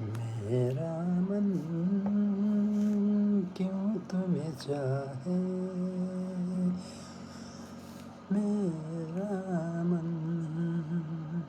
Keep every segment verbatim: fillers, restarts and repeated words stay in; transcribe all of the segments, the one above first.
मेरा मन क्यों तुम्हें चाहे, मेरा मन ना जाने।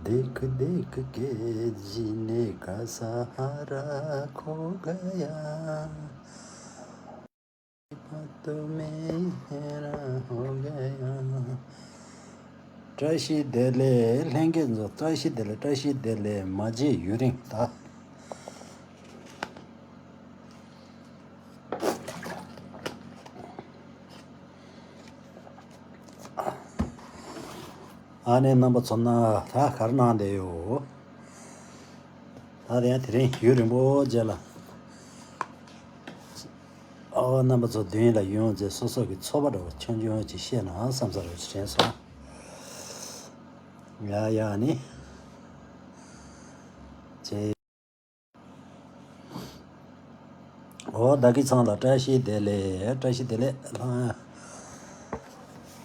देख देख के जीने का सहारा खो गया। तो मेरा हो गया। བཀྲ་ཤིས་བདེ་ལེགས་ལྷན་རྒྱས་ཚོ། བཀྲ་ཤིས་བདེ་ལེགས། བཀྲ་ཤིས་བདེ་ལེགས། མ་བརྗེད་ཡུན་རིང་ད། ཨ་ནེ་རྣམ་པ་ཚོ་ན་ད་གར་གནང་བསྡད་ཡོད། ད་དེ་ཡང་དེ་རིང་ཡུན་རིང་པོ་རྗེས་ལ། ཨོ་རྣམ་པ་ཚོ་མདུན་ལ་ཡོང་རྗེས་སོ་སོ་གི་ཚོར་བ་འདྲ་བོ་ཆུང་ཆུང་ཅིག་བཤད་ན་བསམ་ས་རེ་དྲན་སོང་། ཡ་ཡ་ནི། ཅེ། ཨོ་བདག་གི་ཚང་ལ་བཀྲ་ཤིས་བདེ་ལེགས། བཀྲ་ཤིས་བདེ་ལེགས་ལགས།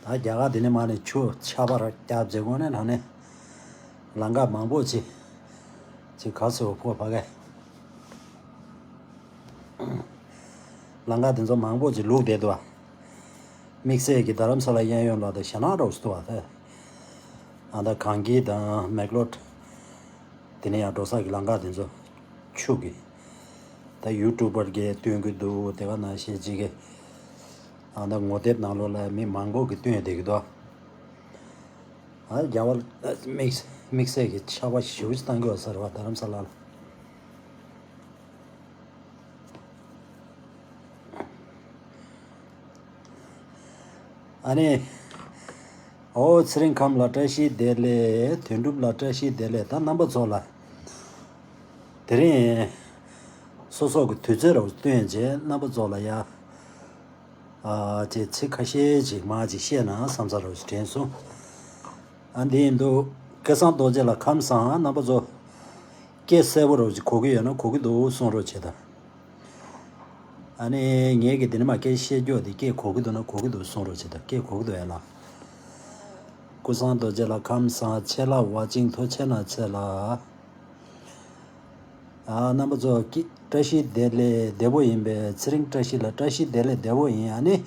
ད་རྒྱ་གར་འདི་ནས་མར་ནས་ཆུ་ཆར་པ་ར་བརྒྱབ་རྗེས་དངོས་གནས་དྲང་གནས་ལམ་ཁ་མང་པོ་ཅིག་ཅིག་ག་ཚོད་ཕོ་ཕ་གི་ལམ་ཁ་དེ་ཚོ་མང་པོ་ཅིག་ལུག་བསྡད་འདུག་ཨ། དམིགས་བསལ་གྱི་རྡ་རམ་ས་ལ་གཡས་གཡོན་ལ་དང་ཞྭ་ནག་འདྲ་བོ་ཞིག་འདུག་ཨ། དེ་ཨ་ད་གངས་སྐྱིད་དང་མེག་ལོར་དེ་ནས་ཡང་འགྲོ་ས་གི་ལམ་ཁ་དེ་ཚོ་ཆུ་གི་ད་ཡུ་ཊུབ་པར་གྱིས་སྟོན་གྱི་འདུག་དེ་ག་ནང་བཞིན་ཅིག་གི་ཨ་ད་ངོ་དེབ་ནང་ལོགས་ལ་མི་མང་པོ་གིས་སྟོན་བསྡད་ཀྱི་འདུག་ཨ། རྒྱ་གར་དམིགས་དམིགས་བསལ་གྱི་ཆར་པ་ཞེ་པོ་ཅིག་བཏང་གི་ཡོད་ས་རེད་བ། རྡ་རམ་ས་ལ་ལ། ཨ་ནི། ཨོ་ཚེ་རིང་ཁམས་ལ་བཀྲ་ཤིས་བདེ་ལེགས། དོན་གྲུབ་ལ་བཀྲ་ཤིས་བདེ་ལེགས། ད་རྣམ་པ་ཚོ་ལ་དེ་རིང་སོ་སོ་གི་དུས་ཚོད་རོགས་བཏོན་རྗེས་རྣམ་པ་ཚོ་ལ་ཡ། ཨ་ཅེ་ཚིག་ཁ་ཤས་ཅིག་མ་ཅིག་བཤད་ན་བསམ་ས་རོགས་ཞིག་དྲན་སོང་། ཨ་འདི་ཡིན་དུས་སྐལ་བཟང་རྡོ་རྗེ་ལ་ཁམས་བཟང་། རྣམ་པ་ཚོ་སྐད་གསལ་པོ་རོགས་ཅིག་གོ་གི་ཡོད་ན་གོ་གི་འདུག་གསུང་རོགས་བྱེད་དང་། ཨ་ནི་ངས་ཀྱི་འདི་ནས་མ་སྐད་བཤད་རྒྱུ་འདི་སྐད་གོ་གི་འདུག་ན་གོ་གི་འདུག་གསུང་རོགས་བྱེད་དང་། སྐད་གོ་གི་འདུག་ཨེ་ལགས། ཀུན་བཟང་རྡོ་རྗེ་ལ་ཁམས་བཟང་། ཆེ་ལ་ཝ་ཅིང་ཐོ་ཆེ་ན་ཆེ་ལ། ཨ་རྣམ་པ་ཚོ་སྐྱིད་བཀྲ་ཤིས་བདེ་ལེགས་བདེ་པོ་ཡིན་པས། ཚེ་རིང་བཀྲ་ཤིས་ལ་བཀྲ་ཤིས་བདེ་ལེགས་བདེ་པོ་ཡིན། ཨ་ནི་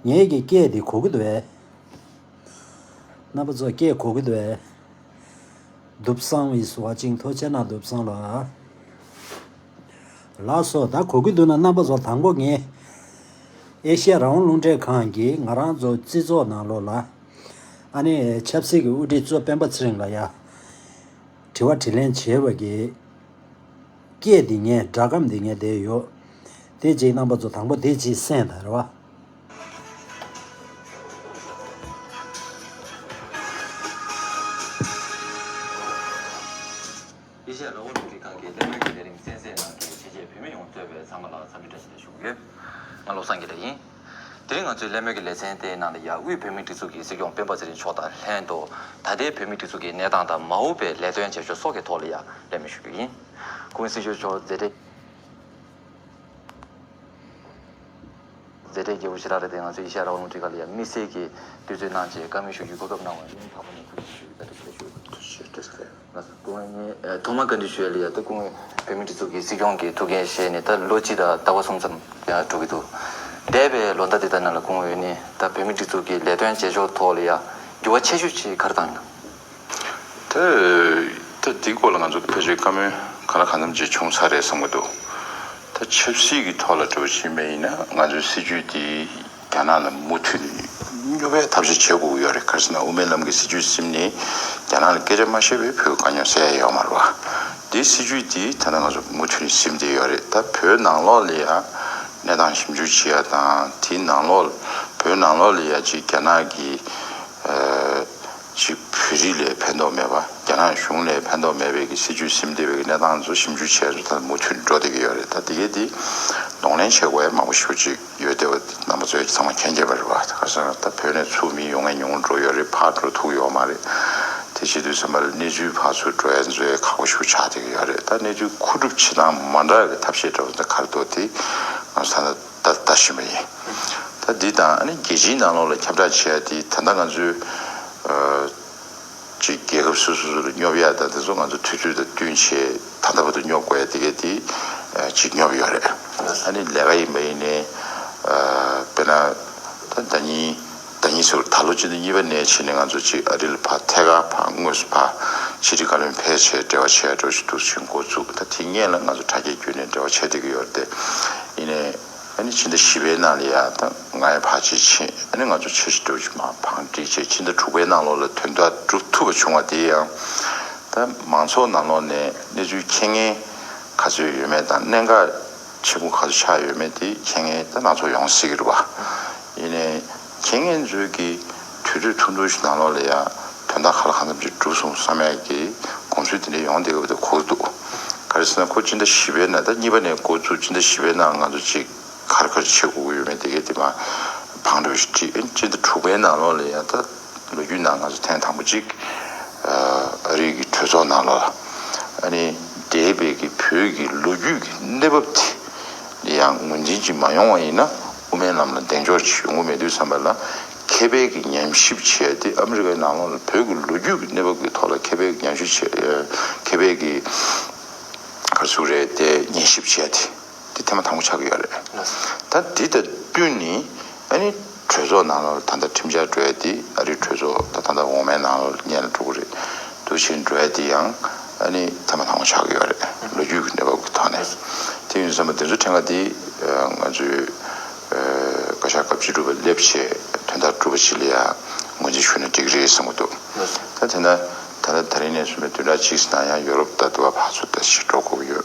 ངས་ཀྱི་སྐད་འདི་གོ་གི་འདུག་ཨེ། རྣམ་པ་ཚོ་སྐད་གོ་གི་འདུག་ཨེ། Dubsang is watching. ཐུགས་རྗེ་གནང་། Dubsang་ལགས། ལགས་སོ། ད་གོ་གི་འདུག་ན་རྣམ་པ་ཚོ་དང་པོ་ངས་ཨེ་ཤེ་ཡ་རང་དབང་རླུང་འཕྲིན་ཁང་གིས་ང་རང་ཚོ་སྤྱི་ཚོགས་ནང་ལོགས་ལ་ཨ་ནི་ཆབ་སྲིད་ཀྱི་དབུ་ཁྲིད་གཙོ་སྤེན་པ་ཚེ་རིང་ལ་ཡ་དྲི་བ་དྲིས་ལན་བྱས་པ་གི་སྐད་འདི་ངས་སྒྲ་སྒམ་འདི་ངས་བསྡད་ཡོད། དེ་གཅིག་རྣམ་པ་ཚོ་དང་པོ་དེ་གཅིག་གསན་དང་རེད་བ། ཨེ་ཤེ་ཡ་རང་དབང་རླུང་འཕྲིན་ཁང་གི་གླེང་མོལ་གྱི་ལས་རིམ་གསན་གཟིགས་གནང་མཁན་ཆེད་མཁས་བོད་མི་ཡོངས་གཙོས་པའི་ཚང་མ་ལ་འཚམས་འདྲི་བཀྲ་ཤིས་བདེ་ལེགས་ཞུ་གི་ཡོད། ང་བློ་བཟང་དགེ་ལེགས་ཡིན། དེ་རིང་ང་ཚོའི་གླེང་མོལ་གྱི་ལེ་ཚན་དེའི་ནང་ལ་ཡ་དབུས་བོད་མིའི་སྒྲིག་འཛུགས་ཀྱི་སྲིད་སྐྱོང་སྤེན་པ་ཚེ་རིང་མཆོག་དང་ལྷན་དུ་ད་ལྟའི་བོད་མིའི་སྒྲིག་འཛུགས་ཀྱི་གནས་སྟངས་དང་མ་འོངས་པའི་ལས་དོན་བྱེད་ཕྱོགས་སོགས་ཀྱི་ཐོག་ལ་ཡ་གླེང་མོལ་ཞུ་རྒྱུ་ཡིན། སྐུ་ངོ་སྲིད་སྐྱོང་མཆོག་མཛད་བྲེལ། མཛད་བྲེལ་རྒྱས་པོ་ཞེ་དྲག་རེད་དེ། ང་ཚོའི་ཨེ་ཤེ་ཡ་རང་དབང་རླུང་འཕྲིན་ཁང་ལ་ཡང་དམིགས་བསལ་གྱི་དུས་ཚོད་གནང་བྱས་བཀའ་མོལ་ཞུ་རྒྱུའི་གོ་སྐབས་གནང་བར་སྙིང་ཐག་པ་ནས་ཐུགས་རྗེ་ཆེ་ཞུ་བཀའ་དྲིན་ཆེ་ཞུ། ཐུགས་རྗེ་ཆེ། ཐུགས་རྗེ་ཆེ། ང་ཚོ་སྐུ་ངོ་ཐོག་མར་བཀའ་འདྲི་ཞུ་ཡ་ལ་ཡ་ད་སྐུ་ངོ་བོད་མིའི་སྒྲིག་འཛུགས་ཀྱི་སྲིད་སྐྱོང་གི་ཐུགས་འགན་བཞེས་ནས་ད་ལོ་གཅིག་དང་ཟླ་བ་གསུམ་ཙམ་ཡང་འགྲོ་གི་འདུག་འདས་པའི་ལོ་ཟླ་དེ་དག་ནང་ལ་སྐུ་ངོ་ཡོད་ནི་ད་བོད་མིའི་སྒྲིག་འཛུགས་ཀྱི་ལས་དོན་བྱེད་ཕྱོགས་ཐོག་ལ་ཡ་འགྱུར་བ་ཆེ་ཤོས་ཅིག་ག་རེ་བཏང་ཡོད་ན། ད་ད་འདིའི་སྐོར་ལ་ང་ཚོ་ཕལ་ཆེར་བཀའ་མོལ་གང་ལ་གང་འཚམ་ཅིག་བྱུང་ཚར་རེད་བསམ་གྱི་འདུག་ད་ཆབ་སྲིད་ཀྱི་ཐོག་ལ་འགྲོ་བཞིན་པ་ཡིན་ན་ང་ཚོའི་སྲིད་ཇུས་དེ་རྒྱ་ནག་ལ་མུ་མཐུད་ནས་སྙོབ་པའི་ཐབས་ཤེས་བྱེད་དགོས་ཀྱི་ཡོད་རེད། ག་རེ་ཟེར་ན་དབུ་མའི་ལམ་གྱི་སྲིད་ཇུས་ཟིན་ནས་རྒྱ་ནག་ལ་སྐད་ཆ་མ་བཤད་པའི་བོད་དཀའ་རྙོག་སེལ་ཡ་ཡོད་མ་རེད་བ། དེ་སྲིད་ཇུས་དེ་ད་ལྟ་ང་ཚོ་མུ་མཐུད་ནས་ཟིན་བསྡད་ཡོད་རེད། ད་བོད་ནང་ལོགས་ལ་ཡ་གནས་སྟངས་ཞིབ་འཇུག་བྱེད་ཡ་དང་དེའི་ནང་ལོགས་བོད་ནང་ལོགས་ལ་ཡ་ཅིག་རྒྱ་ནག་གི་ཅིག་བོད་རིགས་ལ་ཕན་ཐོགས་མེད་པ། རྒྱ་ནག་གཞུང་ལ་ཕན་ཐོགས་མེད་པའི་གི་སྲིད་ཇུས་ཟིན་བསྡད་པའི་གི་གནས་སྟངས་ཚོ་ཞིབ་འཇུག་བྱས་ད་མུ་མཐུད་འགྲོ་བསྡད་ཀྱི་ཡོད་རེད། ད་དེ་གའི་དེ་གདོང་ལེན་བྱེད་དགོས་ཡ་མང་པོ་ཞེ་པོ་ཅིག་ཡོད་བསྡད་པ་དེ་རྣམ་པ་ཚོས་ཚང་མ་མཁྱེན་གྱི་རེད་བ། ད་ག་རེ་ཟེར་ན་ད་བོད་ནས་ཚུར་མི་ཡོང་མཁན་ཉུང་རུ་འགྲོ་ཡོད་རེད། ཕར་འགྲོ་ཐུབ་ཡོད་མ་རེད། དེ་བྱེད་དུས་ཙམ་པ་ལ་གནས་ཚུལ་ཕར་ཚུར་འགྲོ་ཡ་ཚོ་ཡ་ཁག་པོ་ཞེ་པོ་ཆགས་བསྡད་ཀྱི་ཡོད་རེད། ད་གནས་ཚུལ་མཁོ་སྒྲུབ་བྱེད་སྟངས་མ་འདྲ་བའི་ཐབས་ཤེས་འདྲ་བོ་ད་ག་རེ་འདུག་དེ་ང་ཚོ་ད་ལྟ་ལྟ་བཞིན་པ་ཡིན། ད་འདི་དང་ཨ་ནི་རྒྱལ་སྤྱིའི་ནང་ལོགས་ལ་ཁྱབ་བསྒྲགས་བྱེད་ཡ་དེ་ད་ལྟ་ང་ཚོའི་ཅིག་རྒྱལ་ཁབ་སོ་སོ་སོ་ལ་སྙོབ་ཡ་ད་དེ་ཚོ་ང་ཚོ་དུས་ཚོད་དང་བསྟུན་བྱས་ད་ལྟ་བར་དུ་སྙོབ་དགོས་ཡ་དེ་གས་དེ་ཅིག་སྙོབ་ཡོད་རེད། ཨ་ནི་ལས་ཀ་ཡིན་པ་ཡིན་ནའི་དཔེར་ན་ད་ཟླ་ཉིན་ཟླ་ཉིན་ཟེར་ད་ལོ་སྤྱི་ཟླ་གཉིས་པ་ནས་བྱས་ནས་ང་ཚོ་ཅིག་ཨ་རི་ལ་ཕར་ཐད་ཀར་ཕར་དངོས་སུ་ཕར་ཕྱི་དྲིལ་བཀའ་བློན་ཕེབས་བྱས་འབྲེལ་བ་བྱས་འགྲོ་བཞིན་འདུག་ཕྱིན་འགོ་བཙུགས། ད་དེ་སྔོན་ལ་ང་ཚོ་དྲ་རྒྱ་བརྒྱུད་ནས་འབྲེལ་བ་བྱས་བསྡད་ཀྱི་ཡོད་རེད་དེ། ཡིན་ནའི་ཨ་ནི་ཕྱི་ཟླ་བཞི་པའི་ནང་ལ་ཡ་ད་ང་ཡ་ཕར་ཅིག་ཕྱིན། ཨ་ནི་ང་ཚོ་འཆར་གཞི་འདྲ་བོ་ཅིག་མར་བང་སྒྲིག་བྱས་ཕྱི་ཟླ་དྲུག་པའི་ནང་ལོགས་ལ་དོན་དག་སྒྲུབ་ཐུབ་པ་བྱུང་བ་དེ་ཡང་ད་མང་ཚོགས་ནང་ལོགས་ནས་གནས་ཚུལ་མཁྱེན་མཁན་ག་ཚོད་ཡོད་མེད་དང་གནད་འགག་ཆེན་པོ་ག་ཚོད་ཆགས་ཡོད་མེད་དེ་མཁྱེན་མཁན་ད་སྣ་ཚོགས་ཡོང་སྲིད་ཀྱི་རེད་བ། ཡིན་ནའི་མཁྱེན་མཁན་ཚོས་ཀྱི་དུས་ཚོད་ཐུང་ཐུང་ཞིག་ནང་ལོགས་ལ་ཡང་དོན་དག་ག་ལ་གང་འཚམ་ཅིག་གྲུབ་སོང་བསམ་ཡག་གི་གོམས་སྲོལ་དེ་འདྲ་ཡོང་བསྡད་ཡོད་པ་དེ་གོ་གི་འདུག་ག་རེ་ཟེར་ན་ཁོ་སྤྱི་ཟླ་བཞི་པའི་ནང་ད་གཉིས་པ་ནས་འགོ་བཙུགས་སྤྱི་ཟླ་བཞི་པའི་ནང་ང་ཚོ་ཅིག་ག་རེ་ག་རེ་བྱེད་དགོས་ཀྱི་ཡོད་མེད་དེ་གའི་དེ་མར་བང་སྒྲིག་ཞིག་བྲིས། ཨེ་སྤྱི་ཟླ་དྲུག་པའི་ནང་ལོགས་ལ་ཡང་ད་ལོ་རྒྱུས་ནང་ང་ཚོ་ཐེངས་དང་པོ་གཅིག་ཨ་རི་གི་གྲོས་ཚོགས་ནང་ལོགས་ལ་ཨ་ནི་འདས་པའི་གི་བོད་ཀྱི་ལོ་རྒྱུས་ཀྱི་གནས་བབ་དེ་ཡང་ངོས་འཛིན་ཅིག་མ་ཡོང་བ་ཡིན་ན་དབུ་མའི་ལམ་ལ་གདེང་འཇོག་ཅིག་ཡོང་གི་མེད་དུས་ཙམ་པ་ལ་མཁས་པའི་གི་ཉམས་ཞིབ་བྱས་ཏེ་ཨ་མི་རི་ཀའི་ནང་ལོགས་ལ་བོད་ཀྱི་ལོ་རྒྱུས་ཀྱི་གནས་བབ་ཀྱི་ཐོག་ལ་མཁས་པའི་གི་ཉམས་ཞིབ་བྱས་མཁས་པའི་གི་ག་རེ་ཟེར་དགོས་རེད་དེ་ཉན་ཞིབ་བྱས་ཏེ། དེ་ཐེངས་མ་དང་པོ་ཆགས་ཀྱི་ཡོད་རེད། ད་འདི་དང་བསྟུན་ནས་ཨ་ནི་གྲོས་ཚོགས་ནང་ལ་ད་ལྟ་ཁྲིམས་འཆར་འགྲོ་ཡ་དེ་ཨ་རིའི་གྲོས་ཚོགས་ད་ད་ལྟ་འོག་མའི་ནང་ལ་སྔོན་ལ་འགྲོ་གི་རེད། འདུག་བྱས་འགྲོ་ཡ་དེ་ཡང་ཨ་ནི་ཐེངས་མ་དང་པོ་ཆགས་ཀྱི་ཡོད་རེད། ལོ་རྒྱུས་ཀྱི་གནས་བབ་ཀྱི་ཐོག་ནས། དེ་ཡིན་དུས་ཙམ་པ་དེ་ཚོ་ཕྲན་ཁ་དེ་ང་ཚོའི་བཀའ་ཤག་སྐབས་བཅུ་དྲུག་པ་སླེབས་བྱས་དོན་དག་གྲུབ་པ་ཅིག་ལ་ཡ་ངོས་འཛིན་ཞུས་ན་འགྲིག་གི་རེད་བསམ་གྱི་འདུག་ད་དེ་ན་ད་ལྟ་ད་རིང་ནས་བཟུང་བའི་བདུན་ཕྲག་གཅིག་ཙམ་ནང་ཡང་ཡོ་རོབ་ད་དུ་བ་ཕར་ཚུར་ད་ཞིག་འགྲོ་དགོས་ཀྱི་ཡོད།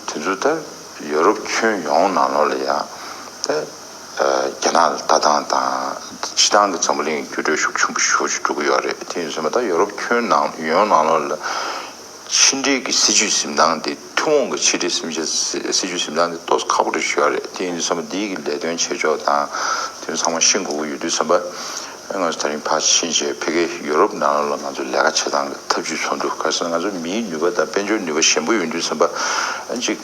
དེ་ཚོ་ད། ཡོ་རོབ་ཁྱོན་ཡོངས་ནང་ལོགས་ལ་ཡང་ད་རྒྱ་ནག་ལ་ལྟ་སྟངས་དང་སྤྱི་བཏང་གི་འཛམ་བུ་གླིང་གི་འགྱུར་འགྲོས་ཤུགས་ཆེན་པོ་ཞེ་པོ་ཅིག་འགྲོ་གི་ཡོད་རེད། དེ་ཡིན་ཙང་ད་ཡོ་རོབ་ཁྱོན་ནང་ཡོངས་ནང་ལོགས་ལ་ཕྱི་འབྲེལ་གྱི་སྲིད་ཇུས་འཛིན་སྟངས་དེ་ཐུན་མོང་གི་ཕྱི་འབྲེལ་སྲིད་ཇུས་སྲིད་ཇུས་འཛིན་སྟངས་དེ་ཏོག་ཙམ་ཁག་པོ་རེད་ཞུ་ཡ་རེད། དེ་ཡིན་ཙང་འདིའི་གི་ལས་དོན་བྱེད་ཕྱོགས་དང་དེ་ཚོ་ཚང་མ་ཤེས་དགོས་ཀྱི་ཡོད་དུས་ཙམ་པ་ང་ཚོ་ད་རིང་ཕར་ཕྱིན་བྱས་ཕ་གིའི་ཡོ་རོབ་ནང་ལོགས་ལ་ང་ཚོ་ལས་ཀ་བྱེད་སྟངས་ཀྱི་ཐབས་ཇུས་ཚོགས་འདུ་ག་རེ་ཟེར་ན་ང་ཚོ་མིའི་ནུས་པ་དང་དཔལ་འབྱོར་ནུས་པ་ཞན་པོ་ཡོད་དུས་ཙམ་པ་ཅིག་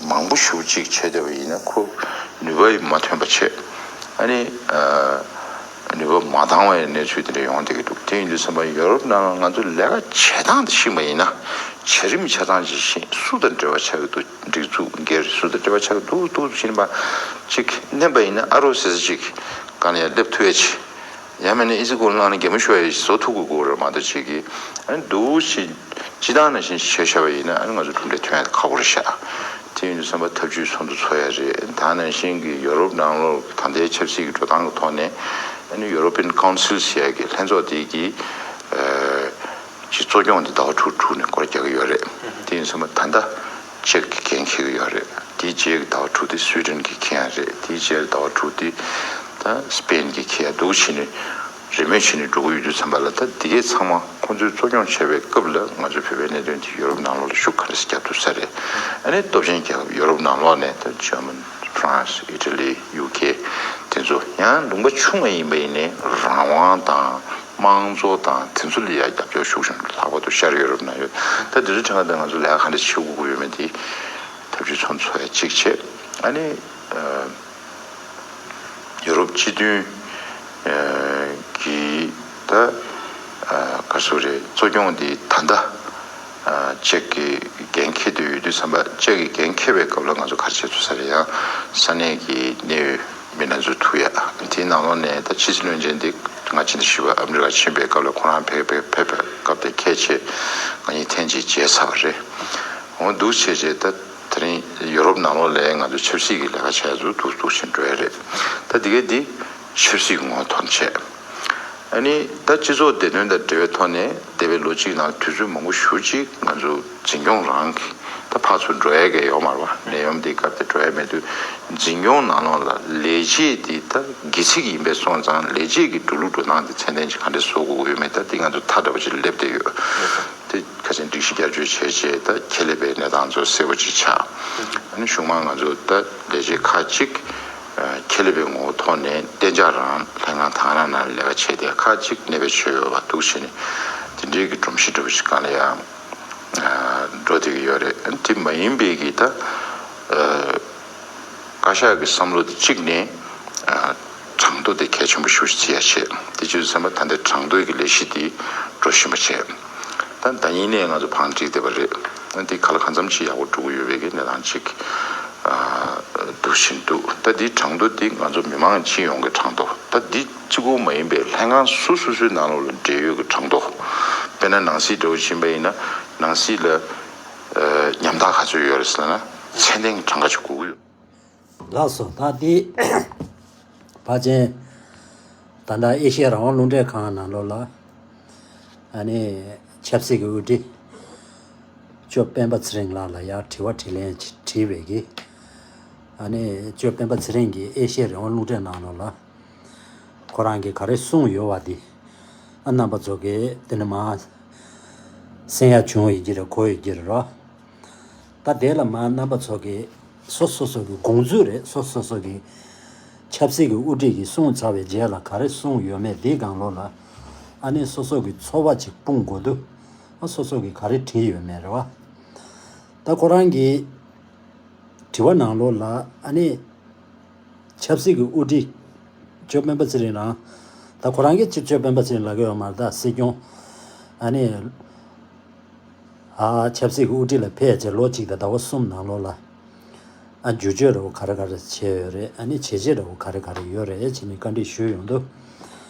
མང་པོ་ཞེ་པོ་ཅིག་བྱས་བསྡད་པ་ཡིན་ན་ཁོ་ནུས་པ་མ་ཐོན་པ་བྱས། ཨ་ནི་ནུས་པ་མ་འདང་བའི་གནས་ཚུལ་དེ་འདྲ་ཡོང་བསྡད་ཀྱི་འདུག་དེ་ཡིན་དུས་ཙམ་པ་ཡོ་རོབ་ནང་ལ་ང་ཚོ་ལས་ཀ་བྱེད་སྟངས་དེ་ཤེས་པ་ཡིན་ན་བྱ་རིམ་ཆ་ཚང་ཅིག་ཤེས། སུ་དང་འབྲེལ་བ་ཆགས་ཀྱི་འདུག་སྒྲིག་འཛུགས་སྒེར་སུ་དང་འབྲེལ་བ་ཆགས་ཀྱི་འདུག་འདུག་ཕྱིན་པ་ཅིག་མནན་པ་ཡིན་ན་ཨ་རོ་ཟེར་ས་ཅིག་གང་ལ་ཡང་སླེབས་ཐུབ་ཡ་ཅིག་ཡང་མིན་ན་ཨི་ཟི་ཀོ་བླངས་ནས་གད་མོ་ཤོར་ཡ་ཞིག་བཟོ་ཐུབ་དགོས་ཀྱི་རེད་མ་གཏོགས་བྱེད་ཀྱི། ཨ་ནི་འདུག་ཞིག་སྤྱི་བཏང་ནང་བཞིན་བྱས་བཞག་པ་ཡིན་ན་ཨ་ནི་ང་ཚོ་གྲུབ་འབྲས་ཐོན་ཡ་ཁག་པོ་རེད་ཤག་དེ་ཡིན་དུས་ཙམ་པ་ཐབས་ཇུས་ཚོགས་འདུ་ཚོགས་ཡ་རེད། ད་ནང་བཞིན་གྱི་ཡོ་རོབ་ནང་ལོགས་ད་ལྟའི་ཆབ་སྲིད་ཀྱི་འགྲོ་སྟངས་ཀྱི་ཐོག་ནས་ཨ་ནི་ཡོ་རོ་པན་ཀའུན་སིལ་ཟེར་ཡ་གི་ལྷན་ཚོགས་དེ་གི་ཅིག་གཙོ་སྐྱོང་དེ་ཟླ་བ་དྲུག་དྲུག་ནས་སྐོར་རྒྱག་གི་ཡོད་རེད། དེ་ཡིན་ཙང་ད་ལྟ་ཅེཀ་གི་འགན་འཁྱེར་གི་ཡོད་རེད། དེའི་རྗེས་ཀྱི་ཟླ་བ་དྲུག་དེ་སུའི་ཌེན་གྱིས་འཁྱེར་ཡ་རེད། དེའི་རྗེས་ཟླ་བ་དྲུག་དེ་ད་སི་པེན་གྱིས་འཁྱེར་ཡ་འདུག་བྱས་ནས་རེས་མོས་བྱས་ནས་འགྲོ་གི་ཡོད་དུས་ཙམ་པ་ལ་ད་འདི་གས་ཚང་མ་ཁོང་ཚོས་གཙོ་སྐྱོང་བྱས་པའི་སྐབས་ལ་ང་ཚོའི་བོད་པའི་གནད་དོན་དེ་ཡོ་རོབ་ནང་ལོགས་ལ་ཤུགས་ག་འདྲ་སེ་རྒྱག་ཐུབ་ས་རེད། ཨ་ནི་སྟོབས་ཆེན་རྒྱལ་ཁབ་ཡོ་རོབ་ནང་ལོགས་ནས་ད་ཇར་མན། ཧྥ་རན་སི། ཨི་ཊ་ལི། ཡུ་ཁེ། དེ་ཚོ་ཡང་ལུང་པ་ཆུང་བ་ཡིན་པ་ཡིན་ནའི་རང་དབང་དང་དམངས་གཙོ་དང་དེ་ཚོ་ལ་ཡང་རྒྱབ་སྐྱོར་ཤུགས་ཆེན་པོ་ལྷག་པར་དུ་ཤར་ཡོ་རོབ་ནང་ཡོད། ད་དེ་ཚོའི་ཕྲན་ཁ་དང་ང་ཚོ་ལས་ཀ་ག་འདྲ་བྱེད་དགོས་ཀྱི་ཡོད་མེད་དེ་ཐབས་ཇུས་ཚོགས་འདུ་ཚོགས་ཡ་གཅིག་བྱས། ཨ་ནི་ཡོ་རོབ་སྤྱི་མཐུན་གྱི་ད་ག་རེ་ཟེར་དགོས་རེད། གཙོ་སྐྱོང་དེ་ད་ལྟ་ཅེཀ་གི་འགན་འཁྱེར་དུ་ཡོད་དུས་ཙམ་པ་ཅེཀ་གི་འགན་འཁྱེར་བའི་སྐབས་ལ་ང་ཚོ་ག་རེ་བྱེད་ཐུབ་ས་རེད། ཡང་ས་གནས་ཀྱི་གནད་ཡོད་མི་སྣ་ཚོ་ཐུག་ཡ། དེའི་ནང་ལོགས་ནས་ད་ཕྱི་སྲིད་བློན་ཆེན་དེ་ང་ཕྱི་ཟླ་བཞི་པ་ཨ་མི་རི་ཀ་ཕྱིན་པའི་སྐབས་ལ་ཁོ་རང་ཕེབས་ཕེབས་ཕེབས་པའི་སྐབས་དེ་ཁྱེད་ཆེད་ང་གཉིས་ཐེངས་གཅིག་མཇལ་ཚར་བ་རེད། འོ་འདུག་བྱས་རྗེས་ད་དེ་རིང་ཡོ་རོབ་ནང་ལོགས་ལ་ང་ཚོ་ཆབ་སྲིད་ཀྱི་ལས་ཀ་བྱས་ཚུལ་འདུག་འདུག་བཞིན་འགྲོ་ཡ་རེད། ད་དེ་གས་འདི་ཆབ་སྲིད་ཀྱི་ངོ་བོ་ཐོག་ནས་བྱས། ཨ་ནི་ད་སྤྱི་ཚོགས་བདེ་དོན་དང་འབྲེལ་བའི་ཐོག་ནས་འདས་པའི་ལོ་གཅིག་ནང་དུས་ཚོད་མང་པོ་ཞེ་པོ་ཅིག་ང་ཚོ་འཛིན་སྐྱོང་རང་གི་ ད་ཕར་ཚུར་འགྲོ་ཡ་གི་ཡོད་མ་རེད་བ། ནད་ཡམས་དེའི་སྐབས་དེ་འགྲོ་ཡ་མེད་དུས། འཛིན་སྐྱོང་ནང་ལོགས་ལ་ལས་བྱེད་དེ་ད་དགེ་ཚིག་ཡིན་པས་སོང་ཙང་། ལས་བྱེད་ཀྱི་འགྲོ་ལུགས་འགྲོ་སྟངས་དེ་ཚད་ལྡན་ཅིག་ག་འདྲས་བཟོ་དགོས་ཡོད་མེད། ད་དེ་ང་ཚོ་ཐག་འདྲ་པོ་ཅིག་སླེབས་བསྡད་ཡོད། དེ་ཁ་སང་སྒྲིག་གཞི་བསྐྱར་བཅོས་བྱས་རྗེས་ད་ཁེ་ལས་པའི་གནས་སྟངས་ཚོ་གསལ་པོ་ཅིག་ཆགས། ཨ་ནི་གཞུག་མ་ང་ཚོ་ད་ལས་བྱེད་ཁག་ཅིག་ཁེ་ལས་པའི་ངོ་བོ་ཐོག་ནས་གཏན་འཇགས་རང་ལྷན་ཁང་དང་རང་ནང་ལས་ཀ་བྱས་ཏེ། ཁག་ཅིག་གནད་འབེབས་བྱས་ཡོད་པ་འདུག་བྱས་ནས། དེ་འདྲའི་གི་སྒྲོམ་གཞི་འདྲ་པོ་ཞིག་སྒང་ལ་ཡང་འགྲོ་བསྡད་ཀྱི་ཡོད་རེད། དེ་མ་ཡིན་པའི་གི་ད་བཀའ་ཤག་གི་བསམ་བློ་དེ་གཅིག་ནས་གྲངས་ཐོ་དེ་གལ་ཆེན་པོ་ཞེ་པོ་ཞིག་བརྩི་ཡ་བྱས། དེ་ཅི་ཟེར་ན་ད་ལྟའི་གྲངས་ཐོ་གི་ལས་གཞི་དེ་འགྲོ་བཞིན་པ་བྱས། ད་ཟླ་ཉིན་ནས་ང་ཚོ་བང་བསྒྲིགས་བསྡད་པ་རེད། ད་འདི་ག་ལ་གང་འཚམ་ཅིག་ཡག་པོ་འགྲོ་གི་ཡོད་པའི་གི་གནས་སྟངས་ཅིག་འདུག་བཞིན་འདུག་ད་འདི་གྲངས་ཐོ་འདི་ང་ཚོ་མི་མང་སྤྱི་ཡོངས་ཀྱི་གྲངས་ཐོ། ད་འདི་གཅིག་པོ་མ་ཡིན་པའི་ལྷན་ཁང་སོ་སོ་སོའི་ནང་ལོགས་ལ་འབྲེལ་ཡོད་ཀྱི་གྲངས་ཐོ། དཔེར་ན་ནང་སྲིད་འདྲ་པོ་ཕྱིན་པ་ཡིན་ན། ནང་སྲིད་ལ་ཉམ་ཐག་ག་ཚོད་ཡོད་རེད་ཟེར་ན། ཚད་ལྡན་གྱི་གྲངས་ཀ་ཅིག་དགོས་ཀྱི་ཡོད། ལགས་སོ། ད་འདི་ཕལ་ཆེར་ད་ལྟ་ཨེ་ཤེ་ཡ་རང་དབང་རླུང་འཕྲིན་ཁང་ནང་ལོགས་ལ། ཨ་ནི་ཆབ་སྲིད་ཀྱི་དབུ་ཁྲིད་ཅོ་སྤེན་པ་ཚེ་རིང་ལགས་ལ་ཡང་དྲི་བ་དྲིས་ལན་ཅིག་དྲིས་པའི་གི། ཨ་ནི་ཅོ་སྤེན་པ་ཚེ་རིང་གིས་ཨེ་ཤེ་ཡ་རང་དབང་རླུང་འཕྲིན་ནང་ལོགས་ལ་ཁོ་རང་གིས་ག་རེ་གསུངས་ཡོད་པ་འདི། ཨ་རྣམ་པ་ཚོ་གིས་དེ་ནི་མ་གསན་ཡ་བྱུང་ཡོད་ཀྱི་རེད། གོ་ཡོད་ཀྱི་རེད་རོ། ད་དེ་ལ་མ་རྣམ་པ་ཚོ་གིས་སོ་སོ་སོ་གི་དགོངས་ཚུལ་རེད། སོ་སོ་སོ་གི་ཆབ་སྲིད་ཀྱི་དབུ་ཁྲིད་ཀྱིས་གསུངས་ཚར་བའི་རྗེས་ལ་ག་རེ་གསུངས་ཡོད་མེད་འདིའི་སྒང་ལོགས་ལ། ཨ་ནི་སོ་སོ་གི་ཚོར་བ་ཅིག་སྤུངས་དགོས་འདུག་ཨ་སོ་སོ་གིས་ག་རེ་བྲིས་ཡོད་མེད་རེད་བ། ད་ཁོ་རང་གི་དྲི་བ་ནང་ལོགས་ལ། ཨ་ནི་ཆབ་སྲིད་ཀྱི་དབུ་ཁྲིད་ཅོ་སྤེན་པ་ཚེ་རིང་རང་། ད་ཁོ་རང་གིས་ཅོ་ཅོ་སྤེན་པ་ཚེ་རིང་ལབ་ཀྱི་ཡོད་མ་རེད། ད་སྲིད་སྐྱོང་། ཨ་ནི་ཨ་ཆབ་སྲིད་ཀྱི་དབུ་ཁྲིད་ལ་ཕེབས་བྱས་ལོ་གཅིག་དང་ཟླ་བ་གསུམ་ནང་ལོགས་ལ། ཨ་བསྒྱུར་བཅོས་འདྲ་བོ་ག་རེ་ག་རེ་བྱས་ཡོད་རེད། ཨ་ནི་བྱས་རྗེས་འདྲ་བོ་ག་རེ་ག་རེ་ཡོད་རེད་བྱས་ནས་བཀའ་འདྲི་ཞུས་ཡོང་དུས།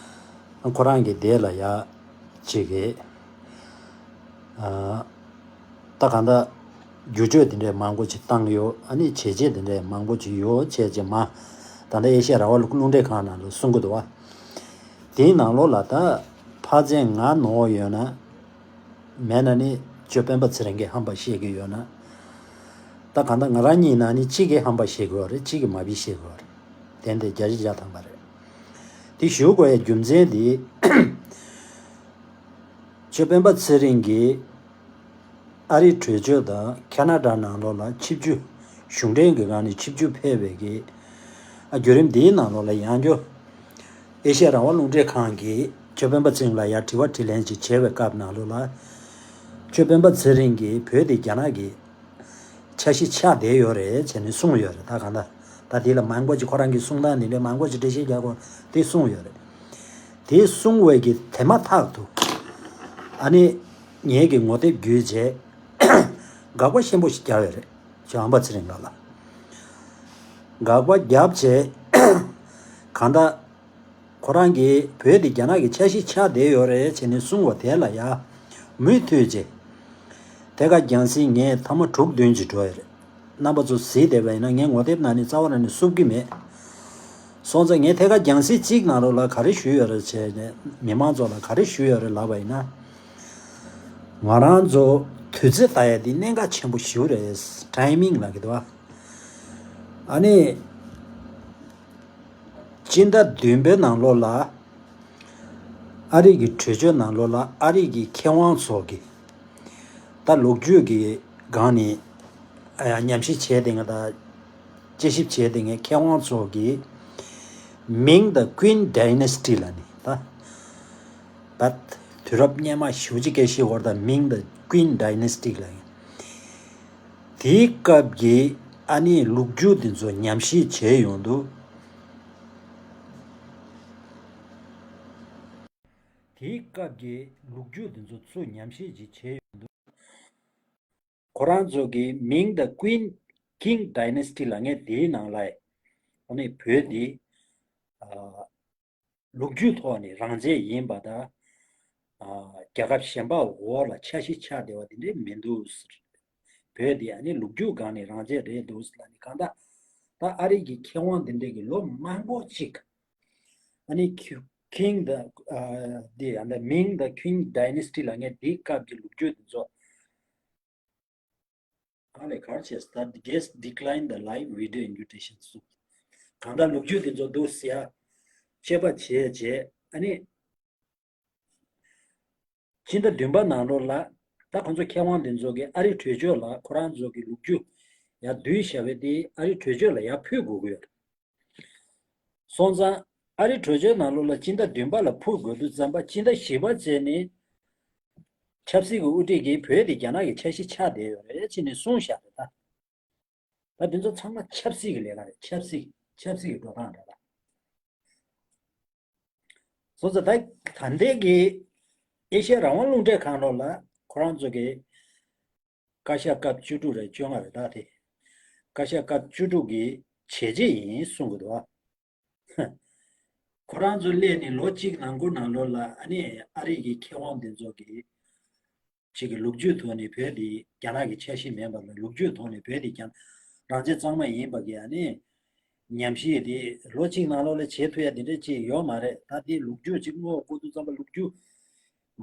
ཨ་ཁོ་རང་གིས་དེ་ལ་ཡ་གཅིག་གིས། ཨ་ད་གང་ལྟར་བསྒྱུར་བཅོས་དེ་འདྲའི་མང་པོ་ཅིག་བཏང་ཡོད། ཨ་ནི་བྱས་རྗེས་དེ་འདྲའི་མང་པོ་ཅིག་ཡོད་བྱས་རྗེས་མ། ད་ལྟ་ཨེ་ཤེ་ཡ་རང་དབང་རླུང་འཕྲིན་ཁང་ནང་ལ་གསུང་གི་འདུག་བ། དེའི་ནང་ལོགས་ལ་ད་ཕར་ཚད་ང་ནོར་ཡོད་ན། མེད་ན་ནི་ཅོ་སྤེན་པ་ཚེ་རིང་གིས་ཧམ་པ་བཤད་ཀྱི་ཡོད་ན། ད་གང་ལྟར་ང་རང་གཉིས་ནང་ནས་གཅིག་གིས་ཧམ་པ་བཤད་དགོས་རེད། གཅིག་གིས་མ་བཤད་དགོས་རེད། དེ་འདི་བརྒྱ་ཆ་བརྒྱ་ཐམ་པ་རེད། དེ་ཞུ་དགོས་ཡའི་རྒྱུ་མཚན་དེ། ཅོ་སྤེན་པ་ཚེ་རིང་གིས་ཨ་རིའི་གྲོས་ཆོད་དང་ཁ་ན་ཌ་ནང་ལོགས་ལ་ཆིབས་བསྒྱུར། གཞུང་འབྲེལ་གྱི་སྒང་ནས་ཆིབས་བསྒྱུར་ཕེབས་པའི་གི། ཨ་བརྒྱུད་རིམ་འདིའི་ནང་ལོགས་ལ་ཡང་བསྐྱར་ཨེ་ཤེ་ཡ་རང་དབང་རླུང་འཕྲིན་ཁང་གིས་ཅོ་སྤེན་པ་ཚེ་རིང་ལ་ཡང་དྲི་བ་དྲིས་ལན་ཅིག་བྱས་པའི་སྐབས་ནང་ལོགས་ལ། ཅོ་སྤེན་པ་ཚེ་རིང་གིས་བོད་དེ་རྒྱ་ནག་གི་ཆ་ཤས་ཆགས་བསྡད་ཡོད་རེད་བྱས་ནས་གསུངས་ཡོད་རེད། ད་གང་ལྟར་ད་དེ་ལ་མང་པོ་ཅིག་ཁོ་རང་གིས་གསུང་སྟངས་འདི་འདྲའི་མང་པོ་ཅིག་འགྲེལ་བཤད་རྒྱག་དགོས་དེ་གསུངས་ཡོད་རེད། དེ་གསུངས་པའི་གི་དེ་མ་ཐག་ཏུ། ཨ་ནི་ངེད་ཀྱིས་ངོ་དེབ་བརྒྱུད་བྱས་དགག་པ་ཆེན་པོ་ཞིག་བརྒྱབ་ཡོད་རེད། ཅོ་ཨམ་བ་ཚེ་རིང་ལགས་ལ་དགག་པ་བརྒྱབ་བྱས། གང་ལྟར་ཁོ་རང་གིས་བོད་དེ་རྒྱ་ནག་གི་ཆ་ཤས་ཆགས་བསྡད་ཡོད་རེད་བྱས་ནས་གསུངས་པ་དེ་ལ་ཡ་མུ་མཐུད་བྱས། ཐད་ཀར་རྒྱང་སྲིང་ངས་ཐེངས་མ་དྲུག་བདུན་ཅིག་འགྲོ་ཡོད་རེད། རྣམ་པ་ཚོ་གཟིགས་བསྡད་པ་ཡིན་ན་ངས་ངོ་དེབ་ནང་ནས་རྩ་བ་ནས་བསུབ་ཀྱི་མེད། སོང་ཙང་ངས་ཐད་ཀར་རྒྱང་སྲིང་གཅིག་ནང་ལོགས་ལ་ག་རེ་ཞུས་ཡོད་རེད་བྱས་ནས་མི་མང་ཚོ་ལ་ག་རེ་ཞུས་ཡོད་རེད་ལབ་པ་ཡིན་ན། ང་རང་ཚོ་དུས་ཚོད་ལྟ་ཡ་འདི་གནད་འགག་ཆེན་པོ་ཞེ་པོ་རེད། ཊའི་མིང་ལབ་ཀྱི་འདུག་བ། ཨ་ནི། སྤྱི་ཟླ་བདུན་པའི་ནང་ལོགས་ལ། ཨ་རི་གི་གྲོས་ཆོད་ནང་ལོགས་ལ་ཨ་རི་གི་མཁས་དབང་ཚོ་གིས། ད་ལོ་རྒྱུས་ཀྱི་སྒང་ནས་ཨ་ཡ་ཉམས་ཞིབ་བྱས་དེ་ང་ད་དཔྱད་ཞིབ་བྱས་དེ་ངས་མཁས་དབང་ཚོ་གིས་Ming the Qing Dynasty ལ་ནི་ད་ད་དུས་རབས་སྔོན་མ་ཞེ་པོ་ཅིག་སྐད་ཆའི་སྐོར་ད་Ming the Qing Dynasty ལ་ཡིན། དེའི་སྐབས་ཀྱི་ཨ་ནི་ལོ་རྒྱུས་དེ་ཚོ་ཉམས་ཞིབ་བྱས་ཡོང་དུས། དེའི་སྐབས་ཀྱི་ལོ་རྒྱུས་དེ་ཚོ་ཚུར་ཉམས་ཞིབ་ཅིག་བྱས་ཡོང་དུས། ཁོ་རང་ཚོ་གིས་Ming the Queen Qing Dynasty ལབ་མཁན་དེའི་ནང་ལ་ཨ་ནི་བོད་དེ་ཨ་ལོ་རྒྱུས་ཐོག་ནས་རང་བཙན་ཡིན་པ་དང་ཨ་རྒྱལ་ཁབ་གཞན་པ་འོག་ལ་ཆ་ཤས་ཆགས་བསྡད་པ་དེ་འདྲ་མི་འདུག་ཟེར། བོད་དེ་ཨ་ནི་ལོ་རྒྱུས་སྒང་ནས་རང་བཙན་རེད་འདུག་ཟེར་ལབ་ནས་གང་ལྟར་ད་ཨ་རི་གི་མཁས་དབང་དེ་འདྲ་གིས་ལོ་མང་པོ་ཅིག་ཨ་ནི་King the ཨ་དེ་ཨ་ནི་Ming the Qing Dynasty ལབ་མཁན་དེའི་སྐབས་ཀྱི་ལོ་རྒྱུས་དེ་ཚོ། ཨ་ནི་ག་རེ་བྱས་ད། Guest declined the live video invitation གསུངས། གང་ལྟར་ལོ་རྒྱུས་དེ་ཚོ་འདུག་ཟེར་ཡ་དཔྱད་པ་བྱས་རྗེས། ཨ་ནི་སྤྱི་ཟླ་བདུན་པ་ནང་ལོགས་ལ་ད་ཁོང་ཚོ་མཁས་དབང་དེ་ཚོ་གིས་ཨ་རིའི་གྲོས་ཆོད་ལ་ཁོ་རང་ཚོ་གི་ལོ་རྒྱུས་ཡར་བསྡུས་བཞག་པ་དེ་ཨ་རིའི་གྲོས་ཆོད་ལ་ཡར་ཕུལ་དགོས་ཀྱི་ཡོད་རེད། སོང་ཙང་ཨ་རིའི་གྲོས་ཆོད་ནང་ལོགས་ལ་སྤྱི་ཟླ་བདུན་པ་ལ་ཕུལ་དགོས་དུས་ཙམ་པ་སྤྱི་ཟླ་བཞི་པ་བྱས་ནས་ཆབ་སྲིད་ཀྱི་དབུ་ཁྲིད་ཀྱིས་བོད་དེ་རྒྱ་ནག་གི་ཆ་ཤས་ཆགས་བསྡད་ཡོད་རེད་ཅེས་ནས་གསུངས་བཞག་རེད་ད། ད་དེ་ཚོ་ཚང་མ་ཆབ་སྲིད་ཀྱི་ལས་ཀ་རེད། ཆབ་སྲིད་ཆབ་སྲིད་ཀྱི་འགྲོ་སྟངས་རེད་ད། སོང་ཙང་ད་ད་ལྟའི་གི་ཨེ་ཤ་ཡ་རང་དབང་རླུང་འཕྲིན་ཁང་ནང་ལ་ཁོ་རང་ཚོ་གི་བཀའ་ཤག་སྐབས་བཅུ་དྲུག་རེད། བཅོ་ལྔ་རེད་ད་དེ། བཀའ་ཤག་སྐབས་བཅུ་དྲུག་གི་བྱས་རྗེས་ཡིན་གསུང་གི་འདུག་ཨ། ཁོ་རང་ཚོ་སླེབས་ནས་ལོ་གཅིག་ནང་འཁོར་ནང་ལོགས་ལ་ཨ་ནི་ཨ་རི་གི་མཁས་དབང་དེ་ཚོ་གིས་ཅིག་གི་ལོ་རྒྱུས་ཐོག་ནས་བོད་འདི་རྒྱ་ནག་གི་ཆ་ཤས་མིན་པ་དང་ལོ་རྒྱུས་ཐོག་ནས་བོད་འདི་རྒྱ་རང་བཙན་གཙང་མ་ཡིན་པ་གི་ཨ་ནི་ཉམས་ཞིབ་དེ་ལོ་གཅིག་ནང་ལོགས་ལ་བྱེད་ཐུབ་ཡ་དེ་འདྲ་ཅིག་ཡོད་མ་རེད། ད་དེ་ལོ་རྒྱུས་ཅིག་སྔོག་དགོས་དུས་ཙམ་པ་ལོ་རྒྱུས་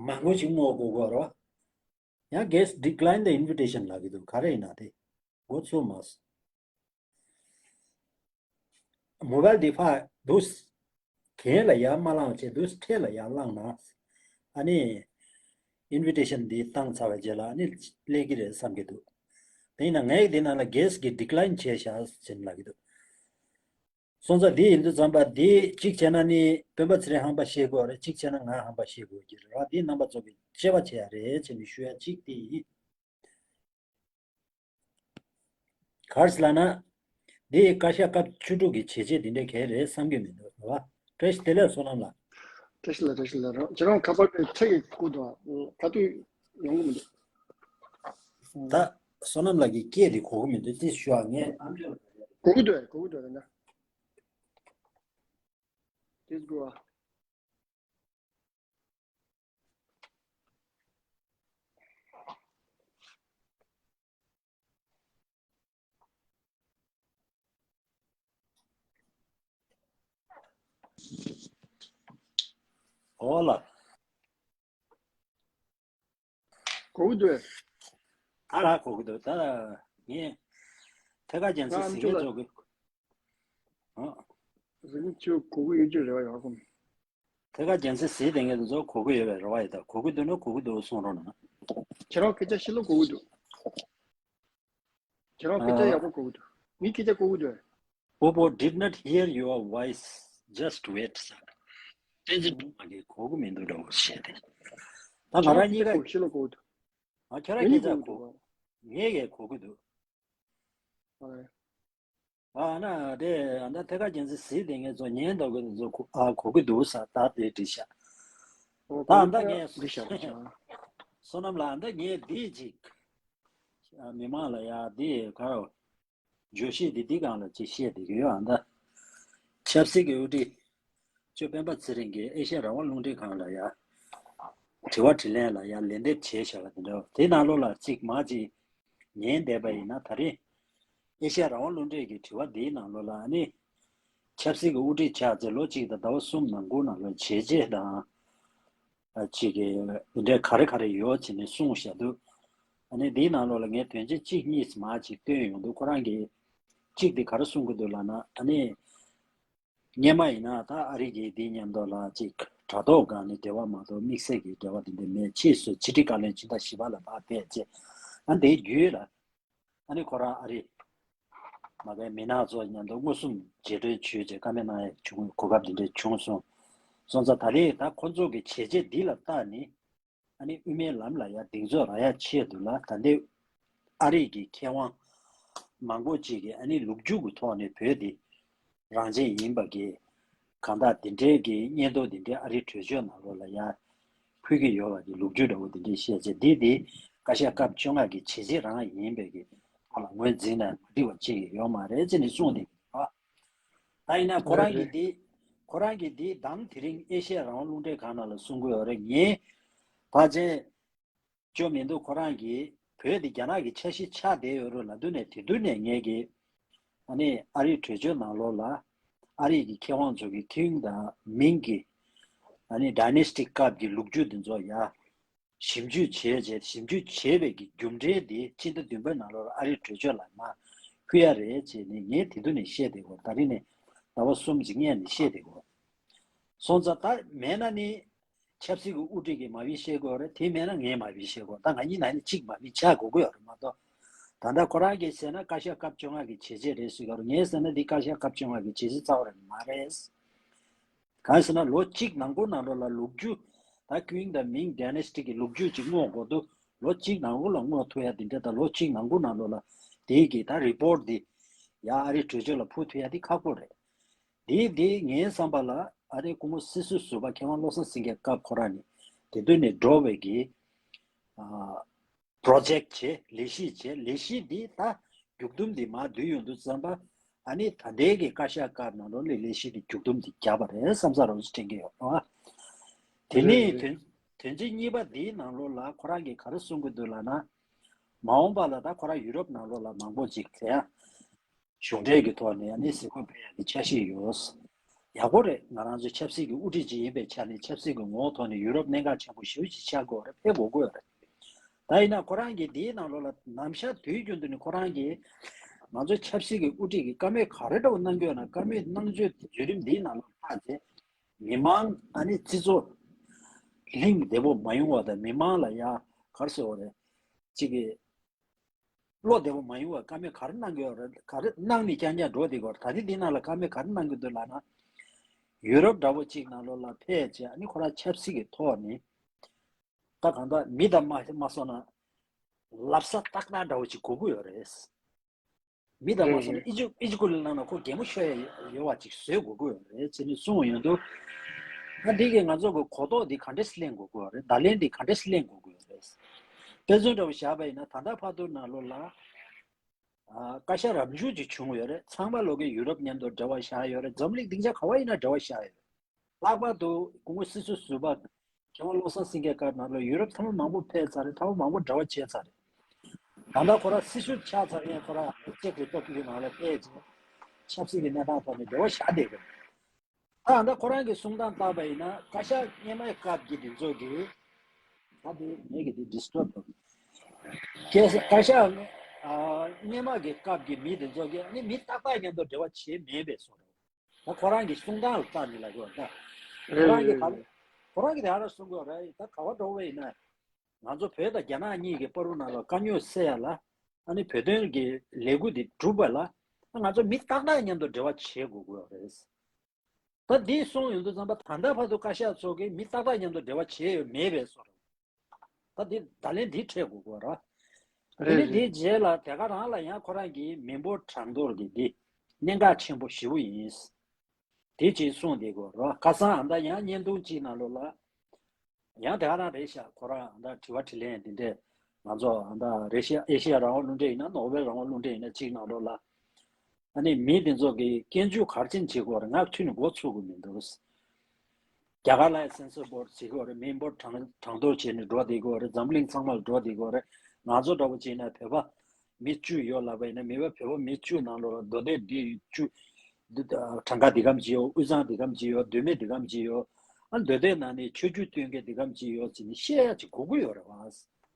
མང་པོ་ཅིག་སྔོག་དགོས་ཀྱི་རེད། ཡང་guest decline the invitation ལབ་ཀྱི་འདུག་ག་རེ་ཡིན་ན་དེ་མགོ་ཚོས་མ་སོང་། mobile device འདུག་གན་ལ་ཡར་མ་བླངས་བྱས་འདུག་འཕྲལ་ལ་ཡར་བླངས་ན། ཨ་ནི་invitation འདི་བཏང་ཚར་བའི་རྗེས་ལ་ཨ་ནི་སླེབས་ཀྱི་རེད་བསམ་གྱི་འདུག་དེ་ཡིན་ན་ངས་འདི་ནང་ལ་guest གི་decline བྱས་བཞག་ཟེར་ལབ་ཀྱི་འདུག་སོང་ཙང་འདི་ཡིན་དུས་ཙམ་པ་འདི་གཅིག་བྱས་ན་ནི་སྤེན་པ་ཚེ་རིང་ཧམ་པ་བཤད་དགོས་རེད། གཅིག་བྱས་ན་ང་ཧམ་པ་བཤད་དགོས་ཀྱི་རེད་བ། འདི་རྣམ་པ་ཚོ་གི་དཔྱད་པ་བྱེད་ཡ་རེད་ཅེས་ནས་ཞུ་ཡ་གཅིག་དེ་ཡིན། ག་རེ་ཟེར་ལབ་ན། འདི་བཀའ་ཤག་སྐབས་བཅུ་དྲུག་གི་བྱས་རྗེས་འདི་འདྲ་གང་རེད་བསམ་གྱི་མི་འདུག་རེད་བ། བཀྲ་ཤིས་བདེ་ལེགས་བསོད་ནམས་ལགས། བཀྲ་ཤིས་ལགས། བཀྲ་ཤིས་ལགས། རོགས་ཁྱེད་རང་ཁ་པར་དེ་ཁྲིད་ཀྱི་སྐུ་དང་ག་དུས་ཡོང་གི་མི་འདུག་ད་བསོད་ནམས་ལགས་ཀྱི་སྐད་དེ་གོ་གི་མི་འདུག་ཅེས་ཞུ་བ་ངས། གོ་གི་འདུག་གོ་གི་འདུག་ད་ལྟ། དེ་དགོས་བ། ཨོ་ལ། གོ་གི་འདུག་ད་ར་གོ་གི་འདུག་ད་ངས་ཐད་ཀར་རྒྱལ་མཚན་ཟེར་མཁན་ཚོ་གི། ཨ། ཟེར་མཁན་ཚོ་གོ་གི་ཡོད་ཀྱི་རེད་བ། ཡག་པོ། ཐད་ཀར་རྒྱལ་མཚན་ཟེར་བསྡད་མཁན་དེ་ཚོ་གོ་གི་ཡོད་པའི་རེ་བ་ཡོད། ད་གོ་གི་འདུག་ན་གོ་གི་འདུག་གསུང་རོགས་གནང་། ཁྱེད་རང་སྐད་ཆ་ཤི་ལོ་གོ་གི་འདུག་ཁྱེད་རང་སྐད་ཆ་ཨ། ཡག་པོ་གོ་གི་འདུག་ངའི་སྐད་ཆ་གོ་གི་འདུག Bobo did not hear your voice. Just wait, sir. བསྟན་འཛིན་སྒྲོལ་མ་གིས་གོ་གི་མི་འདུག་འདྲ་བོ་བཤད་དེ། ད་ང་རང་གཉིས་ཀ་ཤི་ལོ་གོ་གི་འདུག་ཨ། ཁྱེད་རང་ངས་སྐད་ཆ་གོ་གི་འདུག་ངས་ཡང་གོ་གི་འདུག་ཨ། ཨ་ན་དེ་ཨ་ད་ཐད་ཀར་རྒྱལ་མཚན་ཟེར་བསྡད་མཁན་ཚོ་ཉན་མདོག་གི་ཚོ་གོ་ཨ་གོ་གི་འདུག་ས་ད་དེ་འདྲི་ཤག་ཨོ། ད་ཨ་ད་ངས་འདི་ཤག་ཤག་བསོད་ནམས་ལགས། ཨ་ད་ངས་འདི་ཅིག་ཨ་མི་མང་ལ་ཡ་འདི་ག་རེ་བརྗོད་གཞི་འདི་འདི་སྒང་ལ་ཅིག་བཤད་བསྡད་ཀྱི་ཡོད། ཨ་ད་ཆབ་སྲིད་ཀྱི་དབུ་ཁྲིད་ཅོ་སྤེན་པ་ཚེ་རིང་གིས་ཨེ་ཤ་ཡ་རང་དབང་རླུང་འཕྲིན་ཁང་ལ་ཡ་དྲི་བ་དྲིས་ལན་ལ་ཡ་ལན་འདེབས་བྱས་བཞག་པ་དེ་འདྲ། དེ་ནང་ལོགས་ལ་ཅིག་མ་ཅིག་ཉན་བསྡད་པ་ཡིན་ན། ད་རེས་ཨེ་ཤ་ཡ་རང་དབང་རླུང་འཕྲིན་གྱི་དྲི་བ་འདིའི་ནང་ལོགས་ལ་ཨ་ནི་ཆབ་སྲིད་ཀྱི་དབུ་ཁྲིད་ཆགས་ཚེ་ལོ་གཅིག་དང་ཟླ་བ་གསུམ་ནང་ཁུལ་ནང་ལོགས་བྱས་རྗེས་དང་ཨ་ཅིག་གི་འདི་འདྲའི་ག་རེ་ག་རེ་ཡོད་ཅེས་ནས་གསུངས་བཞག་འདུག་ཨ་ནི་འདིའི་ནང་ལོགས་ལ་ངས་དོན་ཆེན་གཅིག་གཉིས་མ་ཅིག་བཏོན་ཡོང་དུས། ཁོ་རང་གིས་གཅིག་དེ་ག་རེ་གསུང་གི་འདུག་ལབ་ན། ཨ་ནི་སྔོན་མ་ཡིན་ན་ད་ཨ་རི་གིས་འདི་མཉམ་དུ་ལ་ཅིག་དྲ་ཐོག་སྒང་ནས་འབྲེལ་བ་མ་གཏོགས་དམིགས་བསལ་གྱི་འབྲེལ་བ་དེ་འདྲ་མེད། ཕྱིས་སུ་ཕྱི་དྲིལ་བཀའ་བློན་ཕྱི་ཟླ་བཞི་པ་ལ་ཕར་ཕེབས་རྗེས། ཨ་འདིའི་བརྒྱུད་ལ་ཨ་ནི་ཁོ་རང་ཨ་རི་མ་གའི་མི་སྣ་ཚོ་མཉམ་དུ་མངོན་སུམ་མཇལ་འཕྲད་བྱས་རྗེས་བཀའ་མོལ་གནང་ཡ་བྱུང་། གོ་སྐབས་འདི་འདྲ་བྱུང་སོང་། སོང་ཙང་ད་རེས་ད་ཁོ་ཚོ་གི་བྱས་རྗེས་འདི་ལ་བལྟས་ནས། ཨ་ནི་དབུ་མའི་ལམ་ལ་ཡ་གདེང་ཚོད་རག་ཡ་ཆེད་དུ་ལ། ད་ལྟའི་ཨ་རི་གི་མཁས་དབང་མང་པོ་ཅིག་གིས་ཨ་ནི་ལོ་རྒྱུས་ཀྱི་ཐོག་ནས་བོད་འདི་རང་བཙན་ཡིན་པ་གི་གང་ལྟར་འདི་འདྲའི་གི་སྙན་ཐོ་འདི་འདྲའི་ཨ་རིའི་གྲོས་ཆོད་ནང་ལོགས་ལ་ཡ་ཕུལ་གྱི་ཡོད་པ་གི་ལོ་རྒྱུས་འདྲ་བོ་འདི་འདྲའི་བཤད་རྗེས། འདི་འདི་བཀའ་ཤག་སྐབས་བཅོ་ལྔ་གི་བྱས་རྗེས་རང་ཡིན་པའི་གི་ཐོག་ལ་ངོས་འཛིན་ན་མ་འགྲིག་པ་ཅིག་ཡོད་མ་རེད་ཅེས་ནས་གསུངས་ཏེ། ད་ཡིན་ན་ཁོ་རང་གིས་འདི་ཁོ་རང་གིས་འདི་དང་དེ་རིང་ཨེ་ཤེ་ཡ་རང་དབང་རླུང་འཕྲིན་ཁང་ནང་ལ་གསུང་གི་ཡོད་རེད། ངས་ཕལ་ཆེར་ཅོ་མི་འདུག་ཁོ་རང་གིས་བོད་འདི་རྒྱ་ནག་གི་ཆ་ཤས་ཆགས་བསྡད་ཡོད་རེད་ལབ་དུས་ནས། དེ་དུས་ནས་ངས་ཀྱིས་ཨ་ནི་ཨ་རིའི་གྲོས་ཆོད་ནང་ལོགས་ལ་ཨ་རིའི་གི་མཁས་དབང་ཚོ་གི་ཁྱོན་དང་མིང་གི་ཨ་ནི་ཌའི་ནེ་སི་ཊི་སྐབས་ཀྱི་ལོ་རྒྱུས་འདི་ཚོ་ཡ་ ཞིབ་འཇུག་བྱས་རྗེས་ཞིབ་འཇུག་བྱས་པའི་གི་རྒྱུ་འབྲས་དེ་ཕྱི་ཟླ་བདུན་པའི་ནང་ལོགས་ལ་ཨ་རིའི་གྲོས་ཆོད་ལ་མར་ཕུལ་ཡ་རེད་ཅེས་ནས་ངས་དེ་དུས་ནས་བཤད་བསྡད་ཡོད། ད་རིང་ནས་ཟླ་བ་གསུམ་ཅིག་སྔོན་ནས་བཤད་བསྡད་ཡོད། སོང་ཙང་ད་མེད་ན་ནི་ཆབ་སྲིད་ཀྱི་དབུ་ཁྲིད་ཀྱིས་མ་བི་བཤད་དགོས་རེད། དེ་མེད་ན་ངས་མ་བི་བཤད་དགོས། ད་ང་གཉིས་ནང་ནས་གཅིག་མ་བི་ཆགས་དགོས་ཀྱི་ཡོད་རེད་མ་གཏོགས། ད་ལྟ་ཁོ་རང་གིས་ཟེར་ན་བཀའ་ཤག་སྐབས་བཅོ་ལྔ་གི་བྱས་རྗེས་རེད་ཟེར་གྱི་ཡོད་རེད། ངས་ཟེར་ན་འདི་བཀའ་ཤག་སྐབས་བཅོ་ལྔ་གི་བྱས་རྗེས་རྩ་བ་རེད་མ་རེད། གང་ཟེར་ན་ལོ་གཅིག་ནང་འཁོར་ནང་ལོགས་ལ་ལོ་རྒྱུས་ད་Qing དང་Ming Dynasty གི་ལོ་རྒྱུས་ཅིག་སྔོག་དགོས་འདུག་ལོ་གཅིག་ནང་འཁོར་ལ་སྔོག་ཐུབ་ཡ་དེ་འདྲ་དང་ལོ་གཅིག་ནང་འཁོར་ནང་ལོགས་ལ་དེའི་གི་ད་རི་པོར་ཊི་དེ་ཡ་ཨ་རིའི་གྲོས་ཆོད་ལ་ཕུལ་ཐུབ་ཡ་དེ་ཁག་པོ་རེད། དེ་དེ་ངའི་བསམ་པ་ལ་ཨ་རིའི་སྐུ་ངོ་སྲིད་ཟུར་ཟུར་པ་མཁས་དབང་བློ་བཟང་སེང་གེ་སྐབས་ཁོ་རང་ནས་དེ་དུས་ནས་འགྲོ་བའི་གི་ཨ་པྲོ་ཇེག་བྱས་ལས་གཞི་བྱས་ལས་གཞི་འདི་ད་མཇུག་སྡོམ་འདི་མར་བསྡུས་ཡོང་དུས་ཙམ་པ་ཨ་ནི་ད་ལྟའི་གི་བཀའ་ཤག་སྐབས་ནང་ལོགས་ལས་ལས་གཞི་འདི་མཇུག་སྡོམ་འདི་བརྒྱབ་པ་རེད་བསམ་ས་རོགས་ཅིག་དྲན་གྱི་ཡོད་རེད་བ། དེ་རེད་ནས་རེད། དོན་དོན་ཚན་གཉིས་པ་འདིའི་ནང་ལོགས་ལ་ཁོ་རང་གིས་ག་རེ་གསུང་གི་འདུག་ལབ་ན། མ་འོངས་པ་ལ་ད་ཁོ་རང་ཡུ་རོབ་ནང་ལོགས་ལ་མང་པོ་ཅིག་དེ་ཡང་གཞུང་འབྲེལ་གྱི་ཐོག་ནས་ཨ་ནི་གཟིགས་སྐོར་ཕེབས་ཡག་གི་འཆར་གཞི་ཡོད། ཡག་པོ་རེད། ང་རང་ཚོ་ཆབ་སྲིད་ཀྱི་དབུ་ཁྲིད་ཅིག་ཡིན་པའི་ཆ་ནས་ཆབ་སྲིད་ཀྱི་ངོ་བོ་ཐོག་ནས་ཡུ་རོབ་གནད་འགག་ཆེན་པོ་ཞེ་པོ་ཅིག་ཆགས་དགོས་རེད། ཕེབས་དགོས་དགོས་རེད། ད་ཡིན་ན་ཁོ་རང་གིས་འདིའི་ནང་ལོགས་ལ་ནམ་ཞག་དུས་རྒྱུན་དུ་ནི་ཁོ་རང་གིས་ང་ཚོ་ཆབ་སྲིད་ཀྱི་དབུ་ཁྲིད་ཀྱི་བཀའ་མོལ་ག་རེ་འདྲ་བོ་གནང་གི་ཡོད་ན་བཀའ་མོལ་གནང་ཚུལ་བརྒྱུད་རིམ་འདིའི་ནང་ལ་ལྷག་ཚེ་མི་མང་ཨ་ནི་སྤྱི་ཚོགས་ལྷིང་བདེ་པོ་མ་ཡོང་བ་དང་མི་མང་ལ་ཡ་ག་རེ་ཟེར་བ་རེད། གཅིག་གིས་བློ་བདེ་པོ་མ་ཡོང་བར་བཀའ་མོལ་ག་རེ་གནང་གི་ཡོད་རེད། ག་རེ་གནང་ནས་རྐྱང་རྐྱང་འགྲོ་བསྡད་ཀྱི་ཡོད་རེད། ད་ནི་འདི་ནང་ལ་བཀའ་མོལ་ག་རེ་གནང་གི་འདུག་ལབ་ན། ཡུ་རོབ་འདྲ་བོ་གཅིག་ནང་ལོགས་ལ་ཕེབས་བྱས་ཨ་ནི་ཁོ་རང་ཆབ་སྲིད་ཀྱི་ཐོག་ནས་ད་གང་ལྟར་མི་དང་མ་མ་སོང་ན་ལབ་ས་ཏག་ཏག་འདྲ་བོ་ཅིག་དགོས་ཀྱི་ཡོད་རེད། མི་དང་མ་སོང་ན་ཨི་ཇུ་ཨི་ཇུ་ཀུ་ལི་ནང་ལ་ཁོ་གད་མོ་ཤོར་ཡ་ཡོད་པ་ཅིག་བཟོས་དགོས་ཀྱི་ཡོད་རེད་ཅེས་ནས་གསུངས་ཡོང་དུས། ད་འདི་གིས་ང་ཚོ་གི་གོ་རྟོགས་འདི་ག་འདྲས་སེ་ལེན་དགོས་ཀྱི་ཡོད་རེད། བརྡ་ལན་འདི་ག་འདྲས་སེ་ལེན་དགོས་ཀྱི་ཡོད་རེད། དཔེ་མཚོན་འདྲ་བོ་བཞག་པ་ཡིན་ན་ད་ལྟ་བར་དུ་ནང་ལོགས་ལ་ཨ་བཀའ་ཤག་རབ་བྱུང་ཅིག་བྱུང་ཡོད་རེད། ཚང་མ་ལོག་གི་ཡུ་རོབ་མཉམ་དུ་འབྲེལ་བ་བཞག་ཡོད་རེད། འཛམ་གླིང་སྡིངས་ཆ་ག་བ་ཡིན་ན་འབྲེལ་བ་བཞག་ཡོད་རེད། ལྷག་པར་དུ་སྐུ་ངོ་སྲིད་ཟུར་ཟུར་པ་མཁས་དབང་བློ་བཟང་སེང་གེ་སྐབས་ནང་ལ་ཡུ་རོབ་ཐེངས་མ་མང་པོ་ཕེབས་ཚར་རེད། ཐེངས་མ་མང་པོ་འབྲེལ་བ་བྱས་ཚར་རེད། ད་ལྟ་ཁོ་རང་སྲིད་ཟུར་ཆགས་ཚར་ཡང་ཁོ་རང་ཅེཀ་རི་པབ་ལིག་ནང་ལ་ཕེབས་ཚེ་ཆབ་སྲིད་ཀྱི་གནས་སྟངས་ཐོག་ནས་འབྲེལ་བ་བཞག་བསྡད་ཀྱི་རེད། ད་ད་ལྟ་ཁོ་རང་གི་གསུང་སྟངས་བལྟས་པ་ཡིན་ན་བཀའ་ཤག་སྔོན་མའི་སྐབས་ཀྱི་དེ་ཚོ་གི་ད་དེ་ངས་ཀྱི་དེ་ཌི་སི་ཊརབ་དང་། བཀའ་ཤག་སྔོན་མ་གི་སྐབས་ཀྱི་མི་དེ་ཚོ་གི་ནི་མི་ཏག་ཏག་མཉམ་དུ་འབྲེལ་བ་བྱས་མེད་པའི་བཟོ་འདྲ། ད་ཁོ་རང་གི་གསུང་སྟངས་ལ་བལྟས་ནས་ལབ་དགོས་ད། ཁོ་རང་གི་ད་ཁོ་རང་གི་དེ་ཧ་ར་གསུང་དགོས་རེད། ད་ག་བ་འགྲོ་བ་ཡིན་ན་ང་ཚོ་བོད་དང་རྒྱ་ནག་གཉིས་ཀྱི་བར་དུ་ནང་ལ་དཀའ་རྙོག་སེལ་ཡ་ལ་ཨ་ནི་བོད་དོན་གྱི་ལས་འགུལ་འདི་སྒྲུབ་པ་ལ་ང་ཚོ་མི་ཏག་ཏག་མཉམ་དུ་འབྲེལ་བ་བྱེད་དགོས་དགོས་རེད། ད་འདི་གསུངས་ཡོང་དུས་ཙམ་པ་ད་ལྟ་བར་དུ་བཀའ་ཤག་ཚོ་གིས་མི་ཏག་ཏག་མཉམ་དུ་འབྲེལ་བ་བྱས་ཡོད་མེད་པའི་བཟོ་འདྲ། ད་འདི་བརྡ་ལན་འདི་འཕྲད་དགོས་ཀྱི་རེད། དེ་རེད་ནས་འདིའི་རེད། རྗེས་ལ་དེ་ག་རང་ལ་ཡང་ཁོ་རང་གིས་མི་འབོར་གྲངས་ཐོ་གི་འདི་གནད་འགག་ཆེན་པོ་ཞེ་པོ་ཡིན། དེ་ཅིག་གསུངས་བསྡད་ཀྱི་རེད། ཁ་སང་ཨ་མདའ་ཡང་བརྙན་ཐུང་གཅིག་ནང་ལོགས་ལ་ཡང་དེ་ག་རང་རེད་ཤག་ཁོ་རང་ཨ་མདའ་དྲི་བ་དྲིས་ལན་འདི་འདྲས་ང་ཚོ་ཨ་མདའ་རེ་ཤི་ཡ་ཨེ་ཤི་ཡ་རང་དབང་རླུང་འཕྲིན་ཡིན་ན་ནོ་བེལ་རང་དབང་རླུང་འཕྲིན་ཡིན་ན་གཅིག་ནང་ལོགས་ལ། ཨ་ནི་མི་དེ་ཚོ་གི་སྐྱོན་བརྗོད་ག་རེ་བྱས་ནས་བྱེད་དགོས་རེད། ང་ཁྱོན་ནས་མགོ་ཚོད་ཀྱི་མི་འདུག་རྒྱ་གར་ལ་ཡང་སེན་སར་བོར་ཌི་བྱེད་དགོས་རེད། མི་འབོར་གྲངས་གྲངས་ཐོ་བྱས་ནས་འགྲོ་བསྡད་དགོས་རེད། འཛམ་གླིང་ཚང་མར་འགྲོ་བསྡད་དགོས་རེད། ང་ཚོ་འདྲ་པོ་བྱས་ན་བོད་པ་མི་བཅུ་ཡོད་ལབ་པ་ཡིན་ན་མི་བོད་བོད་པ་མི་བཅུ་ནང་ལོགས་ལ་མདོ་སྟོད་འདི་བཅུ་འདི་གྲངས་ཀ་འདི་གམ་ཅིག་ཡོད། དབུས་གཙང་འདི་གམ་ཅིག་ཡོད། མདོ་སྨད་འདི་གམ་ཅིག་ཡོད། ཨ་མདོ་སྟོད་ནང་ནས་ཆོས་བརྒྱུད་སྟོན་མཁན་འདི་གམ་ཅིག་ཡོད་ཟེར་ནས་བཤད་ཡ་ཅིག་དགོས་ཀྱི་ཡོད་རེད་བ།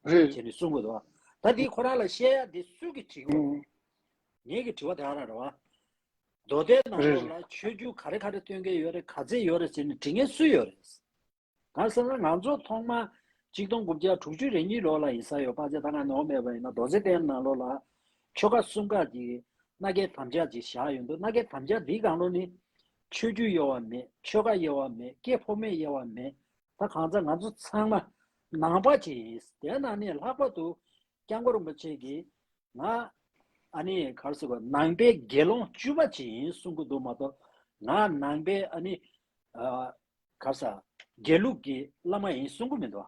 རེད། བྱས་ནས་གསུང་གི་འདུག་ད་འདི་ཁོ་རང་ལ་བཤད་ཡ་འདི་སུ་གིས་བྲིས་དགོས་རེད། ངེད་ཀྱི་དྲི་བ་དེ་ག་རང་རེད་བ། མདོ་སྟོད་ནང་ལོགས་ལ་ཆོས་བརྒྱུད་ག་རེ་ག་རེ་སྟོན་མཁན་ཡོད་རེད། ག་ཚད་ཡོད་རེད་ཟེར་ནས་འདྲི་མཁན་སུ་ཡོད་རེད། གང་ཟེར་ན་ང་ཚོ་ཐོག་མ་གཅིག་སྟོང་དགུ་བརྒྱ་དྲུག་ཅུ་རེ་གཉིས་ལོ་ལ་ཡིན་ས་ཡོད་པ་ཚེ་ད་ང་ནོར་མེད་པ་ཡིན་ན་རྡོ་རྗེ་གདན་ནང་ལོགས་ལ་ཆོལ་ཁ་གསུམ་ཀ་གི་མནའ་སྐྱེལ་དམ་བཅའ་ཅིག་བཞག་ཡོད་འདུག་སྣ་སྐྱེལ་དམ་བཅའ་འདིའི་སྒང་ལོགས་ནི་ཆོས་བརྒྱུད་དབྱེ་བ་མེད། ཆོལ་ཁ་དབྱེ་བ་མེད། སྐྱེས་ཕོ་མོའི་དབྱེ་བ་མེད། ད་གང་ཟག་ང་ཚོ་ཚང་མ་ནང་པ་ཅིག་ཡིན། དེ་ནང་ནས་ལྷག་པར་དུ་སྐྱབས་མགོན་རིན་པོ་ཆེ་གིས་ང་ཨ་ནི་ག་རེ་ཟེར་དགོས། ནང་པའི་དགེ་སློང་བཅུ་པ་ཅིག་ཡིན་གསུང་གི་འདུག་མ་གཏོགས་ང་ནང་པའི་ཨ་ནི་ཨ་ག་རེ་ཟེར་དགེ་ལུགས་ཀྱི་བླ་མ་ཡིན་གསུང་གི་མི་འདུག་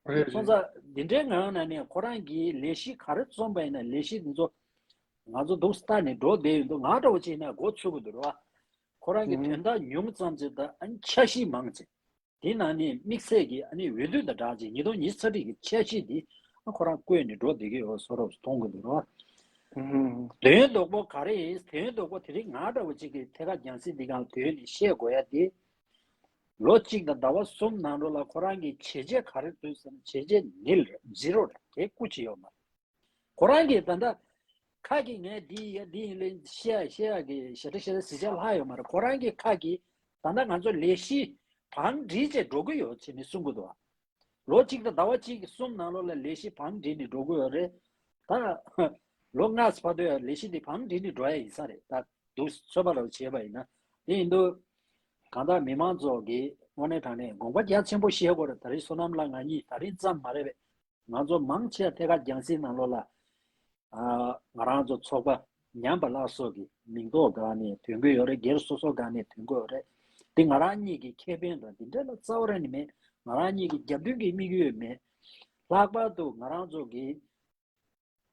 རེད་སོང་རེད། ཙང་འདི་འདྲའི་ངང་ནས་ནས་ཁོ་རང་གིས་ལས་གཞི་ག་རེ་རྩོམ་པ་ཡིན་ན་ལས་གཞི་འདི་ཚོ་ང་ཚོ་འདུག་ལྟ་ནས་འགྲོ་བསྡད་ཡོད་འདུག་ང་འདྲ་བོ་བྱས་ན་མགོ་ཚོས་ཀྱི་འདུག་རེད་བ། ཁོ་རང་གི་ཨུ་དོན་དག་ཉུང་ཙམ་ཅིག་དང་ཨ་ནི་འཆར་གཞི་མང་ཅིག་དེའི་ནང་ནས་དམིགས་བསལ་གྱི་ཨ་ནི་འོས་བསྡུ་དང་སྦྲགས་ཅིག་ཉིས་སྟོང་ཉི་ཤུ་རྩ་དྲུག་གི་འཆར་གཞི་འདི་ཨ་ཁོ་རང་བཀོད་ནས་འགྲོ་བསྡད་ཀྱི་ཡོད་བཟོ་འདྲ་མཐོང་གི་འདུག་རེད་བ། ཨུ་དོན་དག་པོ་ག་རེ་ཡིན། དོན་དག་པོ་དེ་རིང་ང་འདྲ་བོ་ཅིག་གིས་ཐད་ཀར་རྒྱང་སྲིང་འདི་སྒང་ལ་དོན་ནས་བཤད་དགོས་ཡ་དེ། ལོ་གཅིག་དང་ཟླ་བ་གསུམ་ནང་ལོགས་ལ་ཁོ་རང་གི་བྱས་རྗེས་ག་རེ་འདུག་ཟེར་ན། བྱས་རྗེས་ནིལ་རེད། ཛི་རོ་རེད། དེ་སྐུ་ཅི་ཡོད་མ་རེད། ཁོ་རང་གིས་ད་ལྟ་ཁ་གིས་ངས་འདི་ཡིན་ཡ་འདི་ཡིན་ལེ་བཤད་ཡ་བཤད་ཡ་གི་ཞེ་དྲག་ཞེ་དྲག་གཟི་ཆ་ལྷག་ཡོད་མ་རེད། ཁོ་རང་གི་ཁ་གིས་ད་ལྟ་ང་ཚོ་ལས་གཞི་བང་སྒྲིག་བྱས་འགྲོ་གི་ཡོད་ཅེས་ནས་གསུང་གི་འདུག་ཨ། ལོ་གཅིག་དང་ཟླ་བ་གཅིག་གསུམ་ནང་ལོགས་ལ་ལས་གཞི་བང་སྒྲིག་ནས་འགྲོ་གི་ཡོད་རེད། ད་ལོ་ལྔ་ཙམ་བར་དུ་ཡང་ལས་གཞི་འདི་བང་སྒྲིག་ནས་འགྲོ་ཡ་ཡིན་ས་རེད། ད་འདུག་ཚོད་དཔག་ལ་བྱས་པ་ཡིན་ན། དེ་ཡིན་དུས་གང་ལྟར་མི་མང་ཚོ་གིས་དངོས་གནས་དྲང་གནས་དགོངས་པ་རྒྱ་ཆེན་པོ་བཞེས་དགོས་རེད། ད་རེས་བསོད་ནམས་ལགས་ང་གཉིས་ད་རེས་ཙམ་མ་རེད་པས། ང་ཚོ་མང་ཆེ་བ་ཐད་ཀར་རྒྱང་སྲིང་ནང་ལོགས་ལ། ཨ། ང་རང་ཚོ་ཚོགས་པ་ཉམས་པ་སླར་གསོ་གི་མིང་ཐོག་སྒང་ནས་ཐོན་གྱི་ཡོད་རེད། སྒེར་སོ་སོ་སྒང་ནས་ཐོན་གྱི་ཡོད་རེད། དེ་ང་རང་གཉིས་ཀྱི་ཁེ་ཕན་དང་དེ་འདྲ་ལ་རྩ་བ་རང་ནས་མེད། ང་རང་གཉིས་ཀྱི་རྒྱབ་མདུན་གྱི་དམིགས་ཡུལ་མེད། ལྷག་པར་དུ་ང་རང་ཚོ་གིས་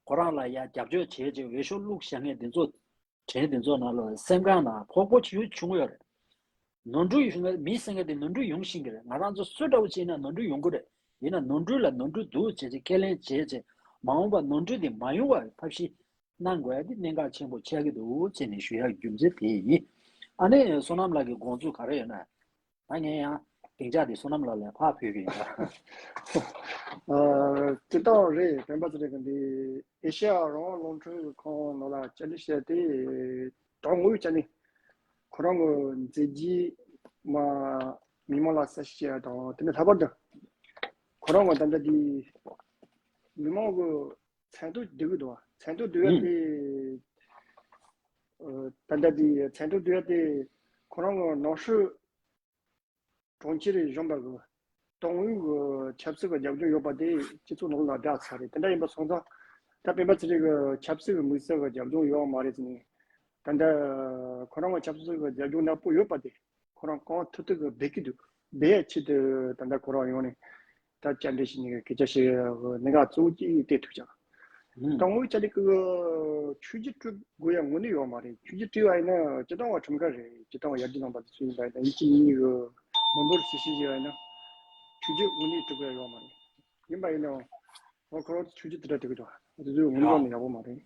ཁོ་རང་ལ་ཡ་རྒྱབ་སྐྱོར་བྱེད་ཅེས་འོས་ཤོག་བླུགས་བཞག་མཁན་དེ་ཚོ། དྲན་དེ་ཚོ་ནང་ལ་སེམས་ཁང་ནང་ཕོག་པོ་ཞེ་པོ་བྱུང་ཡོད་རེད། ནོར་འཁྲུལ་ཡོང་ཡ། མི་ཟེར་མཁན་དེ་ནོར་འཁྲུལ་ཡོང་བཞིན་གྱི་རེད། ང་རང་ཚོ་སུ་འདྲ་བོ་བྱས་ན་ནོར་འཁྲུལ་ཡོང་གི་རེད། ཡིན་ན་ནོར་འཁྲུལ་ལ་ནོར་འཁྲུལ་འདུག་བྱས་ཅིག་ཁས་ལེན་བྱས་ཅིག་མ་འོངས་པ་ནོར་འཁྲུལ་དེ་མ་ཡོང་བའི་ཐབས་ཤེས་གནང་དགོས་ཡ་དེ་གནད་འགག་ཆེན་པོ་ཆགས་ཀྱི་འདུག་བྱས་ནས་ཞུ་ཡ་རྒྱུ་མཚན་དེ་ཡིན། ཨ་ནི་བསོད་ནམས་ལགས་ཀྱི་དགོངས་ཚུལ་ག་རེ་ཡོད་ན། ད་ངས་ཡང་སྡིངས་ཆ་དེ་བསོད་ནམས་ལགས་ལ་ཕར་ཕུལ་གྱི་ཡིན་ད། ཨ། དེ་ལྟ་བུ་རེད། སྤེན་པ་ཚེ་རིང་གིས་འདི་ཨེ་ཤེ་ཡ་རང་དབང་རླུང་འཕྲིན་གྱི་ཁང་ནང་ལ་བཅར་འདྲི་བྱས་ཏེ། དོན་དངོས་ཡོད་ཅག་ནི་ཁོ་རང་གི་མཛད་རྗེས་མ་མི་མང་ལ་གསལ་བཤད་བྱས་དང་། དེ་ནས་ལྷག་པར་དུ་ཁོ་རང་གི་ད་ལྟ་འདི་མི་མང་གི་མཚན་ཐོ་བསྡུ་གི་འདུག་མཚན་ཐོ་བསྡུ་ཡ་ཨུ། དེ། ཨ། ད་ལྟ་འདི་མཚན་ཐོ་བསྡུ་ཡ་དེ་ཁོ་རང་གི་ནང་ཧྲུའུ་གྲོང་ཁྱེར་གཞོན་པ་གི་ཏང་ཨུའི་གི་ཆབ་སྲིད་ཀྱི་རྒྱབ་ལྗོངས་ཡོད་པ་དེ་སྤྱི་ཚོགས་ནང་ལ་བསྒྲགས་ཚར་རེད། དེ་འདྲ་ཡིན་པ་སོང་ཙང་། ད་སྤེན་པ་ཚེ་རིང་གི་ཆབ་སྲིད་ཀྱི་དམིགས་བསལ་གྱི་རྒྱབ་ལྗོངས་ཡོད་མ་རེད་ཟེར་ནས། ད་ལྟ་ཁོ་རང་གི་ཆབ་སྲིད་ཀྱི་རྒྱབ་ལྗོངས་ནག་པོ་ཡོད་པ་དེ་ཁོ་རང་གང་ཐུབ་ཐུབ་ཀྱི་འབད་ཀྱི་འདུག་འབད་ཡ་ཆེད་དུ་ད་ལྟ་ཁོ་རང་ཡོང་ནས་ད་བཅར་འདྲི་བྱེད་མཁན་གྱི་སྐད་ཆ་བཤད་ཡ་གི་གནད་འགག་གཙོ་བོ་གཅིག་བལྟས་ཐུབ་ཀྱང་། ཨུ། དང་པོ་ཆ་ནས་ཀྱི་ཆོས་བརྒྱུད་དཀྲུག་དགོས་ཡ་དངོས་གནས་ཡོད་མ་རེད། ཆོས་བརྒྱུད་དཀྲུག་པ་ཡིན་ན་སྤྱིར་བཏང་བ་ཁྲིམས་འགལ་རེད། སྤྱིར་བཏང་བ་ཡར་རྒྱས་གནང་པ་དེ་ཚོ་ཡིན་པ་ཡིན་ན། ཡིན་གཅིག་མིན་གཉིས་ཀྱི་མི་འབོར་སྲི་ཞུ་བྱས་པ་ཡིན་ན་ཆོས་བརྒྱུད་དངོས་གནས་དཀྲུག་པ་ཡོད་མ་རེད། ཡིན་པ་ཡིན་ནའང་ཨོ་ཁོ་རང་ཆོས་བརྒྱུད་དེ་འདྲ་དེ་གི་འདུག་དེ་ཚོའི་ངོས་ཡ། འཛིན་ཡག་པོ་མ་རེད།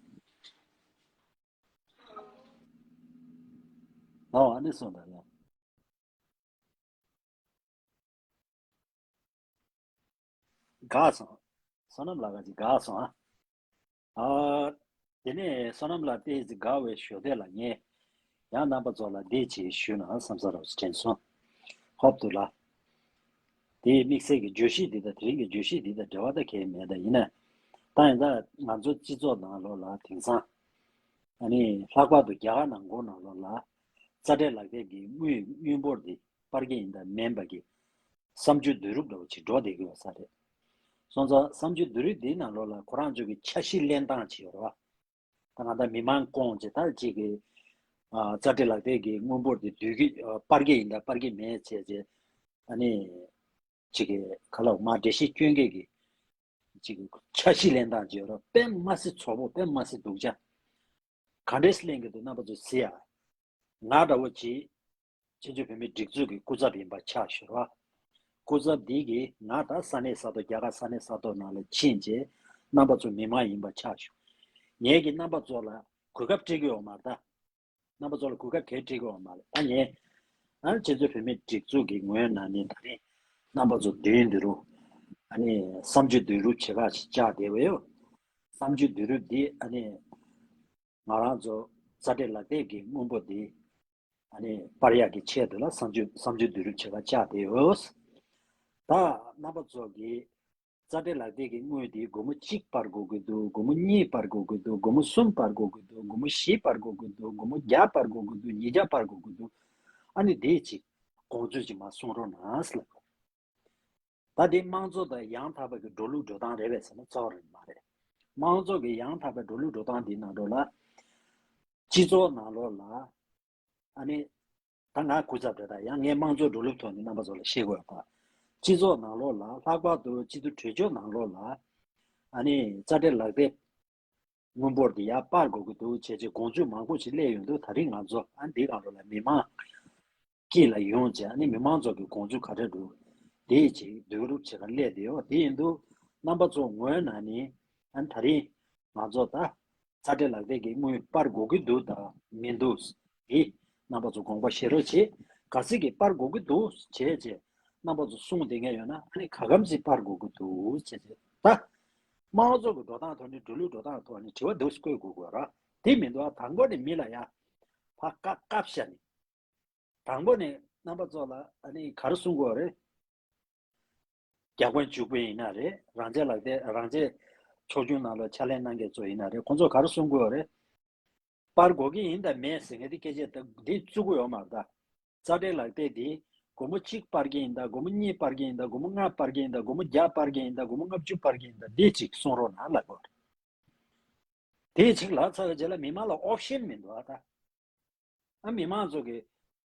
ཨོ་ཨ་ནི་སོང་ད་ཡ། དགའ་སོང་། བསོད་ནམས་ལགས་ཀྱིས་དགའ་སོང་ཨ། ཨ། དེ་ནས་བསོད་ནམས་ལགས་ཏོག་ཙམ་དགའ་བའི་ཞོར་དེ་ལ་ངས་ཡང་རྣམ་པ་ཚོ་ལ་འདི་ཅིག་ཞུས་ན་བསམ་ས་རོགས་དྲན་སོང་། ཧོབ་ཏུ་ལ། དེའི་དམིགས་བསལ་གྱི་བརྗོད་གཞི་འདི་དང་དེ་རིང་གི་བརྗོད་གཞི་འདི་དང་འབྲེལ་བ་ད་གང་ཡང་མེད། ད་ཡིན་ན་ད་ང་ཚོ་སྤྱི་ཚོགས་ནང་ལོགས་ལ་དེང་སང་ཨ་ནི་ལྷག་པར་དུ་རྒྱ་གར་ནང་ཁུལ་ནང་ལོགས་ལ་རྩ་འགྲན་ལག་དེབ་ཀྱི་དངུལ་དངུལ་འབོར་འདི་པར་སྐད་ཡིན་ད་མིན་པ་གི་བསམ་སྤྱོད་བསྡུ་རུབ་འདྲ་བོ་ཅིག་འགྲོ་བསྡད་ཀྱི་ཡོད་ས་རེད། སོང་ཙང་བསམ་སྤྱོད་བསྡུ་རུབ་འདིའི་ནང་ལོགས་ལ་ཁོ་རང་ཚོ་གི་འཆར་གཞི་ལེན་སྟངས་ཅིག་ཡོད་རེད་བ། ད་ང་ད་མི་མང་སྐོང་ཅིག་ད་ཅིག་གི་ཨ་རྩ་འགྲན་ལག་དེབ་ཀྱི་དངུལ་འབོར་དེ་བསྡུ་གི་ཨ་པར་སྐད་ཡིན་ད་པར་སྐད་མེད་བྱས་བྱས་ཨ་ནི་ཅིག་གི་ཁ་ལག་མ་འགྲེལ་བཤད་སྐྱོན་མཁན་གྱི་ཅིག་གི་འཆར་གཞི་ལེན་སྟངས་ཅིག་ཡོད་རེད། དཔེ་མ་སྲིད་ཚོགས་པ་དཔེ་མ་སྲིད་སྡུག་ཅག་ག་འདྲས་ལེན་གྱི་འདུག་རྣམ་པ་ཚོ་གཟིགས་ཨ། ང་འདྲ་བོ་ཅིག་ཕྱི་ཕྱོགས་བོད་མིའི་སྒྲིག་འཛུགས་ཀྱི་སྐུ་ཚབ་ཡིན་པ་ཆགས་ཞོར་བ། སྐུ་ཚབ་འདི་གིས་ང་ད་ས་གནས་ས་ཐོག་རྒྱ་གར་ས་གནས་ས་ཐོག་ནང་ལ་ཕྱིན་རྗེས་རྣམ་པ་ཚོ་མི་མང་ཡིན་པ་ཆགས་ཞོར། ངས་ཀྱིས་རྣམ་པ་ཚོ་ལ་གོ་སྐབས་སྤྲད་ཀྱི་ཡོད་མ་རེད་ད། རྣམ་པ་ཚོ་ལ་གོ་སྐབས་གང་ཡང་སྤྲད་ཀྱི་ཡོད་མ་རེད། ད་ངས་ཨ་ནི་ཕྱི་ཕྱོགས་བོད་མིའི་སྒྲིག་འཛུགས་ཀྱི་ངོས་ནས་ནི་ད་རིང་རྣམ་པ་ཚོ་མདུན་དུ་རུ་ཨ་ནི་བསམ་སྤྱོད་བསྡུ་རུབ་བྱེད་ག་ཞིག་བཅར་བསྡད་པ་ཡོད། བསམ་སྤྱོད་བསྡུ་རུབ་འདི་ཨ་ནི་ང་རང་ཚོ་རྩ་འགྲན་ལག་དེབ་ཀྱི་དངུལ་འབོར་འདི་ཨ་ནི་སྤར་ཡག་གི་ཆེད་དུ་ལ་བསམ་སྤྱོད་བསམ་སྤྱོད་བསྡུ་རུབ་བྱེད་ག་བཅར་བསྡད་ཡོད། ད་རྣམ་པ་ཚོ་གིས་རྩ་འགྲན་ལག་དེབ་ཀྱི་དངུལ་དེ་སྒོར་མོ་གཅིག་སྤར་དགོས་ཀྱི་འདུག་སྒོར་མོ་གཉིས་སྤར་དགོས་ཀྱི་འདུག་སྒོར་མོ་གསུམ་སྤར་དགོས་ཀྱི་འདུག་སྒོར་མོ་བཞི་སྤར་དགོས་ཀྱི་འདུག་སྒོར་མོ་བརྒྱ་སྤར་དགོས་ཀྱི་འདུག་ཉིས་བརྒྱ་སྤར་དགོས་ཀྱི་འདུག་ཨ་ནི་དེ་ཅིག་དགོངས་ཚུལ་ཅིག་མར་གསུང་རོགས་གནང་ཟེར་ལབ། ད་དེ་དམངས་གཙོ་དང་ཡང་དག་པ་གི་འགྲོ་ལུགས་འགྲོ་སྟངས་རེད་པས་ཟེར་ན་རྩ་བ་རང་མ་རེད། དམངས་གཙོ་གི་ཡང་དག་པའི་འགྲོ་ལུགས་འགྲོ་སྟངས་འདི་ནང་ལོགས་ལ། སྤྱི་ཚོགས་ནང་ལོགས་ལ། ཨ་ནི། ད་ང་སྐུ་ཚབ་རེད། ད་ཡང་ངས་དམངས་གཙོའི་འགྲོ་ལུགས་ཐོག་ནས་རྣམ་པ་ཚོ་ལ་བཤད་དགོས་པ། སྤྱི་ཚོགས་ནང་ལོགས་ལ་ལྷག་པར་དུ་སྤྱི་འཐུས་གྲོས་ཆོད་ནང་ལོགས་ལ། ཨ་ནི་རྩ་འགྲན་ལག་དེབ་དངུལ་འབོར་འདི་ཡར་སྤར་དགོས་ཀྱི་འདུག་བྱས་རྗེས་དགོངས་ཚུལ་མང་པོ་ཞིག་སླེབས་ཡོང་དུས་ད་རིང་ང་ཚོ་ཨ་འདི་གང་རུ་ལ་མི་མང་དཀྱིལ་ལ་ཡོང་རྗེས་ཨ་ནི་མི་མང་ཚོ་གི་དགོངས་ཚུལ་ག་འདྲ་འདུག་དེ་ཅིག་བསྡུ་རུབ་བྱེད་ག་སླེབས་བསྡད་ཡོད། དེ་ཡིན་དུས་རྣམ་པ་ཚོ་ངོས་ནས་ནི་ཨ་ནི་ད་རིང་ང་ཚོ་ད། རྩ་འགྲན་ལག་དེབ་ཀྱི་དངུལ་སྤར་དགོས་ཀྱི་འདུག་དང་མི་འདུག་འདི་རྣམ་པ་ཚོ་དགོངས་པ་བཞེས་རོགས་བྱེད། ག་ཚོད་ཀྱི་སྤར་དགོས་ཀྱི་འདུག་བྱས་བྱས་རྣམ་པ་ཚོ་གསུངས་བསྡད་མཁན་ཡོད་ན། ཨ་ནི་ག་གམ་ཞིག་སྤར་དགོས་ཀྱི་འདུག་བྱས་བྱས་ད་དམངས་གཙོ་གི་འགྲོ་སྟངས་ཐོག་ནས། འགྲོ་ལུགས་འགྲོ་སྟངས་ཐོག་ནས་དྲི་བ་འདུག་བཀོད་དགོས་དགོས་ར། དེ་མི་འདུག་ཨ། དང་པོ་ནས་མི་ལ་ཡ་ཕར་བཀག་བཀག་བཞག་ནས། དང་པོ་ནས་རྣམ་པ་ཚོ་ལ་ཨ་ནི་ག་རེ་གསུང་དགོས་རེད། རྒྱ་དཔོན་བྱུག་པོ་ཡིན་ན་རེད། རང་བཙན་ལག་དེབ། རང་བཙན་ཚོགས་ཆུང་ནང་ལ་ཕྱག་ལས་གནང་མཁན་ཚོ་ཡིན་ན་རེད། ཁོང་ཚོ་ག་རེ་གསུང་གི་ཡོད་རེད། སྤར་དགོས་ཀྱི་ཡིན་དང་མེད་ཟེར་མཁན་དེ་སྐད་ཆ་ད་འདི་བཙུགས་ཀྱི་ཡོད་མ་རེད་ད། རྩ་ཁྲིམས་ལག་དེབ་དེ་སྒོར་མོ་གཅིག་སྤར་གྱི་ཡིན་དང་། སྒོར་མོ་གཉིས་སྤར་གྱི་ཡིན་དང་། སྒོར་མོ་ལྔ་སྤར་གྱི་ཡིན་དང་། སྒོར་མོ་བརྒྱ་སྤར་གྱི་ཡིན་དང་། སྒོར་མོ་ལྔ་བཅུ་སྤར་གྱི་ཡིན་དང་། འདི་གཅིག་གསུང་རོགས་གནང་ལབ་དགོས་རེད། དེ་གཅིག་ལབ་ཚར་བའི་རྗེས་ལ་མི་མང་ལ་ཨོབ་ཤན་མི་འདུག་ཨ་ད། ཨ། མི་མང་ཚོ་གིས་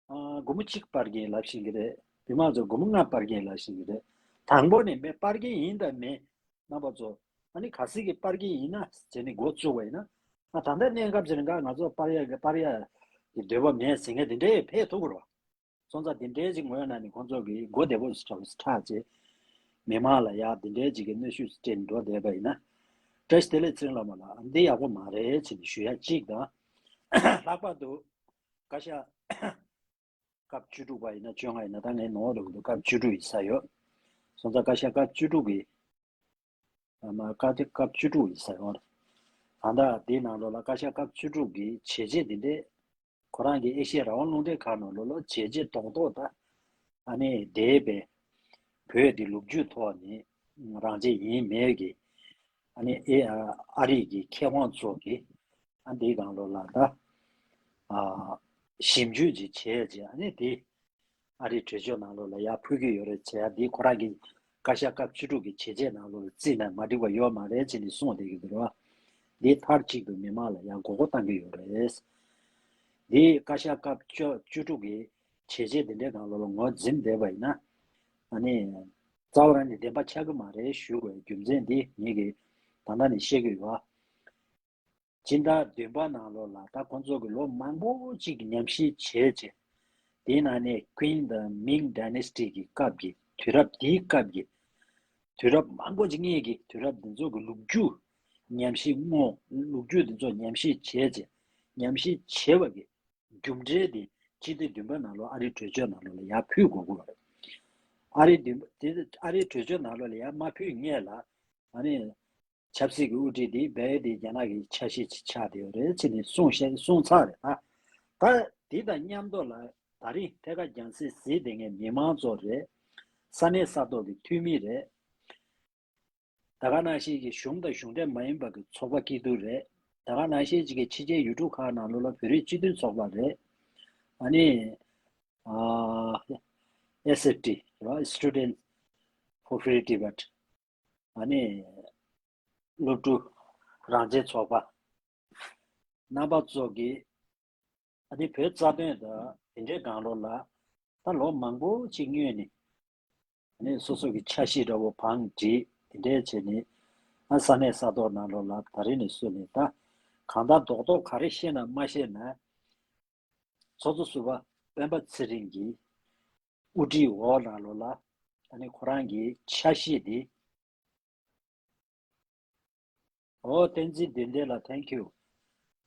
ཨ་སྒོར་མོ་གཅིག་སྤར་གྱི་ཡིན་ལབ་བཞིན་གྱི་རེད། མི་མང་ཚོ་སྒོར་མོ་ལྔ་སྤར་གྱི་ཡིན་ལབ་བཞིན་གྱི་རེད། དང་པོ་ནས་མི་སྤར་གྱི་ཡིན་དང་མེད། རྣམ་པ་ཚོ་ཨ་ནི་ག་ཚོད་ཀྱི་སྤར་གྱི་ཡིན་ན་བྱས་ནས་འགོ་བཙུགས་པ་ཡིན་ན། ཨ། ད་ལྟ་གནས་སྐབས་ཅིག་ལ་ང་ཚོ་སྤར་ཡག་གི་སྤར་ཡག་གི་འདོད་པ་མེད་ཟེར་མཁན་དེ་འདྲས་ཕེབས་ཐུབ་ཀྱི་རེད་པ། སོང་ཙང་དེ་འདྲའི་ཅིག་ངོས་ནས་ནི་ཁོང་ཚོ་གིས་མགོ་བདེ་པོ་ཞིག་འཕྲོག་རྗེས། མི་མང་ལ་ཡ་དེ་འདྲའི་ཅིག་གི་གནོན་ཤུགས་སྤྲད་འགྲོ་བསྡད་པ་ཡིན་ན། བཀྲ་ཤིས་བདེ་ལེགས་ཚེ་རིང་ལགས། མ་ལ་འདི་ཡག་པོ་མ་རེད་ཅེས་ནས་ཞུ་ཡ་གཅིག་དང་། ལྷག་པར་དུ་བཀའ་ཤག་སྐབས་བཅུ་དྲུག་པ་ཡིན་ན་བཅོ་ལྔ་ཡིན་ན། ད་ངའི་ནོར་འགྲོ་གི་འདུག་སྐབས་བཅུ་དྲུག་ཡིན་ས་ཡོད། སོང་ཙང་བཀའ་ཤག་སྐབས་བཅུ་དྲུག་གི་ཨ་མ་བཀའ་སྡེ་སྐབས་བཅུ་དྲུག་ཡིན་ས་ཡོད། ད་ལྟ་འདིའི་ནང་ལོགས་ལ་བཀའ་ཤག་སྐབས་བཅུ་དྲུག་གི་བྱས་རྗེས་འདི་འདྲས། ཁོ་རང་གི་ཨེ་ཤེ་ཡ་རང་དབང་རླུང་འཕྲིན་ཁང་ནང་ལོགས་ལ་བྱས་རྗེས་རྡོག་རྡོག་ད། ཨ་ནི་འདས་པའི་བོད་འདི་ལོ་རྒྱུས་ཐོག་ནས་རང་བཙན་ཡིན་མེད་ཀྱི། ཨ་ནི་ཨེ་ཨ་རི་གི་མཁས་དབང་ཚོ་གིས་ཨ་འདིའི་སྒང་ལོགས་ལ་ད་ཨ་ཞིབ་འཇུག་ཅིག་བྱས་རྗེས། ཨ་ནི་དེ་ཨ་རིའི་གྲོས་ཆོད་ནང་ལོགས་ལ་ཡར་ཕུལ་གྱི་ཡོད་རེད་ཟེར་ཡ་འདི་ཁོ་རང་གི་བཀའ་ཤག་སྐབས་བཅུ་དྲུག་གི་བྱས་རྗེས་ནང་ལོགས་ལ་བརྩིས་ན་མ་འགྲིག་པ་ཡོད་མ་རེད་ཅེས་ནས་གསུངས་བསྡད་ཀྱི་འདུག་ར། འདི་མཐའ་གཅིག་ཏུ་མི་མང་ལ་ཡང་མགོ་སྐོར་བཏང་གི་ཡོད་རེད། འདི་བཀའ་ཤག་སྐབས་བཅུ་བཅུ་དྲུག་གི་བྱས་རྗེས་འདི་འདྲའི་སྒང་ལོགས་ལ་ངོས་འཛིན་བསྡད་པ་ཡིན་ན། ཨ་ནི་རྩ་བ་རང་ནས་བདེན་པ་ཆགས་ཀྱི་མ་རེད་ཞུ་དགོས་རྒྱུ་མཚན་འདི་ངེད་ཀྱིས་ད་ལྟ་ནས་བཤད་ཀྱི་ཡོད། སྤྱི་ཟླ་བདུན་པ་ནང་ལོགས་ལ་ད་ཁོང་ཚོ་གིས་ལོ་མང་པོ་ཅིག་ཉམས་ཞིབ་བྱས་རྗེས། དེའི་ནང་ནས་Qing དང་Ming Dynasty གི་སྐབས་ཀྱི་དུས་རབས། དེའི་སྐབས་ཀྱི་དུས་རབས་མང་པོ་ཅིག་སྔོན་གྱི་དུས་རབས་འདི་ཚོ་གི་ལོ་རྒྱུས་ཉམས་ཞིབ། སྔོན་ལོ་རྒྱུས་འདི་ཚོ་ཉམས་ཞིབ་བྱས་རྗེས། ཉམས་ཞིབ་བྱས་པ་གི་རྒྱུ་འབྲས་དེ་སྤྱི་ཟླ་བདུན་པ་ནང་ལོགས་ཨ་རིའི་གྲོས་ཆོད་ནང་ལོགས་ལ་ཡར་ཕུལ་དགོས་ཀྱི་ཡོད་རེད། ཨ་རིའི་བདུན་པ་དེ་ཨ་རིའི་གྲོས་ཆོད་ནང་ལོགས་ལ་ཡར་མ་ཕུལ་སྔོན་ལ། ཨ་ནི་ཆབ་སྲིད་ཀྱི་དབུ་ཁྲིད་དེ་རྦད་དེ་རྒྱ་ནག་གི་ཆ་ཤས་ཅིག་ཆགས་བསྡད་ཡོད་རེད་ཅེས་ནས་གསུངས་བཤད་གསུངས་ཚར་རེད། ད་ད་དེ་དང་མཉམ་དུ་ལ་ད་རིང་ཐད་ཀར་རྒྱང་སྲིང་གཟིགས་བསྡད་མཁན་མི་མང་ཚོ་རེད། ས་གནས་ས་ཐོག་གི་འཐུས་མི་རེད། ད་ག་ནང་བཞིན་གྱི་གཞུང་དང་གཞུང་འབྲེལ་མ་ཡིན་པ་གི་ཚོགས་པ་སྐྱིད་སྡུག་རེད། ད་ག་ནང་བཞིན་ཅིག་གི་ཕྱི་རྒྱལ་ཡུལ་གྲུ་ཁག་ནང་ལོགས་ལ་བོད་རིགས་སྤྱི་མཐུན་ཚོགས་པ་རེད། ཨ་ནི་ཨ་ཨེས་ཨེཕ་ཊི་རེད་པ། Student for Free Tibet། ཨ་ནི་སློབ་ཕྲུག་རང་བཙན་ཚོགས་པ། རྣམ་པ་ཚོ་གིས་ཨ་ནི་བོད་རྩ་དོན་དང་དེ་འདྲའི་སྒང་ལོགས་ལ་ད་ལོ་མང་པོ་ཅིག་སྔོན་ནས་ཨ་ནི་སོ་སོ་གི་འཆར་གཞི་འདྲ་བོ་བང་སྒྲིག་དེ་འདྲའི་བྱས་ནས། ཨ་ས་གནས་ས་ཐོག་ནང་ལོགས་ལ་ད་རིང་ནས་བཟུང་ནས་ད་གང་ལྟར་རྡོག་རྡོག་ག་རེ་བཤད་ན་མ་བཤད་ན། ཚོགས་གཙོ་ཟུར་པ་སྤེན་པ་ཚེ་རིང་གི་དབུ་ཁྲིད་འོག་ནང་ལོགས་ལ་ཨ་ནི་ཁོ་རང་གི་འཆར་གཞི་དེ། ཨོ། བསྟན་འཛིན་བདུན་ལྡན་ལགས། Thank you།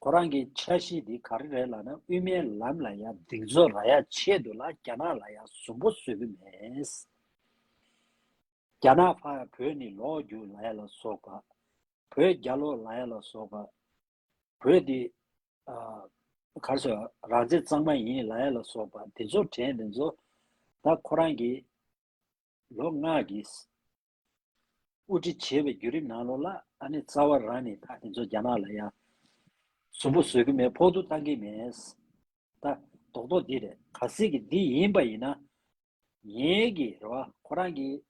ཁོ་རང་གི་འཆར་གཞི་འདི་ག་རེ་རེད་ལབ་ན། དབུ་མའི་ལམ་ལ་ཡང་གདེང་ཚོད་རག་ཡ་ཆེད་དུ་ལ་རྒྱ་ནག་ལ་ཡང་ཟུར་པོ་བཟོ་གི་མེད། རྒྱ་ནག་ཕར་བོད་ནས་ལོག་རྒྱུགས་ལབ་ཡ་ལ་སོགས་པ། བོད་རྒྱལ་ལོ་ལབ་ཡ་ལ་སོགས་པ། བོད་འདི་ཨ་ག་རེ་ཟེར། རང་བཙན་གཙང་མ་ཡིན་ལབ་ཡ་ལ་སོགས་པ་འདི་ཚོ་དྲན་འདི་ཚོ་ད་ཁོ་རང་གིས་ལོ་ལྔ་གི་དབུ་ཁྲིད་བྱས་པའི་བརྒྱུད་རིམ་ནང་ལོགས་ལ། ཨ་ནི་རྩ་བ་རང་ནས་ད་དེ་ཚོ་རྒྱ་ནག་ལ་ཡ་ཟུར་པོ་བཟོ་གི་མེད། ཕོག་ཐུག་བཏང་གི་མེད། ད་རྡོག་རྡོག་འདི་རེད། གལ་སྲིད་ཀྱི་འདི་ཡིན་པ་ཡིན་ན། ངེད་ཀྱིས་རེད་པ། ཁོ་རང་གིས་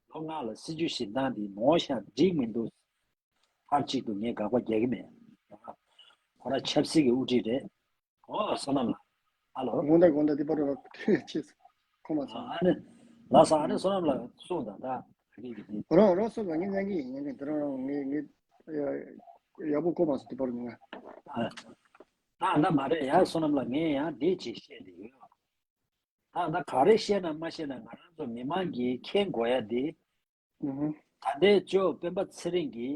ལོ་ལྔ་ལ་སྲིད་བྱུས་བཞེངས་སྟངས་འདི་ནོར་ཤག་འགྲིག་མི་འདུག་མཐའ་གཅིག་ཏུ་ངས་དགག་པ་རྒྱག་གི་མེད། ཁོ་རང་ཆབ་སྲིད་ཀྱི་དབུ་ཁྲིད་རེད། ཨོ། བསོད་ནམས་ལགས། ཨ་ལོ། དགོངས་དག། དགོངས་དག། འདི་པར་རོགས་ཆེ་ཁོ་མ་ཚང་། ཨ་ནི་ལགས་སོ། ཨ་ནི་བསོད་ནམས་ལགས་གསུངས་དང་། ད་ཨ་ནི་གི་དེ། རོགས་རོགས་སོ་ལ་ངས་ཉན་གི་ཡིན། ཉན་གི། དེ་རང་རང་ངས་ངས་ཡག་པོ་གོ་མ་སོང་། འདི་པར་ཉན། ཨ། ད་ད་མ་རེད་ཡ། བསོད་ནམས་ལགས། ངས་ཡང་འདི་ཅིག་བཤད་དེ་ཡོད། ད་ད་ག་རེ་བཤད་ན་མ་བཤད་ན་ང་རང་ཚོ་མི་མང་གིས་མཁྱེན་དགོས་ཡ་དེ། ཨུ་ཧུ། ད་ལྟའི་ཇོ་སྤེན་པ་ཚེ་རིང་གི་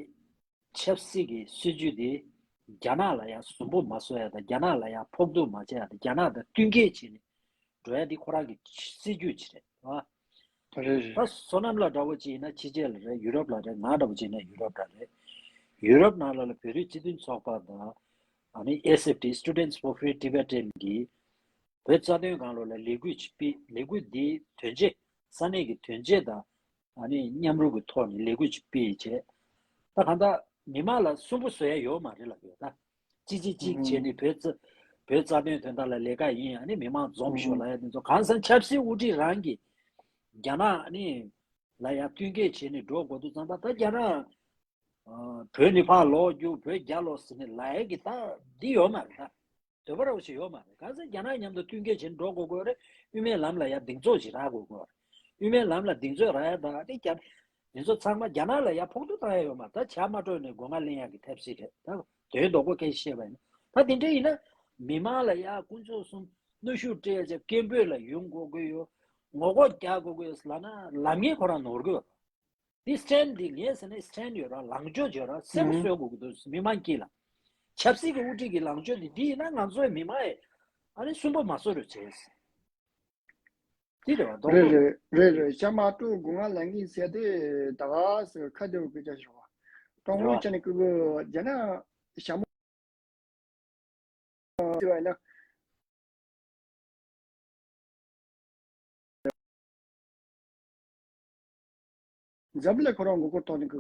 ཆབ་སྲིད་ཀྱི་སྲིད་ཇུས་དེ་རྒྱ་ནག་ལ་ཡང་ཟུར་པོ་མ་བཟོ་ཡ་དང་། རྒྱ་ནག་ལ་ཡང་ཕོག་ཐུག་མ་བྱེད་ཡ་དང་། རྒྱ་ནག་དང་བསྟུན་མཁས་བྱས་ནས་ འགྲོ་ཡ་འདི་ཁོ་རང་གི་སྲིད་ཇུས་ཅིག་རེད་བ། རེད་རེད། ད་བསོད་ནམས་ལགས་འདྲ་བོ་ཅིག་ཡིན་ན་ཕྱི་རྒྱལ་ལ་རེད། ཡུ་རོབ་ལ་རེད། ང་འདྲ་བོ་ཅིག་ཡིན་ན་ཡུ་རོབ་ལ་རེད། ཡུ་རོབ་ནང་ལ་ལ་བོད་རིགས་སྤྱི་མཐུན་ཚོགས་པ་དང་ཨ་ནི་ཨེ་སི་ཨེཕ་ཊི། Students for Free Tibetan གིས་བོད་རྩ་དོན་སྒང་ལོགས་ལ་ལས་འགུལ་ཅིག་སྤེལ། ལས་འགུལ་འདིའི་དོན་ཆེད། ས་གནས་ཀྱི་དོན་ཆེད་དང་ཨ་ནི་མཉམ་རུབ་ཀྱི་ཐོག་ནས་ལས་འགུལ་ཅིག་སྤེལ་བྱས། ད་གང་ལྟར་མི་མང་ལ་སུན་པོ་བཟོ་ཡ་ཡོད་མ་རེད་ལབ་ཡོད་ད། གཅིག་གཅིག་གཅིག་བྱས་ནས་བོད་རྩ་བོད་རྩ་དོན་དོན་དག་ལ་ལས་ཀ་ཡིན། ཨ་ནི་མི་མང་འཛོམས་ཤོག་ལབ་ཡ་དེ་ཚོ་གང་ཟེར་ན་ཆབ་སྲིད་དབུ་ཁྲིད་རང་གིས་རྒྱ་ནག་ཨ་ནི་ལ་ཡ་བསྟུན་མཁས་བྱས་ནས་འགྲོ་དགོས་དུས་ཙམ་པ། ད་རྒྱ་ནག་ཨ་བོད་ནས་ཕར་ལོག་རྒྱུ། བོད་རྒྱ་ལོ་ཟེར་ནས་ལབ་ཡ་གི་ད་འདི་ཡོད་མ་རེད་ད། འདོད་པ་ར་བ་ཞིག་ཡོད་མ་རེད། གང་ཟེར་རྒྱ་ནག་མཉམ་དུ་བསྟུན་མཁས་བྱས་ནས་འགྲོ་དགོས་དགོས་རེད། དབུ་མའི་ལམ་ལ་ཡ་གདེང་ཚོད་ཅིག་རག་དགོས་དགོས་རེད། དབུ་མའི་ལམ་ལ་གདེང་ཚོད་རག་ཡ་ད་དེ་རྒྱ་དེ་ཚོ་ཚང་མ་རྒྱ་ནག་ལ་ཡ་ཕོག་ཐུག་བཏང་ཡ་ཡོད་མ་རེད། ད་ཇ་མ་དཀྲོལ་ནས་སྒོ་ང་ལེན་ཡ་གི་ཐབས་ཤེས་རེད། ད་དོན་རྡོག་པོ་སྐད་ཆ་བཤད་པ་ཡིན་ན། ད་དེ་འདྲ་ཡིན་ན་མི་མང་ལ་ཡ་དཀོན་མཆོག་གསུམ་གནོན་ཤུགས་སྤྲད་ཡ་བྱས། སྐད་འབོད་ལ་ཡོང་དགོས་ཀྱི་ཡོད། ངོ་ལྐོག་རྒྱག་དགོས་ཀྱི་ཡོད་ལབ་ན་ལབ་མཁན་ཁོ་རང་ནོར་གི་ཡོད། འདི་སི་ཊེན་འདི་ངས་ཟེར་ན་སི་ཊེན་ཡོད་ར། ལངས་ཕྱོགས་ཡོད་ར། གསལ་པོ་བཟོ་དགོས་ཀྱི་འདུག་མི་མང་དཀྱིལ་ལ། ཆབ་སྲིད་ཀྱི་དབུ་ཁྲིད་ཀྱི་ལངས་ཕྱོགས་འདི་འདི་ཡིན་ན་ང་ཚོའི་མི་མང་ཡིས་ཨ་ནི་སུན་པོ་མ་བཟོ་རོགས་བྱས། འདི་རེད་བ། རྡོག་རེད་རྡོག་རེད་རེད་རེད། ཇ་མ་དཀྲོལ་སྒོ་ང་ལེན་གྱིན་ཟེར་དེ་ད་ག་ཟེར་ཁ་བདེ་བོ་སྐད་ཆ་ཞུ་བ། ཀྲུང་གོའི་ཆ་ནས་ཀུ་ཀུ་རྒྱ་ནག་ཞྭ་མོ་ཟེར་བ་ཡིན་ན། འཛམ་བུ་གླིང་ཁོ་རང་མགོ་སྐོར་གཏོང་ནས་ཀྱི་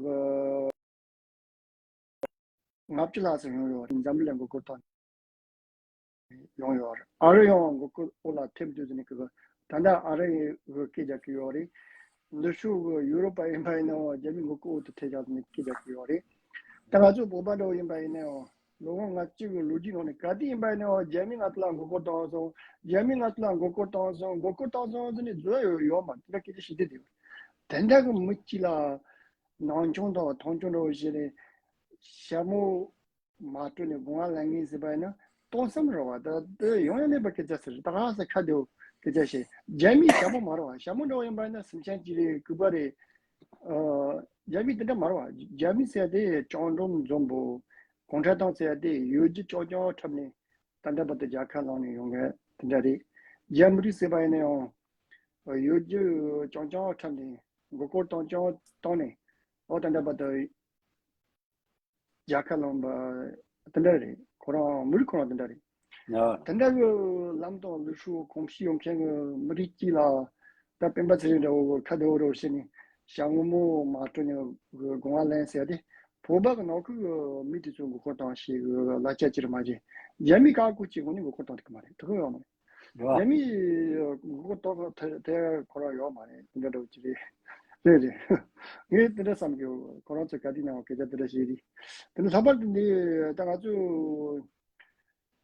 ལྔ་བཅུ་ལྷག་ཙམ་ཡོང་ཡོད་རེད། འཛམ་བུ་གླིང་མགོ་སྐོར་གཏོང་ཡོང་ཡོད་རེད། ཨ་རི་ཡང་མགོ་སྐོར་འོག་ལ་ཐེབས་དུས་ནས་ཀྱི་ད་ལྟ་ཨ་རི་གི་སྐད་རྒྱག་གི་ཡོད་རེད། འདི་ཤུགས་ཀྱི་ཡུ་རོབ་པ་ཡིན་པ་ཡིན་ནའང་རྒྱ་མི་མགོ་སྐོར་འོག་ཏུ་ཐེབས་བཞག་ནས་སྐད་རྒྱག་གི་ཡོད་རེད། ད་ང་ཚོ་བོད་པ་འདྲ་བོ་ཡིན་པ་ཡིན་ནའང་ལོ་ངོ་ལྔ་བཅུ་གི་ལོ་རྒྱུས་ནང་ནས་ག་དུས་ཡིན་པ་ཡིན་ནའང་རྒྱ་མི་ང་ཚོ་ལ་མགོ་སྐོར་བཏང་སོང་། རྒྱ་མི་ང་ཚོ་ལ་མགོ་སྐོར་བཏང་སོང་། མགོ་སྐོར་བཏང་སོང་ཟེར་ནས་བཟོ་ཡ་ཡོད་མ་རེད། དེ་འདྲ་སྐད་ཆ་བཤད་དེ་དེ་དེ་འདྲ་གི་མི་གཅིག་ལ་ནང་ཆུང་དང་མཐོང་ཆུང་འདྲ་བོ་བྱས་ནས་ཞྭ་མོ་མ་དཀྲོལ་ནས་སྒོ་ང་ལེན་གྱིན་ཟེར་བ་ཡིན་ན་སྟོང་བསམ་རེད་བ། ད་དེ་ཡོང་ཡ་མེད་པ་སྐད་ཆ་ཟེར། ད་ག་ས་ཁ་བདེ་བོ་སྐད་ཆ་བཤད། རྒྱ་མི་ཞྭ་མོ་མ་རེད་བ། ཞྭ་མོ་འདྲ་བོ་ཡིན་པ་ཡིན་ན་སེམས་ཅན་གཅིག་རེད། སྐུད་པ་རེད། ཨ། རྒྱ་མི་དེ་འདྲ་མ་རེད་བ། རྒྱ་མི་ཟེར་ཡ་དེ་ཅང་འགྲོམ་འཛོམས་པོ། གུང་ཁྲན་ཏང་ཟེར་ཡ་དེ་ཡོད་རྒྱུ་ཅོག་ཅོག་འཁྲབ་ནས་ད་ལྟ་བར་དུ་རྒྱལ་ཁ་བླངས་ནས་ཡོང་མཁན་དེ་འདྲ་རེད། རྒྱ་མི་རིགས་ཟེར་བ་ཡིན་ན་ཡང་ཡོད་རྒྱུ་ཅང་ཅང་འཁྲབ་ནས་མགོ་སྐོར་གཏོང་ཅང་བཏང་ནས་ཨོ་ད་ལྟ་བར་དུ་རྒྱལ་ཁ་བླངས་པ་དེ་འདྲ་རེད། ཁོ་རང་མི་རིགས་ཁོ་རང་དེ་འདྲ་རེད། ཨ། དེ་འདྲ་གི་ལམ་དང་ལུགས་སྲོལ་གོམས་གཤིས་ཡོད་མཁན་གྱི་མི་རིགས་གཅིག་ལ་ད་སྤེན་པ་ཚེ་རིང་འདྲ་བོ་ཁ་བདེ་བོ་རེ་བྱས་ནས་ཞྭ་སྔོན་མོ་མ་དཀྲོལ་ནས་སྒོ་ང་ལེན་ཟེར་ཏེ་བོད་པ་གི་ནང་ཁུལ་གྱི་མི་དེ་ཚོ་མགོ་སྐོར་བཏང་ཞེས་གི་ལ་རྒྱ་ཅིག་རེད་མ་བྱས། རྒྱ་མི་བཀའ་བཀོད་ཀྱི་ངོས་ནས་མགོ་སྐོར་བཏང་ཐུབ་ཀྱི་མ་རེད། ཐུབ་ཀྱི་ཡོད་མ་རེད། རེད་བ། རྒྱ་མི་མགོ་སྐོར་གཏོང་ཐུབ་ཐུབ་ཁོ་རང་ཡོད་མ་རེད། དེ་འདྲ་འདྲ་བོ་ཅིག་རེད། རེད་རེད། ངས་དེ་འདྲ་བསམ་གི་ཡོད། ཁོ་རང་ཚོས་ག་དུས་ནའང་སྐད་ཆ་དེ་འདྲ་བཤད་དུས། དེ་ནས་ལྷག་པར་དུ་འདི་ད་ང་ཚོས་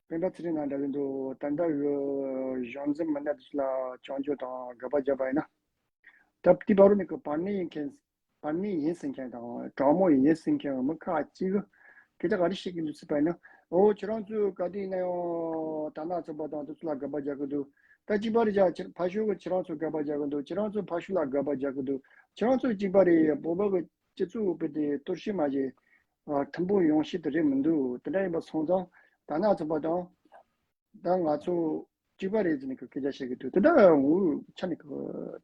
སྤེན་པ་ཚེ་རིང་ནང་འདྲ་གི་འདུག་ད་ལྟ་གི་གཞུང་འཛིན་མི་སྣ་དེ་ཚོ་ལ་སྐྱོན་བརྗོད་དང་དགག་པ་བརྒྱབ་པ་ཡིན་ན། ད་དེ་བར་དུ་ནས་ཀྱི་བར་གནས་ཡིན་མཁན། བར་གནས་ཡིན་ཟེར་མཁན་དང་གྲོགས་མོ་ཡིན་ཟེར་མཁན་མི་ཁག་ཅིག་གིས་སྐད་ཆ་ག་རེ་བཤད་ཀྱི་འདུག་ཟེར་བ་ཡིན་ན། འོ་ཁྱེད་རང་ཚོས་ག་དུས་ཡིན་ན་ཡང་དར་ནག་ཚོགས་པ་དང་དེ་ཚོ་ལ་དགག་པ་རྒྱག་གི་འདུག་ད་གཅིག་པ་རེད་ཅག་ཕར་ཕྱོགས་ཀྱི་ཁྱེད་རང་ཚོས་དགག་པ་རྒྱག་གི་འདུག་ཁྱེད་རང་ཚོས་ཕར་ཕྱོགས་ལ་དགག་པ་རྒྱག་གི་འདུག་ཁྱེད་རང་ཚོས་གཅིག་པ་རེད། བོད་པ་གི་སྤྱི་ཚོགས་དཔེ་དེ་གཏོར་བཤིག་མ་བྱེད། ཨ། མཐུན་པོ་ཡོང་ཤེས་དེ་རེད་མི་འདུག་དེ་འདྲ་ཡིན་པ་སོང་ཙང་དར་ནག་ཚོགས་པ་དང་། ད་ང་ཚོ་གཅིག་པ་རེད་ཟེར་ནས་སྐད་ཆ་བཤད་ཀྱི་འདུག་དེ་འདྲ་ངོ་ཆ་ནས་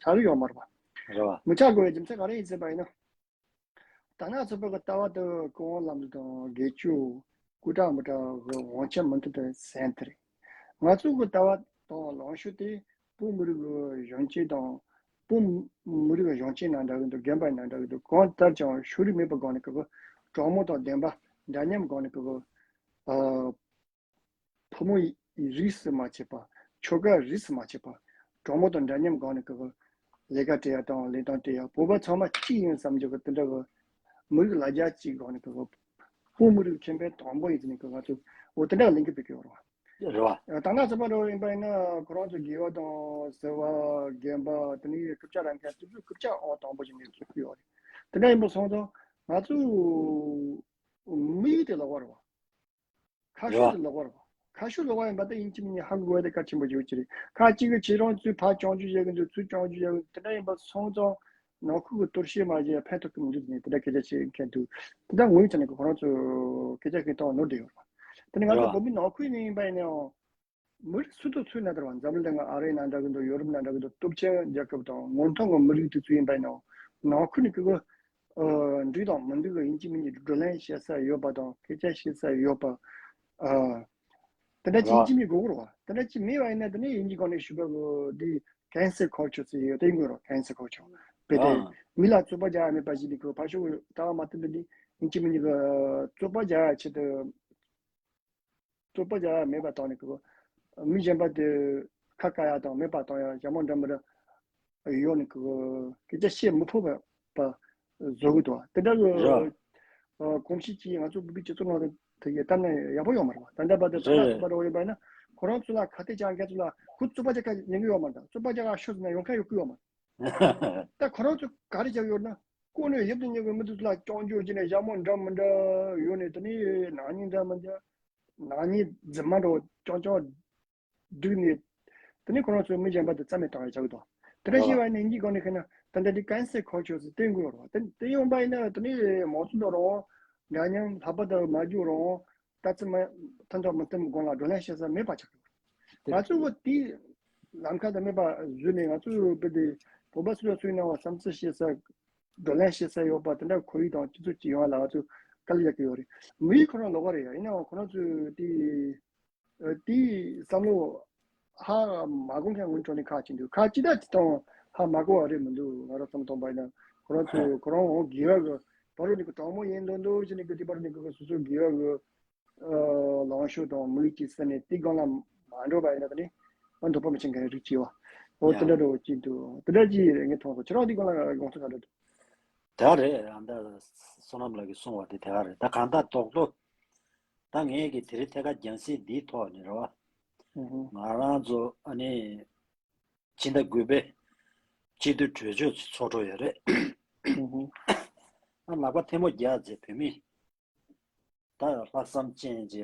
ཆགས་ཀྱི་ཡོད་མ་རེད་པ། རེད་བ། མི་ཆགས་དགོས་པའི་རྒྱུ་མཚན་ག་རེ་ཡིན་ཟེར་བ་ཡིན་ན། དར་ནག་ཚོགས་པ་གི་ལྟ་བ་དེ་ཀུན་དབང་བླ་མ་དང་དགེ་བཅུ་སྐུ་དྲག་མི་དྲག་གི་དབང་ཆ་མུ་མཐུད་དུ་ཟིན་ཐུབ་རེད། ང་ཚོ་གི་ལྟ་བ་དང་ལངས་ཕྱོགས་དེ་བོད་མི་རིགས་ཀྱི་གཞོན་སྐྱེས་དང་། བོད་མི་རིགས་ཀྱི་གཞོན་སྐྱེས་ན་འདྲ་གི་འདུག་རྒན་པ་ཡིན་ན་འདྲ་གི་འདུག་གང་ལྟར་ཀྱང་ཕྱོགས་རིས་མེད་པའི་སྒང་ནས་ཀྱི་གྲོགས་མོ་དང་ལྡན་པ་འདྲ་མཉམ་སྒང་ནས་ཀྱི། ཨ། ཕོ་མོ་རིས་སུ་མ་ཆད་པ། ཆོལ་ཁ་རིས་སུ་མ་ཆད་པ། གྲོགས་མོ་དང་འདྲ་མཉམ་སྒང་ནས་ཀྱི་ལས་ཀ་སྤྲད་ཡ་དང་ལས་སྟངས་སྤྲད་ཡ། བོད་པ་ཚང་མ་གཅིག་ཡིན་བསམ་རྒྱུ་གི་དེ་འདྲ་གི་མི་རིགས་ལ་རྒྱ་གཅིག་སྒང་ནས་ཀྱི་བོད་མི་རིགས་ཁེ་ཕན་དང་པོ་ཡིན་ཟེར་ནས་ཀྱི་ང་ཚོ་འོ་དེ་འདྲ་ལས་འགུལ་སྤེལ་གི་ཡོད་རེད་བ། རེད་བ། དར་ནག་ཚོགས་པ་འདྲ་བོ་ཡིན་པ་ཡིན་ན་ཁོ་རང་ཚོ་དགེ་བ་དང་ཟེར་བ་རྒན་པ་དེ་ནས་རྐུབ་ཀྱག་ར་མཁན་དེ་ཚོས་རྐུབ་ཀྱག་འོག་དང་པོ་ཞིག་ནས་ཚུད་ཀྱི་ཡོད་རེད། དེ་འདྲ་ཡིན་པ་སོང་ཙང་ང་ཚོ་དམིགས་ཡུལ་དེ་ལོགས་པ་རེད་བ། ཁ་ཕྱོགས་དེ་ལོགས་པ་རེད་བ། ཁ་ཕྱོགས་ལོགས་པ་ཡིན་པ་དེ་ཡིན་གཅིག་མིན་གཉིས་ཧ་གོ་བ་དེ་གལ་ཆེན་པོ་ཡོད་ཀྱི་རེད། ཁ་གཅིག་གིས་ཁྱེད་རང་ཚོས་ཕར་སྐྱོང་རྒྱུ་བྱེད་གི་འདུག་ཚུར་སྐྱོང་རྒྱུ་བྱེད་གི་འདུག་དེ་འདྲ་ཡིན་པ་སོང་ཙང་ནང་ཁུལ་གྱི་གཏོར་བཤིག་མ་བྱས་ཕན་ཐོགས་ཀྱི་མི་འདུག་ནས་དེ་འདྲ་སྐད་ཆ་བཤད་མཁན་འདུག་དེ་འདྲ་ངོས་ཚ་ནས་ཁོ་རང་ཚོ་སྐད་ཆ་གི་སྟེང་ནོར་བསྡད་ཡོད་རེད་བ། དེ་ནས་ང་ཚོ་བོད་མི་ནང་ཁུལ་ནས་ཡིན་པ་ཡིན་ན་ཡང་། མི་རིགས་སུ་དང་སུ་ཡིན་ན་འདྲ་བ། འཛམ་གླིང་གི་ཨ་རི་ན་འདྲ་གི་འདུག་ཡོ་རོབ་ན་འདྲ་གི་འདུག་སྟོབས་ཆེན་རྒྱལ་ཁབ་དང་ངོ་ཐང་གི་མི་རིགས་དེ་ཚོ་ཡིན་པ་ཡིན་ནའང་། ནང་ཁུལ་ནས་ཀྱི་གི་འགྲིག་དང་མི་འགྲིག་གི་ཡིན་གཅིག་མིན་གཅིག་བགྲོ་གླེང་བྱེད་ས་ཡོད་པ་དང་སྐད་ཆ་བཤད་ས་ཡོད་པ། ཨ། དེ་འདྲ་ཅིག་ཡིན་གཅིག་མིན་དགོས་རེད་བ། དེ་འདྲ་ཅིག་མེད་པ་ཡིན་ན་དེ་ནས་ཡིན་གཅིག་གོང་ནས་ཞུས་པ་གི་འདི་cancel culture ཟེར་ཡོད་དེ་ཡིན་དགོས་རེད། cancel culture དཔེ་དེ་མི་ལ་རྩོད་པ་རྒྱག་ཡ་མེད་པ་ཞིག་ནས་ཀྱི་ཕར་ཞོག་ལྟ་བ་མ་བསྟུན་པ་འདི་ཡིན་གཅིག་མིན་གཅིག་གི་རྩོད་པ་རྒྱག་ཡ་ཆེད་དུ། རྩོད་པ་རྒྱག་ཡ་མེད་པ་བཏང་ནས་ཀྱི་མི་གཞན་པ་དེ་ཁ་བཀག་ཡ་དང་མེད་པ་བཏང་ཡ་ཞྭ་མོ་འདྲ་མི་འདྲ་ཡོད་ནས་ཀྱི་སྐད་ཆ་བཤད་མི་ཕོད་པ་བཟོ་གི་འདུག་དེ་འདྲ་གི་ར། གོམས་གཤིས་ཀྱིས་ང་ཚོ་བོད་པའི་སྤྱི་ཚོགས་ནང་དུ་དེ་ཡི་གཏན་ནས་ཡག་པོ་ཡོད་མ་རེད་བ། ད་ལྟ་བར་དུ་ད་རེད་ལྟ་རེད། ཐུབ་པ་རོགས་ཡོད་པ་ཡིན་ན་ཁོ་རང་ཚོ་ལ་ཁ་གཏད་བཅག་མཁན་ཚོ་ལ་ཁོ་རྩོད་པ་རྒྱག་ག་ཉན་གི་ཡོད་མ་རེད། ད་རྩོད་པ་རྒྱག་ག་ཤོག་ཟེར་ན་ཡོང་མཁན་ཡོང་གི་ཡོད་མ་རེད། ད་ཁོ་རང་ཚོ་ག་རེ་བྱས་ཡོད་ན་ལྐོག་ནས་ཡབ་དང་ཉེ་བའི་མི་ཚོ་ལ་སྐྱོན་བརྗོད་བྱས་ནས་ཞྭ་མོ་འདྲ་མི་འདྲ་ཡོད་ནས་དེ་ནས་ནག་ཉེས་འདྲ་མི་འདྲ་ནག་ཉེས་རྫུན་མ་འདྲ་བོ་རྐྱང་རྐྱང་བསྒྲིགས་ནས་དེ་ནས་ཁོ་རང་ཚོའི་མི་གཞན་པ་དེ་རྩ་མེད་བཏང་ཡ་བྱ་གི་འདུག་དེ་འདྲ་ཞིག་བ་ནས་འགྱིག་སྒང་ནས་ཁེ་ན་ད་ལྟ་འདི་cancel culture ཟེར་བསྟན་དགོས་རེད་བ། དེ་དེ་ཡོང་པ་ཡིན་ན་དེ་ནས་མང་ཚོགས་འདྲ་རང་འདྲ་མཉམ་ལྷག་པ་དང་མ་རྒྱུག་རང་ལྟ་ཚུལ་མ་མཐུན་ཐོག་མི་མཐུན་སྒང་ལ་བགྲོ་གླེང་བྱེད་ས་མེད་པ་ཆགས་ཀྱི་ཡོད་རེད། ང་ཚོས་འོ་དེའི་ལམ་ཁ་དང་མེད་པ་བཟོས་ནས་ང་ཚོས་བོད་དེ་བོད་པ་སུ་དང་སུ་ཡིན་ནའང་བསམ་ཚུལ་བཤད་ས་བགྲོ་གླེང་བྱེད་ས་ཡོད་པ་དེ་འདྲ་ཁོར་ཡུག་དང་སྤྱི་ཚོགས་ཅིག་ཡོང་བ་ལ་ང་ཚོས་དཀའ་ལས་རྒྱག་གི་ཡོད་རེད། མི་ཡུལ་ཁོ་རང་ལོགས་ཀ་རེད་ཡ། ཡིན་ནའང་ཁོ་རང་ཚོས་དེ་དེའི་བསམ་བློ་ཧ་མ་གོ་མཁན་ངོ་ནས་ཁག་ཅིག་འདུག་ཁག་ཅིག་ད་ཅི་དང་ཧ་མ་གོ་བ་རེད་མི་འདུག་ང་རང་བསམ་བཏང་པ་ཡིན་ན་ཁོ་རང་ཚོས་ཁོ་རང་འོང་དགེ་བ་གི་བར་དུ་ནི་གི་དྲང་མོ་ཡིན་མདོག་མདོག་བྱས་ནས་གི་དེ་བར་དུ་ནི་གི་སོ་སོའི་དགེ་བ་གི་ཨ་ལངས་ཕྱོགས་དང་མི་ཡུལ་གྱི་ས་ནས་དེ་སྒང་ལ་མ་འགྲོ་བ་ཡིན་ན་ད་ནི་ཨ་འདོད་པ་མི་བྱེད་མཁན་རིགས་ཅིག་ཡོད། འོ་དེ་ཡ། འདྲ་འདྲ་བོ་ཅིག་འདུག་དེ་འདྲ་ཅིག་རེད་ངས་མཐོང་སོང་། ཁྱེད་རང་དེ་སྒང་ལ་དགོངས་ཚུལ་ག་འདྲ་འདུག་དེ་ག་རེད། ཨ་ད་བསོད་ནམས་ལགས་ཀྱིས་གསུངས་པ་དེ་དེ་ག་རེད། ད་གང་ལྟར་རྡོག་རྡོག་ད་ངས་ཀྱི་དེ་རིང་ཐད་ཀར་རྒྱང་སྲིང་འདིའི་ཐོག་ནས་རེད་བ། ཧུ་ཧུ། ང་རང་ཚོ་ཨ་ནི་སྤྱི་ཟླ་དགུ་པའི་སྤྱི་འཐུས་གྲོས་ཆོད་ཚོགས་འགྲོ་ཡོད་རེད། ཧུ་ཧུ། ཨ་ལག་པ་ཐལ་མོ་རྒྱག་ཚེ་བོད་མི་ད་ལྷག་བསམ་ཅན་གྱི་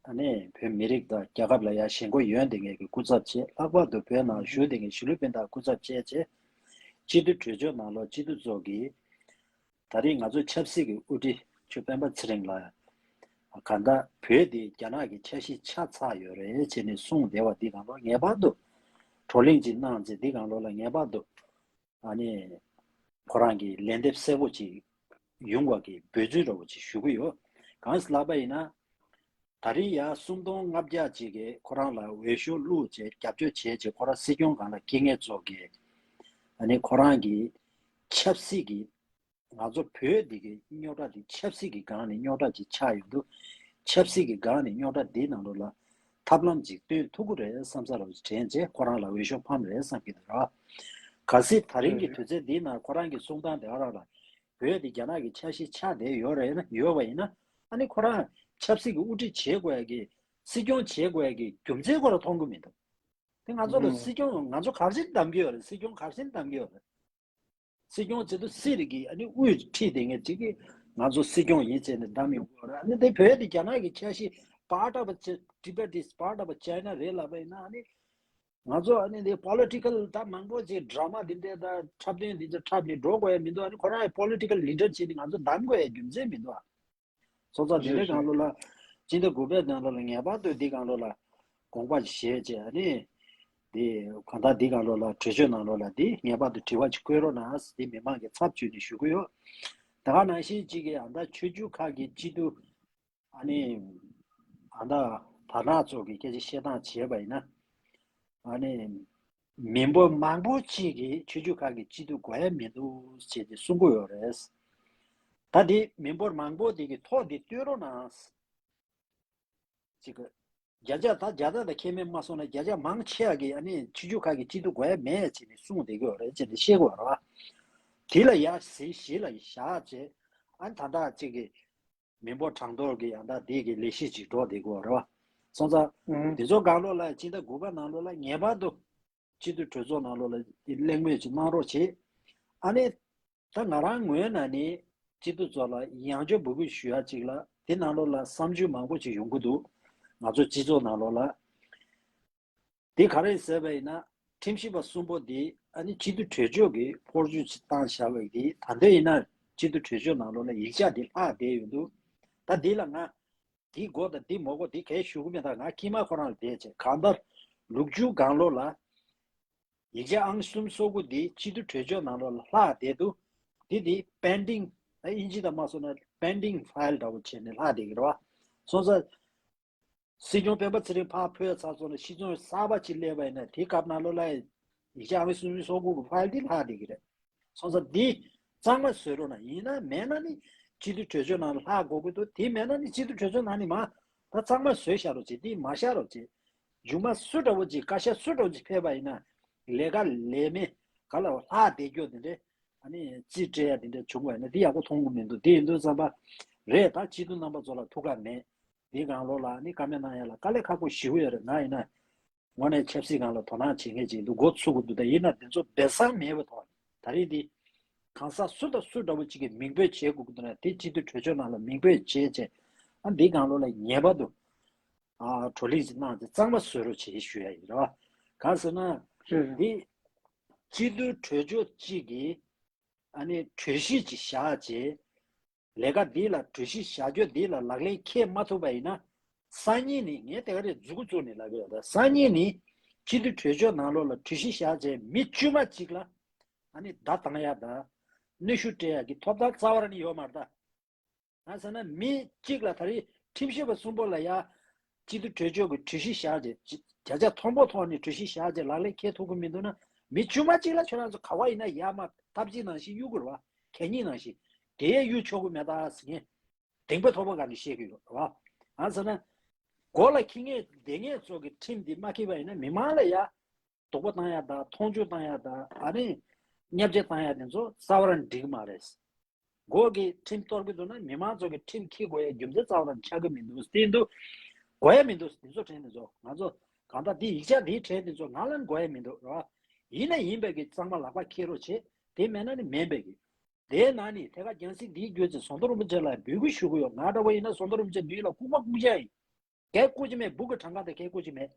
ཨ་ནི་བོད་མི་རིགས་དང་རྒྱལ་ཁབ་ལ་ཡ་ཞེན་ཁོག་ཡོད་བསྡད་མཁན་གྱི་སྐུ་ཚབ་བྱས། ལྷག་པར་དུ་བོད་ནང་བཞུགས་བསྡད་མཁན་གཞིས་ལུས་སྤུན་ཟླ་སྐུ་ཚབ་བྱས་བྱས་སྤྱི་འཐུས་གྲོས་ཆོད་ནང་ལོགས་སྤྱི་འཐུས་ཚོ་གིས་ད་རེས་ང་ཚོ་ཆབ་སྲིད་ཀྱི་དབུ་ཁྲིད་ཆོས་སྤེན་པ་ཚེ་རིང་ལགས་གང་ལྟར་བོད་འདི་རྒྱ་ནག་གི་ཆ་ཤས་ཆགས་ཚར་ཡོད་རེད་ཅེས་ནས་གསུངས་བསྡད་པ་འདི་གང་ལོགས་ངེས་པར་དུ་བགྲོ་གླེང་ཅིག་གནང་ཚེ་འདི་གང་ལོགས་ལ་ངེས་པར་དུ་ཨ་ནི་ཁོ་རང་གི་ལན་འདེབས་གསལ་པོ་ཅིག་ཡོང་བ་གི་འབོད་ཚིག་འདྲ་བོ་ཅིག་ཞུ་གི་ཡོད། གང་ཟེར་ལབ་པ་ཡིན་ན། ད་རེས་ཡ་སུམ་སྟོང་ལྔ་བརྒྱ་ཅིག་གིས་ཁོ་རང་ལ་འོས་ཤོག་བླུགས་བྱས་རྒྱབ་སྐྱོར་བྱས་བྱས་ཁོ་རང་སྲིད་སྐྱོང་སྒང་ལ་འཁྱེར་མཁན་ཚོ་གིས་ཨ་ནི་ཁོ་རང་གི་ཆབ་སྲིད་ཀྱི་ང་ཚོ་བོད་འདི་གི་རྙོག་དྲ་འདི་ཆབ་སྲིད་ཀྱི་སྒང་ནས་རྙོག་དྲ་ཅིག་ཆགས་ཡོང་དུས་ཆབ་སྲིད་ཀྱི་སྒང་ནས་རྙོག་དྲ་འདིའི་ནང་ལོགས་ལ་ཐབས་ལམ་ཅིག་སྟོན་ཐུབ་ཀྱི་རེད་བསམ་ས་ར་དྲན་བྱས་ཁོ་རང་ལ་འོས་ཤོག་ཕམ་རེད་བསམ་གྱི་འདུག་ར། གལ་སྲིད་ད་རིང་གི་དུས་ཚོད་འདིའི་ནང་ཁོ་རང་གི་གསུང་སྟངས་དེ་ཨ་ར་ར། བོད་དེ་རྒྱ་ནག་གི་ཆ་ཤས་ཆགས་བསྡད་ཡོད་རེད་ན་ཡོད་པ་ཡིན་ན་ཨ་ནི་ཁོ་རང་ཆབ་སྲིད་ཀྱི་དབུ་ཁྲིད་བྱེད་དགོས་ཡ་གི་སྲིད་སྐྱོང་བྱེད་དགོས་ཡ་གི་རྒྱུ་མཚན་ཁོ་རང་མཐོང་གི་མི་འདུག་དེ་ང་ཚོ་ལ་སྲིད་སྐྱོང་ང་ཚོ་ག་རེ་བྱས་ནས་གདམ་གྱི་ཡོད་རེད། སྲིད་སྐྱོང་ག་རེ་བྱས་ནས་གདམ་གྱི་ཡོད་རེད། སྲིད་སྐྱོང་བྱེད་དུས་སྲིད་རིགས་ཀྱི་ཨ་ནི་དབུས་ཁྲིད་དེ་ངས་ཅིག་གི་ང་ཚོ་སྲིད་སྐྱོང་ཡིན་བྱས་ནས་གདམ་ཡོང་གི་ཡོད་རེད། ཨ་ནི་དེ་བོད་དེ་རྒྱ་ནག་གི་ཆ་ཤས་part of Tibet is part of China རེད་ལབ་པ་ཡིན་ན་ཨ་ནི། ང་ཚོ་ཨ་ནི་འདི་པོ་ལི་ཊི་ཀལ་ད་མང་པོ་ཅིག་ཌ་ར་མ་འདི་འདྲའི་ད་འཁྲབ་སྟོན་འདི་ཚོ་འཁྲབ་ནས་འགྲོ་དགོས་ཡ་མི་འདུག་ཨ་ནི་ཁོ་རང་ཡི་པོ་ལི་ཊི་ཀལ་ལི་ཌར་བྱས་ནས་ང་ཚོ་གདམ་དགོས་ཡ་རྒྱུ་མཚན་མི་འདུག་སོང་ཙང་འདི་འདྲའི་སྒང་ལོགས་ལ་སྤྱི་ཟླ་དགུ་པའི་ནང་ལོགས་ལ་ངེས་པར་དུ་འདི་སྒང་ལོགས་ལ་དགོངས་པ་བཞེས་བྱས་ཨ་ནི་འདི་གང་ལྟར་འདི་སྒང་ལོགས་ལ་གྲོས་ཆོད་ནང་ལོགས་ལ་འདི་ངེས་པར་དུ་དྲི་བ་ཅིག་བཀོད་རོགས་གནང་ཟེར་འདི་མི་མང་གི་ཚབ་བྱས་ནས་ཞུ་གི་ཡོད། ད་ག་ནང་བཞིན་གཅིག་གི་ཨ་ད་ཆོས་བརྒྱུད་ཁག་གི་སྤྱི་འཐུས། ཨ་ནི། ད་ལྟ་དར་ནག་ཚོ་གི་སྐད་ཆ་བཤད་སྟངས་བྱས་པ་ཡིན་ན། ཨ་ནི། མི་འབོར་མང་པོ་གཅིག་གིས་ཆོས་བརྒྱུད་ཁག་གི་སྤྱི་འཐུས་དགོས་ཡ་མི་འདུག་ཅེས་ཏེ་གསུང་གི་ཡོད་རེད། ད་དེ་མི་འབོར་མང་པོ་དེ་གི་ཐོག་དེ་བཏོན་རོགས་གནང་། ཅིག་གི། བརྒྱ་ཆ་ད་བརྒྱ་ཆ་ད་ཁྱད་མེད་མ་སོང་ན་བརྒྱ་ཆ་མང་ཆེ་བ་གིས་ཨ་ནི་ཆོས་བརྒྱུད་ཁག་གི་སྤྱི་འཐུས་དགོས་ཡ་མེད་ཅེས་ནས་གསུངས་བསྡད་ཀྱི་ཡོད་རེད་ཅེས་ནས་བཤད་ཀྱི་ཡོད་རེད་བ། དེ་ལ་ཡ་གཟིགས་གཞི་ལ་བཞག་བྱས་ཨ་ནི་ད་ལྟ་ཅིག་གི། མི་འབོར་གྲངས་ཐོ་གི་ཡང་ད་དེ་གི་ལས་གཞི་ཅིག་འགྲོ་བསྡད་ཀྱི་ཡོད་རེད་བ། སོང་ཙང་། ཨང་། དེ་ཚོ་སྒང་ལོགས་ལ་སྤྱི་ཟླ་དགུ་པ་ནང་ལོགས་ལ་ངེས་པར་དུ་སྤྱི་འཐུས་གྲོས་ཚོགས་ནང་ལོགས་ལ་གླེང་མོལ་ཅིག་གནང་རོགས་བྱེད། ཨ་ནི། ད་ང་རང་ངོས་ནས་ནི་སྤྱི་འཐུས་ཚོ་ལ་ཡང་བསྐྱར་འབོད་སྐུལ་ཞུ་ཡ་ཅིག་ལ་དེ་ནང་ལོགས་ལ་བསམ་ཚུལ་མང་པོ་ཅིག་ཡོང་གི་འདུག་ང་ཚོ་སྤྱི་ཚོགས་ནང་ལོགས་ལ། དེ་ག་རེ་ཟེར་བ་ཡིན་ན། ཁྲིམས་ཞིབ་པ་གསུམ་པོ་དེ་ཨ་ནི་སྤྱི་འཐུས་གྲོས་ཆོད་ཀྱི་ཕོགས་ཞུ་ཅིག་བཏང་བཞག་པ་དེ་ད་ལྟ་ཡིན་ན་སྤྱི་འཐུས་གྲོས་ཆོད་ནང་ལོགས་ལ་ཡིག་ཆ་དེ་ལྷག་བསྡད་ཡོད་འདུག་ད་དེ་ལ་ང་ འདི་དགོས་དང་འདི་མ་དགོས་འདི་གས་ཞུ་གི་མེད། ད་ང་ཁྱི་མ་ཁོ་རང་ལ་བསྡད་བྱས་གང་ལྟར་ལུག་ཆུ་སྒང་ལོགས་ལ་ཡིག་ཆ་ཨང་གསུམ་སོ་དགུ་འདི་སྤྱི་འཐུས་གྲོས་ཆོད་ནང་ལོགས་ལ་ལྷག་བསྡད་འདུག་འདི་འདི་pending ཨིན་ཇི་དང་མ་སོང་ན་pending file འདྲ་བོ་བྱས་ནས་ལྷག་བསྡད་ཀྱི་རེད་བ། སོང་ཙང་སྲིད་སྐྱོང་སྤེན་པ་ཚེ་རིང་ཕར་ཕུད་ཚར་སོང་ན་སྤྱི་ཚོགས་གསར་པ་ཅིག་སླེབས་པ་ཡིན་ན་དེ་སྐབས་ནང་ལོགས་ལ་ཡིག་ཆ་ཨང་གསུམ་སོ་དགུ་གི་ཕའིལ་དེ་ལྷག་བསྡད་ཀྱི་རེད། སོང་ཙང་འདི་གཙང་མ་བཟོ་རོགས་གནང་། ཡིན་ན་མེད་ན་ནི་སྤྱི་འཐུས་གྲོས་ཆོད་ནང་ལ་ལྷག་དགོས་ཀྱི་འདུག་དེ་མེད་ན་ནི་སྤྱི་འཐུས་གྲོས་ཆོད་ནང་ནི་མ་ད་གཙང་མ་བཟོས་བཞག་རོགས་བྱེད། དེ་མ་བཞག་རོགས་བྱེད། མཇུག་མ་སུ་འདྲ་བོ་ཅིག་བཀའ་ཤག་སུ་འདྲ་བོ་ཅིག་ཕེབས་པ་ཡིན་ན་ལས་ཀ་ལས་མེད་ག་ལ་ལྷག་བསྡད་རྒྱུ་དེ་འདྲས་ཨ་ནི་རྩིས་སྤྲད་ཡ་དེ་འདྲས་བྱུང་བ་ཡིན་ན་དེ་ཡག་པོ་མཐོང་གི་མི་འདུག་དེ་ཡིན་དུས་ཙམ་པ་རེད། ད་སྤྱི་འཐུས་རྣམ་པ་ཚོ་ལ་ཐུགས་ཁག་མེད། འདི་སྒང་ལོགས་ལ་ནི་བཀའ་མོལ་གནང་ཡ་ལ་དཀའ་ལས་ཁག་པོ་ཞེ་པོ་ཡོད་རེད། ང་ཡིན་ན་དངོས་གནས་ཆབ་སྲིད་སྒང་ལ་དོ་སྣང་བྱེད་མཁན་ཅིག་འདུག་འགོ་ཚུགས་དགོས་འདུག་ད་ཡིན་ན་དེ་ཚོ་སྦས་གསང་མེད་པ་ཐོག་ད་རེས་འདི་གང་ཟག་སུ་དང་སུ་འདྲ་བོ་ཅིག་གིས་མིང་འབོད་བྱེད་དགོས་ཀྱི་འདུག་ན་དེ་སྤྱི་འཐུས་གྲོས་ཆོད་ནང་ལ་མིང་འབོད་བྱེད་བྱས་ཨ་འདི་སྒང་ལོགས་ལ་ངེས་པར་དུ་ཨ་བགྲོ་གླེང་ཅིག་གནང་སྟེ་གཙང་མ་བཟོ་རོགས་བྱེད་ཞུ་ཡ་ཡིན་རེད་བ། གང་ཟེར་ན་འདི་སྤྱི་འཐུས་གྲོས་ཆོད་ཅིག་གིས་ཨ་ནི་གྲོས་གཞི་ཅིག་བཞག་བྱས། ལས་ཀ་འདི་ལ་གྲོས་གཞི་བཞག་རྒྱུ་འདི་ལ་ལག་ལེན་འཁེལ་མ་ཐུབ་པ་ཡིན་ན། སང་ཉིན་ནི་ངས་དེ་ག་རེ་མཛུ་གུ་བཙུགས་ནས་ལབ་ཡོད་ད། སང་ཉིན་ནི་སྤྱི་འཐུས་གྲོས་ཆོད་ནང་ལོགས་ལ་གྲོས་གཞི་བཞག་བྱས་མི་དཀྱུས་མ་གཅིག་ལ་ཨ་ནི་བརྡ་བཏང་ཡ་ད་གནོན་ཤུགས་སྤྲད་ཡ་གི་ཐོབ་ཐང་རྩ་བ་རང་ནས་ཡོད་མ་རེད་ད། ང་ཟེར་ན་མི་གཅིག་ལ་ད་རེས་ཁྲིམས་ཞིབ་པ་གསུམ་པོ་ལ་ཡ་སྤྱི་འཐུས་གྲོས་ཆོད་ཀྱི་གྲོས་གཞི་བཞག་རྗེས་བརྒྱ་ཆ་མཐོན་པོ་ཐོག་ནས་གྲོས་གཞི་བཞག་རྗེས་ལག་ལེན་འཁེལ་ཐུབ་ཀྱི་མི་འདུག་ན། མི་དཀྱུས་མ་གཅིག་ལ་ཁྱོད་རང་ཚོ་ག་བ་ཡིན་ན་ཡར་མར་ཐབས་ཇུས་ནང་བཞིན་གཡུག་དགོས་རེད་བ། གད་སྙིགས་ནང་བཞིན་དེ་ཡས་གཡུག་ཆོག་གི་མེད་ད་ཟེར་མཁན་གདེང་པ་ཐོག་པ་ག་ནས་བཤད་ཀྱི་ཡོད་རེད་བ། ང་ཟེར་ན་མགོ་ལ་འཁྱེར་མཁན་སྡོད་མཁན་ཚོ་གི་ཁྲིམས་འདི་མ་འཁྱེར་བ་ཡིན་ན་མི་མང་ལ་ཡ་དོགས་པ་བཏང་ཡ་དང་མཐོང་ཆུང་བཏང་ཡ་དང་ཨ་ནི་བརྙས་བཅོས་བཏང་ཡ་དེ་ཚོ་རྩ་བ་རང་འགྲིག་གི་མ་རེད། མགོ་གི་ཁྲིམས་གཏོར་གི་འདུག་ན་མི་མང་ཚོ་གི་ཁྲིམས་འཁྱེར་དགོས་ཡ་རྒྱུ་མཚན་རྩ་བ་རང་ཆགས་ཀྱི་མི་འདུག་དེ་འདུག་དགོས་ཡ་མི་འདུག་དེ་ཚོ་དྲན་དེ་ཚོ་ང་ཚོ་གང་ལྟར་འདི་ཡིག་ཆ་འདིའི་དྲན་དེ་ཚོ་ང་ལ་དགོས་ཡ་མི་འདུག་ར། ཡིན་ན་ཡིན་པའི་གི་གཙང་མ་ལག་པ་འཁྱེར་རོགས་བྱེད། དེ་མེད་ན་ནི་མེད་པའི་གི། དེའི་ནང་ནི་ཐད་ཀར་རྒྱང་སྲིང་འདིའི་བརྒྱུད་ཚེ་ཟམ་གདོང་རིན་པོ་ཆེ་ལ་འབོད་སྐུལ་ཞུ་གི་ཡོད། ང་འདྲ་བོ་ཡིན་ན་ཟམ་གདོང་རིན་པོ་ཆེ་མདུན་ལ་སྐུ་པར་བསྐུར་བྱ་ཡིན། གས་བསྐུར་གྱི་མེད། སྦུག་གི་གྲངས་ཀ་དེ་གས་བསྐུར་གྱི་མེད།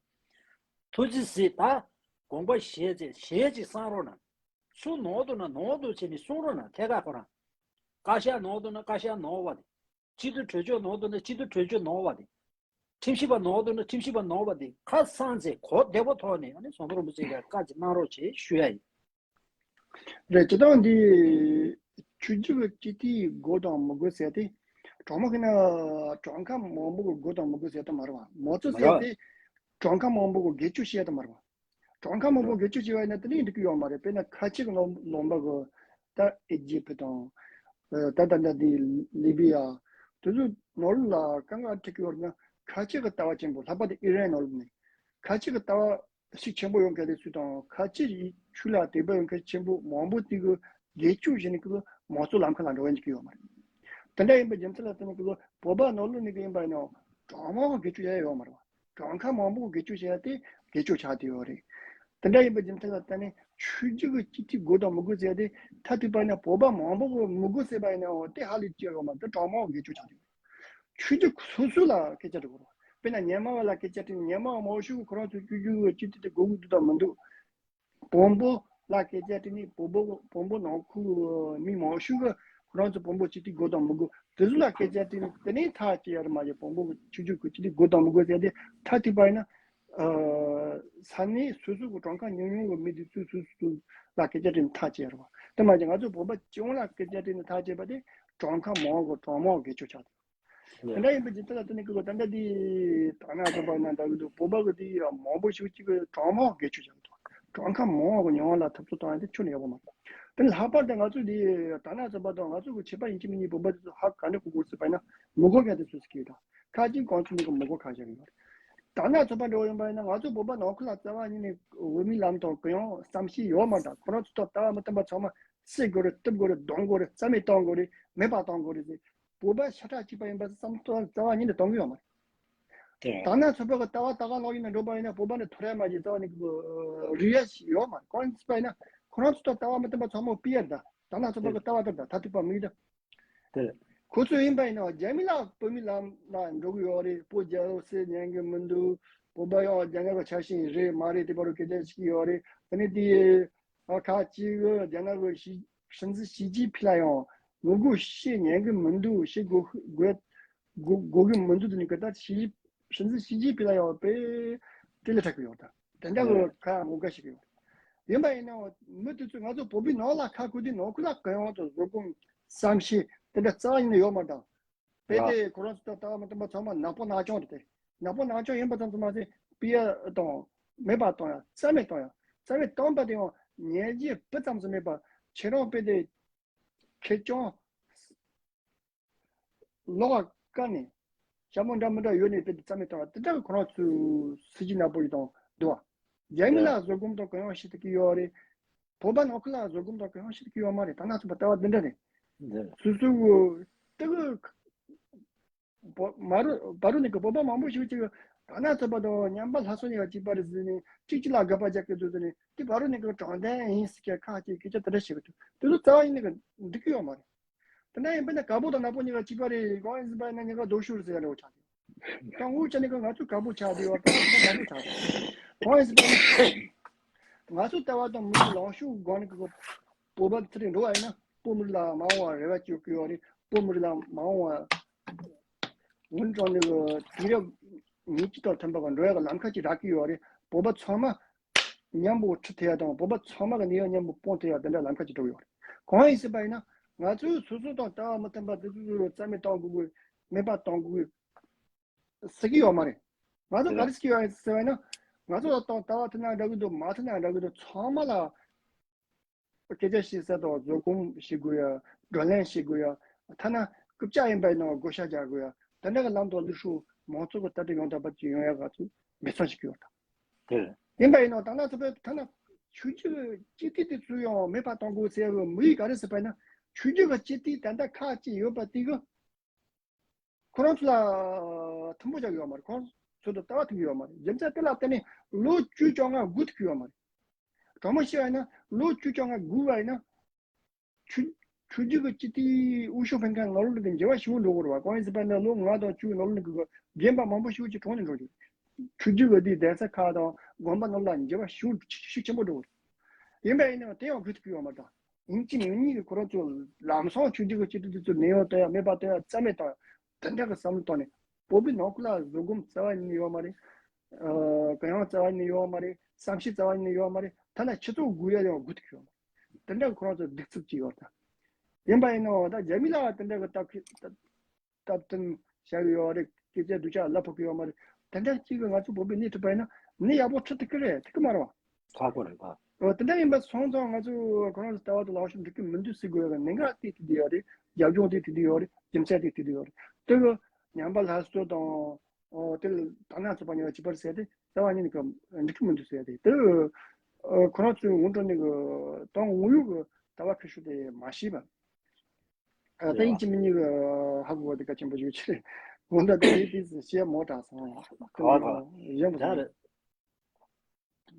ཐུགས་རྗེ་གཟིགས་ད། དགོངས་པ་བཞེས་བྱས་བཞེས་ཅིག་གསང་རོགས་གནང་། སུ་ནོར་འདུག་ན་ནོར་འདུག་བྱས་ནས་གསུང་རོགས་གནང་། ཐད་ཀར་ཁོ་རང་། བཀའ་ཤག་ནོར་འདུག་ན་བཀའ་ཤག་ནོར་བ་དེ། སྤྱི་འཐུས་གྲོས་ཆོད་ནོར་འདུག་ན་སྤྱི་འཐུས་གྲོས་ཆོད་ནོར་བ་དེ། ཁྲིམས་ཞིབ་པ་ནོར་འདུག་ན་ཁྲིམས་ཞིབ་པ་ནོར་བ་དེ། ཁ་གསང་བྱས་གོ་བདེ་པོ་ཐོག་ནས་ཨ་ནི་ཟམ་གདོང་རིན་པོ་ཆེ་ག་བཀའ་ཅིག་གནང་རོགས་བྱེད་ཞུ་ཡ་ཡིན། རེད། སྤྱིར་བཏང་འདི་ཆོས་བརྒྱུད་ཀྱི་སྤྱི་འཐུས་དགོས་དང་མི་དགོས་ཟེར་ཏེ། གྲོགས་མོ་གིས་ན་གྲོང་ཁྱེར་མང་པོ་གི་དགོས་དང་མི་དགོས་ཟེར་ཏེ་མ་རེད་བ། མོ་ཚོ་མ་ཟེར་རེད། ཏེ་གྲོང་ཁྱེར་མང་པོ་གི་སྒེར་གཅོད་བྱེད་ཡ་ད་མ་རེད་བ། གྲོང་ཁྱེར་མང་པོ་སྒེར་གཅོད་བྱེད་པ་ཡིན་ན་དེ་ནས་འགྲིག་གི་ཡོད་མ་རེད། དཔེར་ན་ཁ་ཆེ་གི་ལུང་ལུང་པ་གི་ད་ཨི་ཇི་པི་དང་། ད་ད་ད་འདི་ལི་བི་ཡ། དེ་ཚོ་ནང་ལ་དཀའ་ངལ་འཕྲད་ཀྱི་ཡོད་ན་ཁ་ཆེ་གི་ལྟ་བ་ཆེན་པོ་ལྷག་པར་དུ་ཨི་རན་ནང་ལ་ནི་ཁ་ཆེ་གི་ལྟ་བ་ཤུགས་ཆེན་པོ་ཡོད་མཁན་དེ་ཚོ་དང་ཁ་ཆེ་ཡི་ཆོས་ལ་དད་པ་ཡོད་མཁན་ཆེན་པོ་མང་པོ་དེ་གི་སྒེར་གཅོད་བྱས་ནས་ཀྱི་མང་གཙོ་ལམ་ཁ་ལ་འགྲོ་བ་ཡིན་གྱི་ཡོད་མ་རེད། དེ་འདྲ་ཡིན་པའི་རྒྱུ་མཚན་ལ་བརྟེན་ནས་ཀྱི་བོད་པ་ནང་ལོགས་ནས་ཀྱི་ཡིན་པ་ཡིན་ན་གྲོགས་མོ་གི་སྒེར་གཅོད་བྱས་ཡོད་མ་རེད་བ། གྲོང་ཁྱེར་མང་པོ་སྒེར་གཅོད་བྱས་ཏེ་སྒེར་གཅོད་ཆགས་བསྡད་ཡོད་རེད། དེ་འདྲ་ཡིན་པའི་རྒྱུ་མཚན་ལ་བརྟེན་ནས་ཆོས་བརྒྱུད་ཀྱི་སྤྱི་འཐུས་དགོས་དང་མི་དགོས་ཟེར་ཏེ་མཐའ་ཐུག་པ་ཡིན་ན་བོད་པ་མང་པོ་གི་མི་དགོས་ཟེར་བ་ཡིན་ནའང་དེ་ཧ་ལས་ཀྱི་ཡོད་མ་རེད། གྲོགས་མོ་སྒེར་གཅོད་ཆགས་བསྡད་ཡོད། ཆོས་བརྒྱུད་སོ་སོ་ལ་སྐད་ཆ་དྲི་དགོས་རེད། དཔེར་ན་ཉན་མ་བ་ལ་སྐད་ཆ་དྲིས་ནས་ཉན་མ་བ་མང་ཤོས་ཁོ་རང་ཚོའི་སྤྱི་འཐུས་དེ་དགོས་ཀྱི་འདུག་དང་མི་འདུག་བོན་པོ་ལ་སྐད་ཆ་དྲིས་ནས་བོན་པོ་བོན་པོ་ནང་ཁུལ་མི་མང་ཤོས་ཀྱིས་ཁོ་རང་ཚོ་བོན་པོ་སྤྱི་འཐུས་དགོས་དང་མི་དགོས་དེ་ཚོ་ལ་སྐད་ཆ་དྲིས་ནས་དེ་ནས་ཐག་བཅད་ཡ་རེད་མ་གཏོགས་བོན་པོ་ཆོས་བརྒྱུད་ཀྱི་སྤྱི་འཐུས་དགོས་དང་མི་དགོས་ཟེར་ཏེ་མཐའ་ཐུག་པ་ཡིན་ན། ས་གནས་སོ་སོ་གི་གྲོང་ཁྱེར་ཉུང་ཉུང་གི་མི་དེ་ཚོས་སོ་སོ་ལ་སྐད་ཆ་དྲིས་ནས་ཐག་བཅད་ཡ་རེད་བ། དེ་མ་གཏོགས་ང་ཚོ་བོད་པ་སྤྱི་ཡོངས་ལ་སྐད་ཆ་དྲིས་ནས་ཐག་བཅད་པ་དེ་གྲོང་ཁྱེར་མང་གི་གྲོགས་མོ་སྒེར་གཅོད་ཆགས་འདུག་དེ་འདྲ་ཡིན་པའི་རྒྱུ་མཚན་ལ་བརྟེན་ནས་ཀྱི་ད་ལྟ་འདི་དར་ནག་ཚོགས་པ་ཡིན་ན་འདྲ་གི་འདུག་བོད་པ་གི་དེ་མང་པོ་ཞིག་གཅིག་གི་གྲོགས་མོ་སྒེར་གཅོད་བྱས་འདུག་གྲོང་ཁྱེར་མང་བ་གི་མྱོང་བ་ལ་འཐབ་རྩོད་བཏང་ཡ་དེ་ཁྱོན་ནས་ཡག་པོ་མ་རེད། དེ་ནས་ལྷག་པར་དུ་ང་ཚོ་འདི་དར་ནག་ཚོགས་པ་དང་ང་ཚོ་གི་ཁྱད་པར་ཡིན་གཅིག་མིན་གཉིས་བོད་པ་དེ་ཚོ་ཧ་ག་འདྲ་གོ་དགོས་ཟེར་བ་ཡིན་ན་མི་གོ་མཁན་དེ་ཚོ་ཟེར་གི་ཡོད་ད། ཁ་ཅིག་གང་ཚོད་མི་གོ་མི་གོ་ཁ་ཤས་ཡོད། དར་ནག་ཚོགས་པ་འདྲ་བོ་ཡིན་པ་ཡིན་ན་ང་ཚོ་བོད་པ་ནང་ཁུལ་ལ་རྩ་བ་ཉིད་ནས་འོས་མིའི་ལམ་དང་གུ་ཡངས་བསམ་ཤེས་ཡོད་མ་རེད། ཁོ་རང་ཚོ་ཐོག་ལྟ་བ་མི་བསྟུན་པ་ཚང་མ་བསད་དགོས་རེད། གཏུབ་དགོས་རེད། རྡུང་དགོས་རེད། རྩ་མེད་གཏོང་དགོས་རེད། མེད་པ་གཏོང་དགོས་རེད་ཟེར། བོད་པ་ཤ་ཁྲག་གཅིག་པ་ཡིན་པ་བསམ་བློ་རྩ་བ་ཉིད་ནས་གཏོང་གི་ཡོད་མ་རེད། དེ་དར་ནག་ཚོགས་པ་གི་ལྟ་བ་ད་ག་ལོག་ཡིན་ན་འགྲོ་པ་ཡིན་ན་བོད་པ་ནི་ཐོ་རེ་མ་བྱེད་རྩ་བ་ནས་རིག་ཡ་ཞིག་ཡོད་མ་རེད། གང་ཡིན་ཟེར་བ་ཡིན་ན་ཁོ་རང་ཚོ་ལྟ་བ་མི་བསྟུན་པ་ཚང་མ་ཕི་ཡར་ད་དར་ནག་ཚོགས་པ་གི་ལྟ་བ་ལྟར་ད་མཐར་ཐུག་པ་མི་ཡིན་ད། དེ་ཁོ་ཚོ་ཡིན་པ་ཡིན་ན་རྒྱ་མི་ལ་བོད་མི་ལམ་ལ་འགྲོ་གི་ཡོད་རེད། བོད་རྒྱལ་ལོ་ཟེར་ཉན་གི་མི་འདུག་བོད་པ་ཡང་རྒྱ་ནག་གི་ཆ་ཤས་རེད་མ་རེད་དེ་བར་དུ་སྐད་ཆ་བཤད་ཀྱི་ཡོད་རེད། དེ་ནས་དེ་ཨ་ཁ་ཅིག་རྒྱ་ནག་གི་ཞི་ཧྲིན་ཙི་ཞི་ཅིན་ཕིང་ལ་ཡང་ངོ་རྒོལ་བཤད་ཉན་གི་མི་འདུག་བཤད་དགོས་དགོས། དགོས་དགོས་ཀྱི་མི་འདུག་དེ་ནི་གི་ད་ཞི་ཞི་འཛིན་ཞི་ཅིན་ཕིང་ལ་ཡང་དཔེ་དེ་ལས་དྲག་གི་ཡོད་ད། དེ་འདྲ་གི་ཁ་ངོ་དགའ་ཞིག་ཡོད། ཡིན་པ་ཡིན་ནའང་མི་དེ་ཚོས་ང་ཚོ་བོད་པའི་ནང་ལ་ཁ་ཁུ་དེ་ནང་ཁུལ་ལ་གང་ཡོང་དུ་བཟོད་སྒོམ་བསམ་ཤེས་དེ་འདྲ་རྩ་བ་ཉིད་ནས་ཡོད་མ་རེད་ད། དཔེ་དེ་ཁོ་རང་ཚོ་ལྟ་བ་མི་བསྟུན་པ་ཚང་མ་ནག་པོ་ནག་ཅོང་རེད་དེ། ནག་པོ་ནག་ཅོང་ཡིན་པ་ཙམ་དུ་མ་ཟད་པི་ཡ་དང་མེད་པ་གཏོང་ཡ་རྩ་མེད་གཏོང་ཡ་རྩ་མེད་གཏོང་པ་དེ་ཡང་ཉན་རྗེས་སྤུ་ཙམ་ཟིག་མེད་པ་ཁྱེད་རང་དཔེ་དེ་ཁེར་རྐྱང་ལོག་ག་བཀར་ནས་ཞྭ་མོ་འདྲ་མི་འདྲ་ཡོད་ནས་དཔེ་དེ་རྩ་མེད་གཏོང་བ་དེ་འདྲ་གི་ཁོ་རང་ཚོའི་སྲིད་ཇུས་ནག་པོ་ཡིན་དང་འདུག་བ། རྒྱ་མི་ལ་བཟོད་སྒོམ་དང་གུ་ཡངས་བྱེད་ཐུབ་ཀྱི་ཡོད་རེད། བོད་པ་ནང་ཁུལ་ལ་བཟོད་སྒོམ་དང་གུ་ཡངས་བྱེད་ཐུབ་ཀྱི་ཡོད་མ་རེད། ད་ནང་ཚོ་པ་ལྟ་བ་འདི་འདྲ་རེད། སོ་སོའི་ལྟ་གི་བོ་མ་རུ་བ་རུ་ནི་གི་བོད་པ་མང་པོ་ཞིག་ཅིག་ད་ནང་ཚོ་པ་དང་ཉམས་པ་ལྷ་སོ་ཉི་ག་གཅིག་པ་རེད་ཟེར་ནས་གཅིག་གཅིག་ལ་དགག་པ་རྒྱག་གི་འདུག་ཟེར་ནས་དེ་བ་རུ་ནི་གི་དྲང་བདེན་ཡིན་ཟེར་གྱི་ཁ་ཅིག་སྐད་ཆ་དེ་འདྲ་བཤད་གི་འདུག་དེ་ཚོ་རྩ་བ་ཡིན་ནི་གི་འགྲིག་གི་ཡོད་མ་རེད། དེ་འདྲ་ཡིན་པ་ན་དཀར་པོ་དང་ནག་པོ་གཉིས་ཀ་གཅིག་པ་རེད། གང་ཡིན་ཟེར་བ་ཡིན་ན་གཉིས་ཀ་རྡོ་ཤུགས་ཟེར་ཡ་འདྲ་བོ་ཆགས་ཀྱི་ཡོད། དང་འུ་ཅག་ནི་གི་ང་ཚོ་དཀར་པོ་ཆགས་བསྡད་ཡོད། དཀར་པོ་དང་ནག་པོ་ཆགས་བསྡད་ཡོད། གང་ཡིན་ཟེར་བ་ཡིན་ན་ང་ཚོ་ལྟ་བ་དང་མི་ཚོ་ལངས་ཕྱོགས་སྒང་ནས་གི་བོད་པ་ཚུར་འགྲོ་བ་ཡིན་ན་བོད་མི་རིགས་ལ་མ་འོངས་པ་རེ་བ་བཅོལ་གི་ཡོད་རེད། བོད་མི་རིགས་ལ་མ་འོངས་པ་འུ་ཅག་ནི་གི་དུས་རབས་ཉེར་གཅིག་དང་མཐུན་པ་གི་འགྲོ་ཡ་གི་ལམ་ཁ་ཅིག་རག་གི་ཡོད་རེད། བོད་པ་ཚང་མ་མཉམ་པོ་ཁྲིད་ཐུབ་ཡ་དང་བོད་པ་ཚང་མ་གི་ནི་ཡང་མཉམ་པོ་སྤུངས་ཐུབ་ཡ་དེ་འདྲ་ལམ་ཁ་ཅིག་འགྲོ་གི་ཡོད་རེད། གང་ཡིན་ཟེར་བ་ཡིན་ན་ང་ཚོས་སོ་སོ་དང་ལྟ་བ་མི་མཐུན་པ་དེ་ཚོ་རྩ་མེད་གཏོང་དགོས་དགོས་མེད་པ་གཏོང་དགོས་ཟེར་གི་ཡོད་མ་རེད། ང་ཚོ་ག་རེ་ཟེར་གི་ཡོད་ཟེར་བ་ཡིན་ན་ང་ཚོ་ལ་དང་ལྟ་བ་མཐུན་ན་འདྲ་གི་འདུག་མ་མཐུན་ན་འདྲ་གི་འདུག་ཚང་མ་ལ་སྐད་ཆ་བཤད་ས་དང་བཟོད་སྒོམ་བྱེད་དགོས་ཡ། བགྲོ་གླེང་བྱེད་དགོས་ཡ། ཐ་ན་རྐུབ་བཀྱག་ཡིན་པ་ཡིན་ན་བགོ་བཤའ་རྒྱག་དགོས་ཡ། དེ་འདྲ་གི་ལམ་དང་ལུགས་སྲོལ་མང་ཚོགས་ཀྱི་ལྟ་གྲུབ་ཡང་དག་པ་ཅིག་ཡོང་ཡ་ག་ཚོད་འབད་བརྩོན་བྱེད་ཀྱི་ཡོད་དམ། དེ་ཡིན་པ་ཡིན་ན་ད་ལྟ་ཚོ་པའི་ཐ་ན་ཆོས་བརྒྱུད་སྤྱི་འཐུས་དེ་ཚོ་ཡང་མེད་པ་གཏོང་དགོས་ཟེར་བའི་དམིགས་ཡུལ་ག་རེ་ཟེར་བ་ཡིན་ན་ཆོས་བརྒྱུད་ཀྱི་སྤྱི་འཐུས་ད་ལྟ་ཁག་ཅིག་ཡོད་པ་དེ་གི་ཁོ་རང་ཚོ་ལ་མཐུན་པོ་རྒྱག་ཡོད་མ་རེད། ཁོ་རང་ཚོ་དང་ལྟ་བ་མཐུན་གྱི་ཡོད་མ་རེད། རྒྱུ་མཚན་དེ་ལ་བརྟེན་ནས་ལོ་བཅུ་བཅོ་ལྔ་སྒུག་ཐུབ་ཀྱི་ཡོད་མ་རེད། དྲང་མོ་བཤད་པ་ཡིན་ན་ལོ་བཅུ་བཅོ་ལྔ་སྒུག་པ་ཡིན་ན་ཆོས་ཆོས་བརྒྱུད་ཀྱི་སྤྱི་འཐུས་དབུ་ཤོག་འཕེན་མཁན་ནོར་ལུག་གི་འགྱུར་བ་ཞིག་འགྲོ་དགོས་རེད་བ། གང་ཡིན་ཟེར་བ་ཡིན་ན་ལོ་ལྔ་དང་བཅུ་ནོར་ལུག་གི་རྒན་པ་མང་པོ་ཞིག་ཅིག་གྲོངས་ནས་འགྲོ་རྒྱུ་རེད། ཆོས་བརྒྱུད་ཀྱི་དེའི་གདན་ས་ཁག་དང་དགོན་པ་རྣམས་ལ་འགྱུར་བ་ཤུགས་ཤུགས་ཆེན་པོ་འགྲོ་གི་རེད། ཡིན་པ་ཡིན་ན་དེ་ཡང་སྒུག་ཐུབ་ཀྱི་ཡོད་མ་རེད། ད་ཡིན་གཅིག་མིན་གཉིས་ཀྱི་ཁོ་རང་ཚོ་ལམ་སང་ཆོས་བརྒྱུད་ཀྱི་སྤྱི་འཐུས་དེ་ཚོ་ནད་གཡོག་བཏང་ཡ་མེད་པ་བཏང་ཡ་རྩ་མེད་བཏང་ཡ་དེ་འདྲ་གི་བསམ་བློ་བཏང་ནས་བོད་པའི་ནང་ཁུལ་ལ་བཟོད་སྒོམ་རྩ་བ་ཉིད་ནས་ཡོད་མ་རེད། ཨ་གུ་ཡངས་རྩ་བ་ཉིད་ནས་ཡོད་མ་རེད། བསམ་ཤེས་རྩ་བ་ཉིད་ནས་ཡོད་མ་རེད། ཐ་ན་སྤྱི་ཚོགས་སྒུག་ཡ་ཡང་སྒུག་ཐུབ་ཀྱི་ཡོད་མ་རེད། དེ་འདྲ་གི་ཁོ་རང་ཚོ་གདུག་རྩུབ་ཅིག་ཡོད་ད། ཡིན་པ་ཡིན་ནའང་ད་རྒྱ་མི་ལ་དེ་འདྲ་གི་སྟབས་ཀྱིས་སྟབས་བསྟུན་བྱ་གི་ཡོད་རེད། སྐད་ཆ་སྡུག་ཅག་ལབ་ཕོད་ཀྱི་ཡོད་མ་རེད། དེ་འདྲ་གཅིག་གིས་ང་ཚོ་བོད་པའི་གནས་ཐུབ་པ་ཡིན་ན་ནི་ཡག་པོ་ཁྲིད་ཐུབ་ཀྱི་རེད། ཐུབ་ཀྱི་མ་རེད་བ། ཁག་པོ་རེད་བ། འོ་དེ་འདྲ་ཡིན་པ་སོང་ཙང་ང་ཚོ་ཁོ་རང་ཚོ་ལྟ་བ་དང་ལངས་ཕྱོགས་འགྲིག་གི་མི་འདུག་ཟེར་དགོས་ཡོད་རེད། གནད་འགག་དེ་དེ་འདི་ཡོད་རེད། རྒྱབ་ལྗོངས་དེ་དེ་འདི་ཡོད་རེད། རྒྱུ་མཚན་དེ་དེ་འདི་ཡོད་རེད། དེ་གི་ཉམས་པ་སླར་གསོ་དང་འོ་དེ་ལ་དག་སྣང་ཚོགས་པ་ཉེ་བ་བྱེད་པར་ཟེར་ཏེ་རྩ་བ་ཉིད་ནས་འགྲིག་གི་མི་འདུག་ཟེར་ཏེ་དེ་ཁོ་རང་ཚོའི་ངོ་སྤྲོད་ནས་གི་དང་ངོ་ཡོད་གི་ལྟ་བ་ཁ་ཤས་དེ་མ་ཤེས་པ། ཨ་ད་ཡིན་གཅིག་མིན་གཉིས་ཀྱི་ཧ་གོ་བ་དེ་གལ་ཆེན་པོ་ཞིག་ཆེ་རེད། འོ་ད་དེ་དེ་བཤད་མོ་དྲག་སོང་། ག་བ་ག་བ་ཡོད་མ་ད་སོང་། རེད།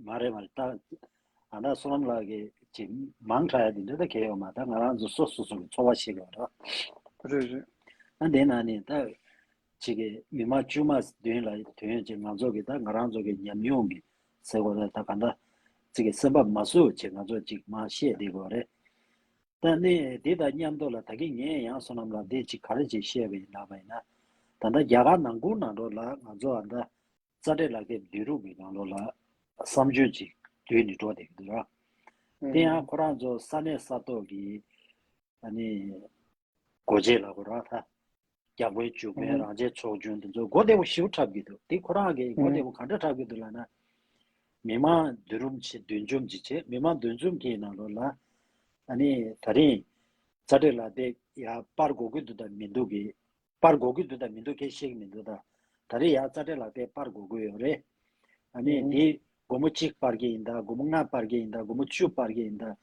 མ་རེད་མ་རེད། ད་ཨ་ད་བསོད་ནམས་ལགས་ཀྱིས་ཅིག་མང་དྲགས་ཡ་དེ་འདྲ་ད་གལ་ཡོད་མ། ད་ང་རང་ཚོ་སོ་སོ་སོ་གི་འཚོ་བ་ཤེས་དགོས་རེད། རེད་རེད། ཨ་དེ་ན་ནི་ད་ཅིག་གི་མི་མང་དཀྱུས་མ་མདུན་ལ་དོན་ཅིག་ང་ཚོ་གི་ད་ང་རང་ཚོ་གི་ཉམས་མྱོང་གི་ཟེར་དགོས་རེད། ད་ག་འདྲ་ཅིག་གི་སེམས་པ་མ་བཟོད་ཅིག་ང་ཚོ་ཅིག་མ་བཤད་བསྡད་དགོས་རེད། ད་ནི་དེ་དང་མཉམ་དུ་ལ་ད་གིན་ངས་ཡང་བསོད་ནམས་ལགས་འདི་ཅིག་ག་རེ་ཅིག་བཤད་པ་ཡིན་ལབ་པ་ཡིན་ན། ད་ལྟ་རྒྱ་གར་ནང་ཁུལ་ནང་ལོགས་ལ་ང་ཚོ་ཨ་ད་རྩ་འགྲན་ལག་དེབ་བསྡུ་རུབ་ཀྱི་ནང་ལོགས་ལ་བསམ་སྤྱོད་ཅིག་བསྡུས་ནས་འགྲོ་བསྡད་ཀྱི་འདུག་ར། དེ་ཡང་ཁོ་རང་ཚོ་ས་གནས་ས་ཐོག་གི་ཨ་ནི་སྒོ་འབྱེད་ལ་གོ་ར་ད། རྒྱག་དཔོན་རྒྱུག་དཔོན་རང་བྱས་ཚོགས་ཆུང་དེ་ཚོ་མགོ་བདེ་པོ་ཞེ་པོ་འཁྲབ་ཀྱི་འདུག་དེ་ཁོ་རང་གིས་མགོ་བདེ་པོ་གང་འདྲ་འཁྲབ་ཀྱི་འདུག་ལབ་ན། མི་མང་འདུ་རུབ་བྱེད་འདུ་འཛོམས་ཅིག་བྱེད། མི་མང་འདུ་འཛོམས་ཀྱི་ནང་ལོགས་ལ་ཨ་ནི་ད་རིང་རྩ་འགྲན་ལག་དེབ་ཡར་སྤར་དགོས་ཀྱི་འདུག་དང་མི་འདུག་གི། སྤར་དགོས་ཀྱི་འདུག་དང་མི་འདུག་ཁྱེད་ཤེས་ཀྱི་མི་འདུག་ད། ད་རེས་ཡར་རྩ་འགྲན་ལག་དེབ་སྤར་དགོས་ཀྱི་ཡོད་རེད། ཨ་ནི་དེ་སྒོར་མོ་གཅིག་སྤར་གྱི་ཡིན་ད། སྒོར་མོ་ལྔ་སྤར་གྱི་ཡིན་ད། སྒོར་མོ་བཅུ་སྤར་གྱི་ཡིན་ད།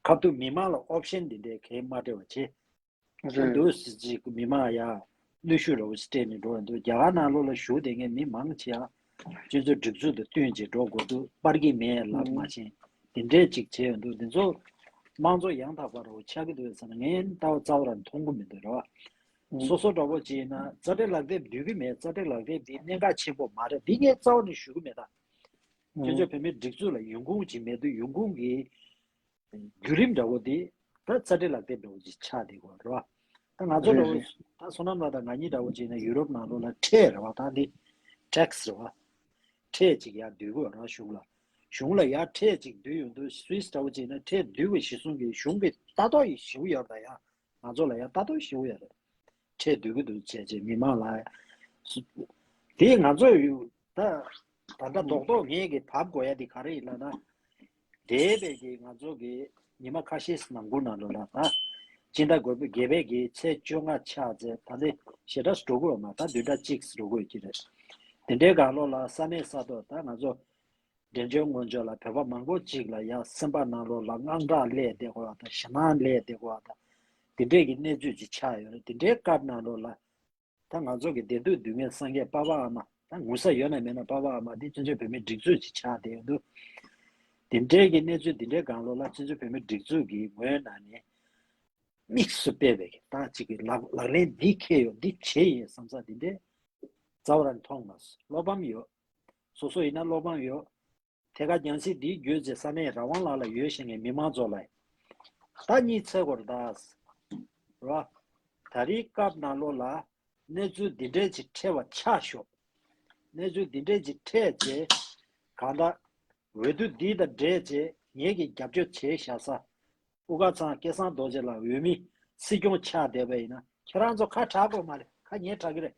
ཁ་ཐུག་མི་མང་ལ་ཨོབ་ཤན་འདི་འདྲའི་གས་མ་སྤྲད་པ་བྱེད། ཨ་འདུག་སེ་ཅིག་མི་མང་ཡ་གནོན་ཤུགས་ར་བ་སྤྲད་ནས་འགྲོ་ཡ་འདུག་རྒྱ་གར་ནང་ལོགས་ལ་བཞུགས་བསྡད་མཁན་མི་མང་ཆེ་བ་སྤྱི་ཚོགས་སྒྲིག་འཛུགས་དང་བསྟུན་བྱས་འགྲོ་དགོས་འདུག་སྤར་གྱི་མེད་ལབ་མ་ཤེས། དེ་འདྲས་ཅིག་བྱས་ཡོང་འདུག་འདི་ཚོ་དམངས་གཙོ་ཡང་དག་པ་ར་བ་ཆགས་ཀྱི་འདུག་ཟེར་ན་ངས་ལྟ་བ་རྩ་བ་ར་མཐོང་གི་མི་འདུག་ར་བ། སོ་སོ་འདྲ་པོ་ཅིག་ཡིན་ན་རྩ་འགྲན་ལག་དེབ་བསྡུ་གི་མེད། རྩ་འགྲན་ལག་དེབ་འདི་གནད་འགག་ཆེན་པོ་མ་རེད། འདི་ངས་རྩ་བ་ནས་ཞུ་གི་མེད་ད། ཁྱོད་ཚོ་བོད་མིའི་སྒྲིག་འཛུགས་ལ་ཡོང་ཁུངས་ཅིག་མེད་དུས་ཡོང་ཁུངས་ཀྱི་བརྒྱུད་རིམ་འདྲ་བོ་དེ་ད་རྩ་འགྲན་ལག་དེབ་འདྲ་བོ་ཅིག་ཆགས་བསྡད་ཡོད་རེད་བ། ད་ང་ཚོ་རེད་འདྲ་བོ་རེད། ད་བསོད་ནམས་ལགས་དང་ང་གཉིས་འདྲ་བོ་བྱས་ན་ཡུ་རོབ་ནང་ལོགས་ལ་ཁྲལ་རེད་བ། ད་འདི་ཊེག་སི་རེད་བ། ཁྲལ་ཅིག་ཡར་བསྡུ་དགོས་རེད་བ་གཞུང་ལ། གཞུང་ལ་ཡར་ཁྲལ་ཅིག་བསྡུ་ཡོང་དུས་སུད་སི་འདྲ་བོ་བྱས་ན་ཁྲལ་བསྡུ་དགོས་གཞི་བཟུང་གི་གཞུང་གི་ལྟ་རྟོག་ཞེ་པོ་ཡོད་རེད་ད་ཡ། ང་ཚོ་ལ་ཡང་ལྟ་རྟོག་ཞེ་པོ་ཡོད་རེད། ཁྲལ་བསྡུ་གི་འདུག་བྱས་རྗེས་མི་མང་ལ། དེ་ང་ཚོ་ཡོད་ད། ད་ལྟ་རྡོག་རྡོག་ངས་ཀྱི་བབ་དགོས་ཡ་དེ་ག་རེ་ཡིན་ལབ་ན། འདས་པའི་གི་ང་ཚོ་གི་ཉི་མ་ཁ་ཤས་ནང་ཁུལ་ནང་ལོགས་ལ་ད། སྤྱི་ཟླ་དགུ་པའི་བརྒྱད་པའི་གི་ཚེས་བཅོ་ལྔ་ཆགས་རྗེས་ད་ལྟ་ཞེ་དྲག་འགྲོ་གི་ཡོད་མ། ད་བདུན་ཕྲག་གཅིག་འགྲོ་གི་ཡོད་ཀྱི་རེད། དེ་འདྲའི་སྒང་ལོགས་ལ་ས་གནས་ས་ཐོག་ད་ང་ཚོ། འབྲས་ལྗོངས་སྔོན་ཕྱོགས་ལ་བོད་པ་མང་པོ་ཅིག་ལ་ཡ་སེམས་པ་ནང་ལོགས་ལ་དངངས་སྐྲག་སླེབས་བསྡད་ཀྱི་ཡོད་པ་དང་ཞེད་སྣང་སླེབས་བསྡད་ཀྱི་ཡོད་པ་དང་། དེ་འདྲས་ཀྱི་གནས་ཚུལ་ཅིག་ཆགས་ཡོད་རེད། དེ་འདྲའི་སྐབས་ནང་ལོགས་ལ་ད་ང་ཚོ་གི་བདེ་སྡུག་སྡུག་བསྔལ་སངས་རྒྱས་པ་ཕ་མ། ད་ངོ་ཚ་ཡོད་ན་མེད་ན་ཕ་མ་ཕ་མ་དེ་བཙན་བྱོལ་བོད་མིའི་སྒྲིག་འཛུགས་ཅིག་ཆགས་བསྡད་ཡོད་འདུག་དེ་འདྲས་ཀྱི་གནས་ཚུལ་དེ་འདྲའི་སྒང་ལོགས་ལ་བཙན་བྱོལ་བོད་མིའི་སྒྲིག་འཛུགས་ཀྱི་ངོས་ནང་ནས་དམིགས་སུ་དཔེ་བའི་གི་ད་ཅིག་གི་ལག་ལག་ལེན་འདི་འཁེལ་ཡོད། འདི་བྱས་ཡིན་བསམ་ས་དེ་འདྲས་རྩ་བ་རང་མཐོང་མ་སོང་། བློ་ཕམ་ཡོད། སོ་སོ་ཡིན་ན་བློ་ཕམ་ཡོད། ཐད་ཀར་རྒྱང་སྲིང་འདིའི་བརྒྱུད་བྱས་ས་གནས་རང་དབང་ལག་ལ་ཡོད་བཞིན་གྱི་མི་མང་ཚོ་ལ་ད་གཉིད་སད་དགོས་རེད་ད། ར། ད་རེས་སྐབས་ནང་ལོགས་ལ་གནས་ཚུལ་འདི་འདྲས་ཅིག་འཕྲད་པ་ཆགས་ཤོག་གནས་ཚུལ་འདི་འདྲས་ཅིག་འཕྲད་རྗེས་གང་ལྟར་འོས་བསྡུ་འདི་དང་འབྲེལ་རྗེས་ངེད་ཀྱིས་རྒྱབ་སྐྱོར་བྱས་བཞག་ས། དབུ་དཀར་ཚང་སྐལ་བཟང་རྡོ་རྗེ་ལགས་འོས་མི་སྲིད་སྐྱོང་ཆགས་བསྡད་པ་ཡིན་ན་ཁྱེད་རང་ཚོ་ཁ་གྲག་དགོས་མ་རེད། ཁ་ངས་གྲག་གི་རེད།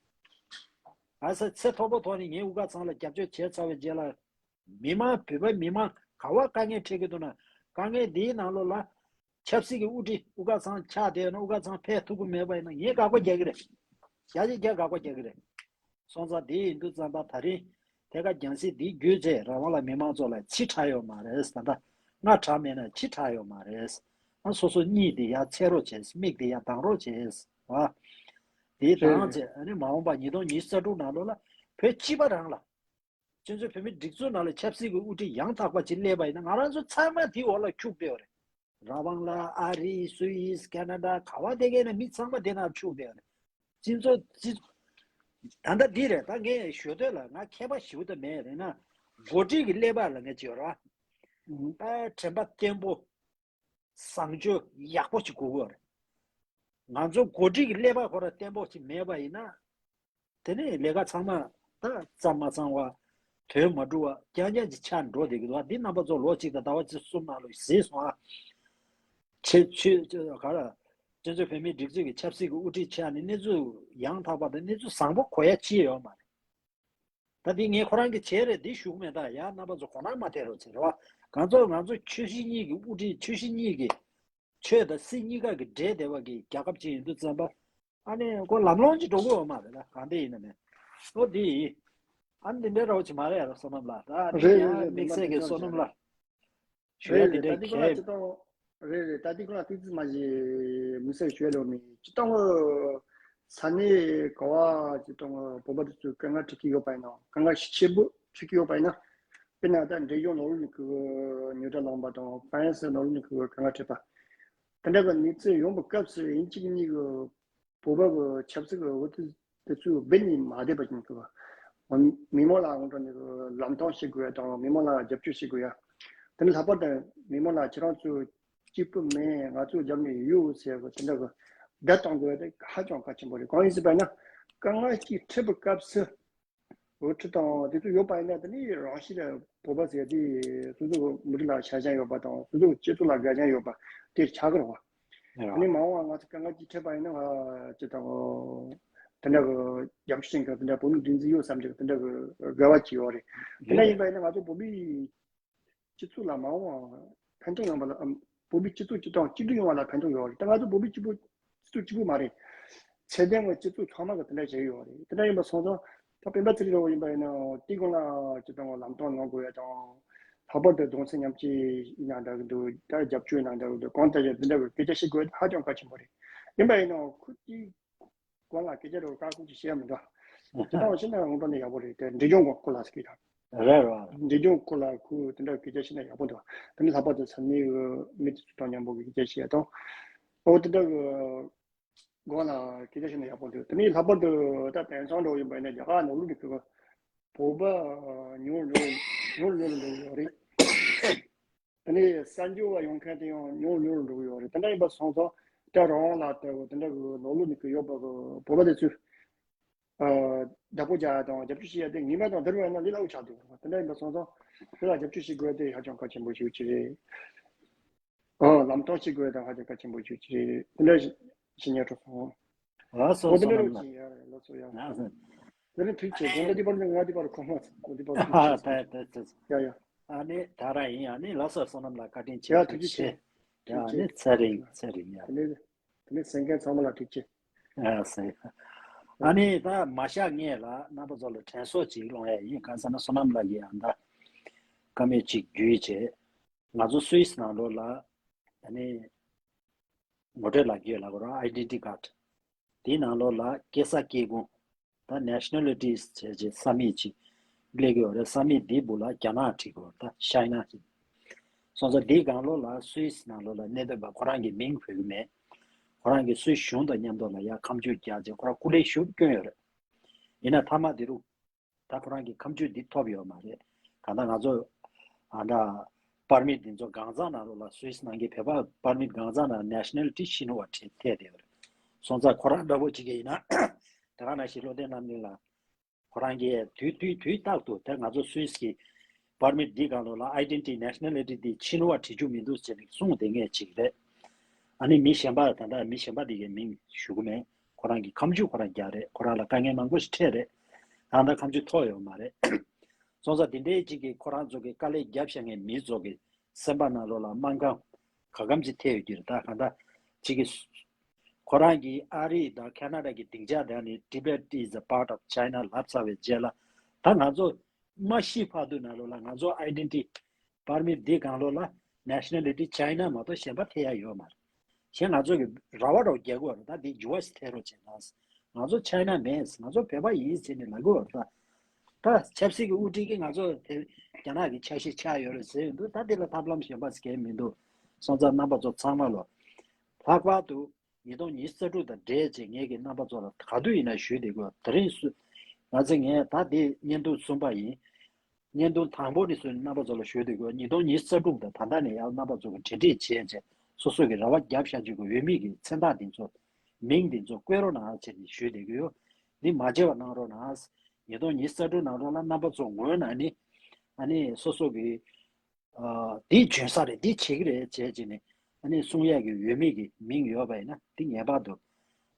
ཨ་ས་ཚེ་ཐོག་པ་ཐོག་ནས་ངས་དབུ་དཀར་ཚང་ལ་རྒྱབ་སྐྱོར་བྱས་ཚར་བའི་རྗེས་ལ། མི་མང་བོད་པ་མི་མང་ག་བ་དཀའ་ངལ་འཕྲད་ཀྱི་འདུག་ན། དཀའ་ངལ་འདིའི་ནང་ལོགས་ལ་ཆབ་སྲིད་ཀྱི་དབུ་ཁྲིད་དབུ་དཀར་ཚང་ཆགས་བསྡད་ཡོད་ན་དབུ་དཀར་ཚང་ཕེབས་ཐུབ་ཀྱི་མེད་པ་ཡིན་ན་ངས་དགག་པ་རྒྱག་གི་རེད། བརྒྱ་ཆ་བརྒྱ་དགག་པ་རྒྱག་གི་རེད། སོང་ཙང་དེ་ཡིན་དུས་ཙམ་པ་ད་རིང་ཐད་ཀར་རྒྱང་སྲིང་འདི་བརྒྱུད་བྱས་རང་དབང་ལ་མི་མང་ཚོ་ལ་ཕྱི་དྲག་ཡོད་མ་རེད། ད་ལྟ་སྔ་དྲག་མེད་ན་ཕྱི་དྲག་ཡོད་མ་རེད། ཨ་སོ་སོ་གཉིད་དེ་ཡར་ཚད་རོགས་བྱས། མིག་དེ་ཡར་གདངས་རོགས་བྱས། ཨ་དེ་དང་བྱས་ཨ་ནི་མ་འོངས་པ་ཉིས་སྟོང་ཉི་ཤུ་རྩ་དྲུག་ནང་ལོགས་ལ་བོད་སྤྱི་པ་རང་ལ། སྤྱི་ཚོགས་བོད་མི་སྒྲིག་འཛུགས་ནང་ལ་ཆབ་སྲིད་ཀྱི་དབུ་ཁྲིད་ཡང་དག་པ་ཅིག་སླེབས་པ་ཡིན་ན་ང་རང་ཚོ་ཚང་མ་དེའི་འོག་ལ་འཁྱུག་བསྡད་ཡོད་རེད། རང་དབང་ལ་ཨ་རི་སུད་སི་ཁེ་ན་ཌ་ག་བ་དེ་གའི་ནས་མི་ཚང་མ་དེ་ནང་འཁྱུག་བསྡད་ཡོད་རེད། སྤྱི་ཚོགས་སྤྱི། ད་ལྟ་འདི་རེད། ད་ངས་ཞུ་འདོད་ལ་ང་མཁས་པ་ཞིག་ད་མེད་རེད་ན། འགོ་ཁྲིད་ཀྱི་ཀླད་པ་ལ་ངས་བྱས་ར། ཨ་དྲན་པ་བརྟན་པོ། བཟང་སྤྱོད་ཡག་པོ་ཞིག་དགོས་ཀྱི་ཡོད་རེད། ང་ཚོ་འགོ་ཁྲིད་ཀྱི་ཀླད་པ་ཁོ་རང་བརྟན་པོ་ཞིག་མེད་པ་ཡིན་ན། དེ་ནས་ལས་ཀ་ཚང་མ་ད་ཙམ་མ་ཚང་བ། དོན་མ་འགྲུབ་པ་རྐྱང་རྐྱང་ཅིག་ཆགས་འགྲོ་བསྡད་ཀྱི་འདུག་འདི་རྣམ་པ་ཚོ་ལོ་གཅིག་དང་ཟླ་བ་གཅིག་གསུམ་ནང་ལ་གཟིགས་སོང་ཨ། ཆེ་ཆེ་ག་ར། སྤྱི་ཚོགས་བོད་མིའི་སྒྲིག་འཛུགས་ཀྱི་ཆབ་སྲིད་ཀྱི་དབུ་ཁྲིད་ཆགས་ནས་གནས་ཚུལ་ཡང་དག་པ་དང་གནས་ཚུལ་བཟང་པོ་གོ་ཡ་ཅི་ཡོད་མ་རེད། ད་འདི་ངས་ཁོ་རང་གི་བྱས་རེད། འདི་ཞུ་གི་མེད། ད་ཡང་རྣམ་པ་ཚོ་དགོངས་པ་མ་ཐེག་རོགས་བྱེད་རེད་བ། གང་ཚོ་ང་ཚོ་ཆོས་སྲིད་གཉིས་ཀྱི་དབུ་ཁྲིད། ཆོས་སྲིད་གཉིས་ཀྱི་ཆོས་དང་སྲིད་གཉིས་ཀ་གི་འབྲེལ་བསྡད་པ་གི་རྒྱལ་ཁབ་ཅིག་ཡིན་དུས་ཙམ་པ། ཨ་ནི་ཁོ་ལམ་ལྷོང་ཅིག་འགྲོ་གི་ཡོད་མ་རེད། ད་གང་འདྲ་ཡིན་ན་མེད། ཨོ་འདི་ཡིན། ཨ་ནི་འདི་འདྲའི་རོགས་ཅིག་མ་རེད་ཡ། བསོད་ནམས་ལགས། ད་འདི་རེད་རེད་ཡང་རེད། དམིགས་བསལ་གྱི་བསོད་ནམས་ལགས། ཞུ་ཡ་རེད་དེ་རེད། ད་འདྲའི་འདི་ཁོ་ན་གལ་ཅི་ཏོང་། རེད་རེད། ད་འདི་ཁོ་ན་ཏིག་ཙི་མ་ཞིག་མི་སེར་ཞུ་ཡ་ལོ་མི་ཅི་ཏོང་། ས་གནས་ག་བ་ཅི་ཏོང་བོད་པ་དེ་ཚོས་དཀའ་ངལ་འཕྲད་ཀྱི་ཡོད་པ་ཡིན་ན། དཀའ་ངལ་ཤུགས་ཆེ་པོ་འཕྲད་ཀྱི་ཡོད་པ་ཡིན་ན། དཔེར་ན་ད་འབྲས་ལྗོངས་ནོར་ལུག་ནས་ཁོ་ཉོ་གྲྭ་ལངས་པ་དང་ཧྥ་རན་སི་ནོར་ལུག་ནས་ཁོ་དཀའ་ངལ་འཕྲད་པ། དེ་འདྲ་གི་གནས་ཚུལ་ཡོང་བའི་སྐབས་སུ་ཡིན་གཅིག་མིན་གཉིས་ཀྱི་བོད་པ་གི་ཆབ་སྲིད་ཀྱི་འོས་བསྡུ་དེ་ཚོའི་འབུད་ནས་མ་བསྡད་པ་ཅིག་འདུག་མི་མང་ལ་ངོ་སྤྲོད་ནས་ལམ་སྟོན་བྱེད་དགོས་ཡ་དང་། མི་མང་ལ་རྒྱབ་སྐྱོར་བྱེད་དགོས་ཡ། དེ་ནས་ལྷག་པར་དུ་མི་མང་ལ་ཁྱེད་རང་ཚོ་སྐྱིད་པོ་མེད། ང་ཚོ་རྒྱབ་ནས་ཡོད་ཟེར་བ་དེ་འདྲ་གི་བརྡ་གཏོང་དགོས་ཡ་དེ་ཧ་ཅང་གལ་ཆེན་པོ་རེད། གང་ཡིན་ཟེར་བ་ན་དཀའ་ངལ་ཅིག་འཕྲད་པའི་སྐབས་སུ། འོས་ཁྲི་དང་དེ་ཚོ་ཡོད་པ་ཡིན་ན། དེ་ནི་རང་ཤི་ལ་བོད་པ་ཟེར་དེ་སོ་སོ་མི་རིགས་ལ་ཆ་རྐྱེན་ཡོད་པ་དང་སོ་སོ་སྤྱི་ཚོགས་ལ་དགའ་རྐྱེན་ཡོད་པ་དེ་ཆགས་ཀྱི་རེད་བ། དེ་ནི་མ་འོངས་པ་ང་ཚོ་དཀའ་ངལ་ཅིག་འཕྲད་པ་ཡིན་ན་ང་ཅི་དང་དེ་འདྲ་གི་རྒྱབ་སྐྱོར་བྱེད་མཁན་དེ་འདྲ་བོད་མི་སྒྲིག་འཛུགས་ཡོད་བསམ་གྱི་དེ་འདྲ་གི་དགའ་བ་ཅིག་ཡོད་རེད། དེ་འདྲ་ཡིན་པ་ཡིན་ན་ང་ཚོ་བོད་མི་སྤྱི་ཚོགས་ལ་མ་འོངས་པ་ཕན་ཐོགས་ཡོང་བ་ལ། ཨམ། བོད་མི་སྤྱི་ཚོགས་སྤྱི་དང་གཅིག་སྒྲིལ་ཡོང་བ་ལ་ཕན་ཐོགས་ཡོད་རེད། ད་ང་ཚོ་བོད་མི་གཅིག་པུ་སྤྱི་ཚོགས་གཅིག་པུ་མ་རེད། ཚད་ལྡན་གྱི་སྤྱི་ཚོགས་ཚང་མ་གི་དེ་འདྲ་བྱས་ཡོད་རེད། དེ་འདྲ་ཡིན་པ་སོང་ཙང་ད་སྤེན་པ་ཚེ་རིང་རོགས་ཡིན་པ་ཡིན་ན་དེ་སྒང་ལ་སྤྱི་བཏང་གི་ལམ་སྟོན་གནང་དགོས་ཡ་དང་། ལྷག་པར་དུ་གདུང་སེམས་མཉམ་སྐྱེད་ཡིན་ན་འདྲ་གི་འདུག་ད་རྒྱབ་སྐྱོར་ཡིན་ན་འདྲ་གི་འདུག་གང་ལྟར་ཡང་དེ་འདྲ་གི་སྐད་ཆ་བཤད་དགོས་ཧ་ཅང་གལ་ཆེན་པོ་རེད། ཡིན་པ་ཡིན་ན་ཁུ་ཅིག་སྒང་ལ་སྐད་ཆ་རེ་བཀག་འགོག་ཅིག་བཤད་ཡ་མི་འདུག་ཇི་ལྟར་བཤད་ན་ངོ་མ་ནས་ཡག་པོ་རེད། དེ་འབྲས་ལྗོངས་སྐོར་ལ་ཟེར་གྱི་ཡོད། རེད་རེད། འབྲས་ལྗོངས་སྐོར་ལ་ཁོས་དེ་འདྲ་སྐད་ཆ་བཤད་ན་ཡག་པོ་འདུག་དེ་ནི་ལྷག་པར་དུ་ས་གནས་ཀྱི་མི་དེ་ཚོ་དང་མཉམ་པོ་གི་སྐད་ཆ་བཤད་དང་། ཨོ་དེ་འདྲ་གི་སྒང་ལ་སྐད་ཆ་བཤད་ན་ཡག་པོ་འདུག་དེ་ནི་ལྷག་པར་དུ་ད་དེང་སང་འདྲ་བོ་ཡིན་པ་ཡིན་ན་རྒྱ་གར་ནང་ལོགས་ཀྱི་ཁོ་བོད་པ་ཉུང་རུ་ཉུང་རུ་ཉུང་རུ་འགྲོ་གི་ཡོད་རེད། དེ་ནས་གསར་འབྱོར་བ་ཡོང་མཁན་དེ་ཡང་ཉུང་ཉུང་རུ་འགྲོ་གི་ཡོད་རེད། དེ་འདྲ་ཡིན་པ་སོང་ཙང་ ད་རང་ལ་ལྟ་བུ་དེ་འདྲ་གི་ལོ་ལོ་ནི་གི་ཡོད་པ་གི་བོད་པ་དེ་ཚོས་ཨ་བདག་པོ་རྒྱག་ཡ་དང་རྒྱབ་སྐྱོར་བྱེད་ཡ་དེ་ངེས་པར་དང་དེ་རུ་ཡང་ན་ལས་སླ་བོ་ཆགས་འདུག་དེ་འདྲ་ཡིན་པ་སོང་ཙང་དེ་ལ་རྒྱབ་སྐྱོར་བྱེད་དགོས་ཡ་དེ་ཧ་ཅང་གལ་ཆེན་པོ་ཞིག་ཅིག་རེད། ཨ་ལམ་སྟོན་བྱེད་དགོས་ཡ་དང་ཧ་ཅང་གལ་ཆེན་པོ་ཞིག་ཅིག་རེད། དེ་འདྲ་ཞིག་ཉན་འགྲོ་སོང་། ལགས་སོ། འོ་དེ་བསོད་འདྲ་ནམས་རུ་ལགས། ཅིག་ཡ་ལགས་སོ་ཡ། ལགས་སོ། དེ་རིང་ཐུགས་རྗེ་ཆེ། དགོང་དག་འདི་བར་ནས་ང་འདི་བར་ཁོ་མ་ཚོ་འདི་བར་ཐུགས་རྗེ་ཆེ། ད་ད་ད། ཡ་ཡ། ཨ་ནི་ད་ར་ཡིན། ཨ་ནི་ལགས་སོ། བསོད་ནམས་ལགས་བཀའ་དྲིན་ཆེ། ཡ་ཐུགས་རྗེ་ཆེ། ཡ་ཨ་ནི་ཚེ་རིང་ཚེ་རིང་ཡ། དེ་ནས་དེ་ནས་གསན་མཁན་ཚང་མ་ལ་ཐུགས་རྗེ་ཆེ། ཡ་ཟེར། ཨ་ནི་ད་མ་བཞག་ངས་ལ་རྣམ་པ་ཚོ་ལ་དྲན་གསོ་ཅིག་སློང་ཡ་ཡིན། གང་ཟེར་ན་བསོད་ནམས་ལགས་ཀྱིས་ཡང་ད་བཀའ་མོལ་ཅིག་བརྒྱུད་བྱས། ང་ཚོ་སུད་སི་ནང་ལོགས་ལ་ཨ་ནི་ངོ་སྤྲོད་ལག་འཁྱེར་ལ་གོ་ར་ཨའི་ཌེན་ཊི་ཊི་ཀཌ། དེའི་ནང་ལོགས་ལ་སྐྱེས་ས་སྐྱེས་ཁུངས། ད་ནེ་ཤ་ནལ་ཊི་ཟེར་བྱས་ས་མིག་ཅིག་སླེབས་ཀྱི་ཡོད་རེད། ས་མིག་འདིའི་སྦུག་ལ་རྒྱ་ནག་བྲིས་ཀྱི་ཡོད་རེད། ད་ཤའི་ན་ཅིག་སོང་ཙང་འདིའི་སྒང་ལོགས་ལ་སུད་སི་ནང་ལོགས་ལ་གནས་སྡོད་པ་ཁོ་རང་གི་མིང་འབོད་ཀྱི་མེད། ཁོ་རང་གི་སུད་སི་གཞུང་དང་མཉམ་དུ་ལ་ཡར་ཁ་མཆུ་རྒྱག་བྱས་ཁོ་རང་སྐུ་ལས་ཞུ་སྐྱོན་ཡོད་རེད། ཡིན་ན་མཐའ་མ་འདི་རུ་ད་ཁོ་རང་གི་ཁ་མཆུ་འདི་ཐོབ་ཡོད་མ་རེད། གང་ལྟར་ང་ཚོ་ཨ་འདྲ་པར་མིཊ་འདི་ཚོ་གང་ཟག་ནང་ལོགས་ལ་སུད་སི་ནང་གི་བོད་པ་པར་མིཊ་གང་ཟག་ནང་ནེ་ཤ་ནལ་ཊི་ཕྱི་ནང་བ་ཐེ་ཐེ་དེ་རེད། སོང་ཙང་ཁོ་རང་འདྲ་པོ་ཅིག་གི་ཡིན་ན་དེ་ག་ནང་བཞིན་བློ་བརྟན་རྣམ་གླིང་ལགས་ཁོ་རང་གིས་དུས་དུས་དུས་རྟག་ཏུ་དེ་ང་ཚོ་སུད་སི་གི་པར་མིཊ་འདི་སྒང་ལོགས་ལ་ཨའི་ཌེན་ཊི་ཊི་ནེ་ཤ་ནལ་ཊི་འདི་ཕྱི་ནང་བ་བྲི་རྒྱུ་མི་འདུག་ཟེར་ནས་གསུངས་བསྡད་མཁན་ཅིག་རེད། ཨ་ནི་མི་གཞན་པ་ད་ལྟ་མི་གཞན་པ་དེ་གའི་མིང་ཞུ་གི་མེད། ཁོ་རང་གི་ཁ་མཆུ་ཁོ་རང་རྒྱག་རེད། ཁོ་རང་ལ་དཀའ་ངལ་མང་པོ་ཞིག་འཕྲད་རེད། ད་ལྟ་ཁ་མཆུ་ཐོབ་ཡོད་མ་རེད། སོང་ཙང་དེ་འདྲའི་ཅིག་གིས་ཁོ་རང་ཚོ་གི་དཀའ་ལས་རྒྱབ་བཞག་མཁན་མི་ཚོ་གི་སེམས་པ་ནང་ལོགས་ལ་སྨོན་ཁམས་ག་གམ་ཅིག་ཐེབས་ཡོད་ཀྱི་རེད། ད་གང་ལྟར་ཅིག་གིས་ཁོ་རང་གིས་ཨ་རི་དང་ཁེ་ན་ཌ་གི་སྡིངས་ཆ་དེ་ནི་Tibet is a part of China ལབ་ཚར་བའི་རྗེས་ལ་ད་ང་ཚོ་མ་ཤི་བར་དུ་ནང་ལོགས་ལ་ང་ཚོ་ཨའི་ཌེན་ཊི་ཊི་པར་མིཊ་འདི་སྒང་ལོགས་ལ་ནེ་ཤ་ནལ་ཊི་ཊི་ཅའི་ན་མ་གཏོགས་གཞན་པ་ཐེ་ཡ་ཡོད་མ་རེད། གཞན་ང་ཚོ་གི་ར་བ་རོ་རྒྱག་གི་ཡོད་རེད། ད་འདི་འགྱུར་བ་ཞིག་ཐེབས་རོགས་བྱེད་དང་། ང་ཚོ་ཅའི་ན་མེད། ང་ཚོ་བོད་པ་ཡིན་ཟེར་ནས་ལབ་གི་ཡོད་རེད། ད་ད་ཆབ་སྲིད་ཀྱི་དབུ་ཁྲིད་ཀྱིས་ང་ཚོ་དེ་རྒྱ་ནག་གི་ཆ་ཤས་ཆགས་ཡོད་རེད་ཟེར་ཡོང་དུས་ད་འདི་ལ་ཐབས་ལམ་གཞན་པ་ཟེར་མཁན་མི་འདུག་སོང་ཙང་རྣམ་པ་ཚོ་ཚང་མ་ལོ། ལྷག་པར་དུ་ཉིས་སྟོང་ཉི་ཤུ་རྩ་དྲུག་དང་འབྲེལ་བྱས་ངེད་ཀྱི་རྣམ་པ་ཚོ་ལ་ག་དུས་ཡིན་ན་ཞུས་བསྡད་དགོས། དེ་རིང་སུ་ང་ཚོ་ངས་ད་འདི་བརྙན་ཐུང་གསུམ་པ་ཡིན། བརྙན་ཐུང་དང་པོ་ནས་བཟུང་རྣམ་པ་ཚོ་ལ་ཞུས་བསྡད་དགོས། ཉིས་སྟོང་ཉི་ཤུ་རྩ་དྲུག་དང་ད་ལྟ་ནས་ཡང་རྣམ་པ་ཚོ་གི་གྲ་སྒྲིག་བྱས་བྱས་སོ་སོ་གི་རེ་བ་བརྒྱབ་བཞག་རྒྱུ་གི་འོས་མི་གི་མཚན་རྟགས་འདི་ཚོ་མིང་འདི་ཚོ་བཀོད་རོགས་གནང་ཟེར་ནས་ཞུས་བསྡད་ཀྱི་ཡོད། འདི་མ་བརྗེད་པ་གནང་རོགས་གནང་། ཉིས་སྟོང་ཉི་ཤུ་རྩ་དྲུག་ནང་ལོགས་ལ་རྣམ་པ་ཚོ་ངོས་ནས་ནི་ཨ་ནི་སོ་སོ་གི་ཨ་འདི་འཇོན་ས་རེད། འདི་བྱེད་ཀྱི་རེད་བྱས་བྱས་ནས་ཨ་ནི་གསུང་ཡས་ཀྱི་འོས་མི་གི་མིང་ཡོད་པ་ཡིན་ན་འདི་ངེས་པར་དུ་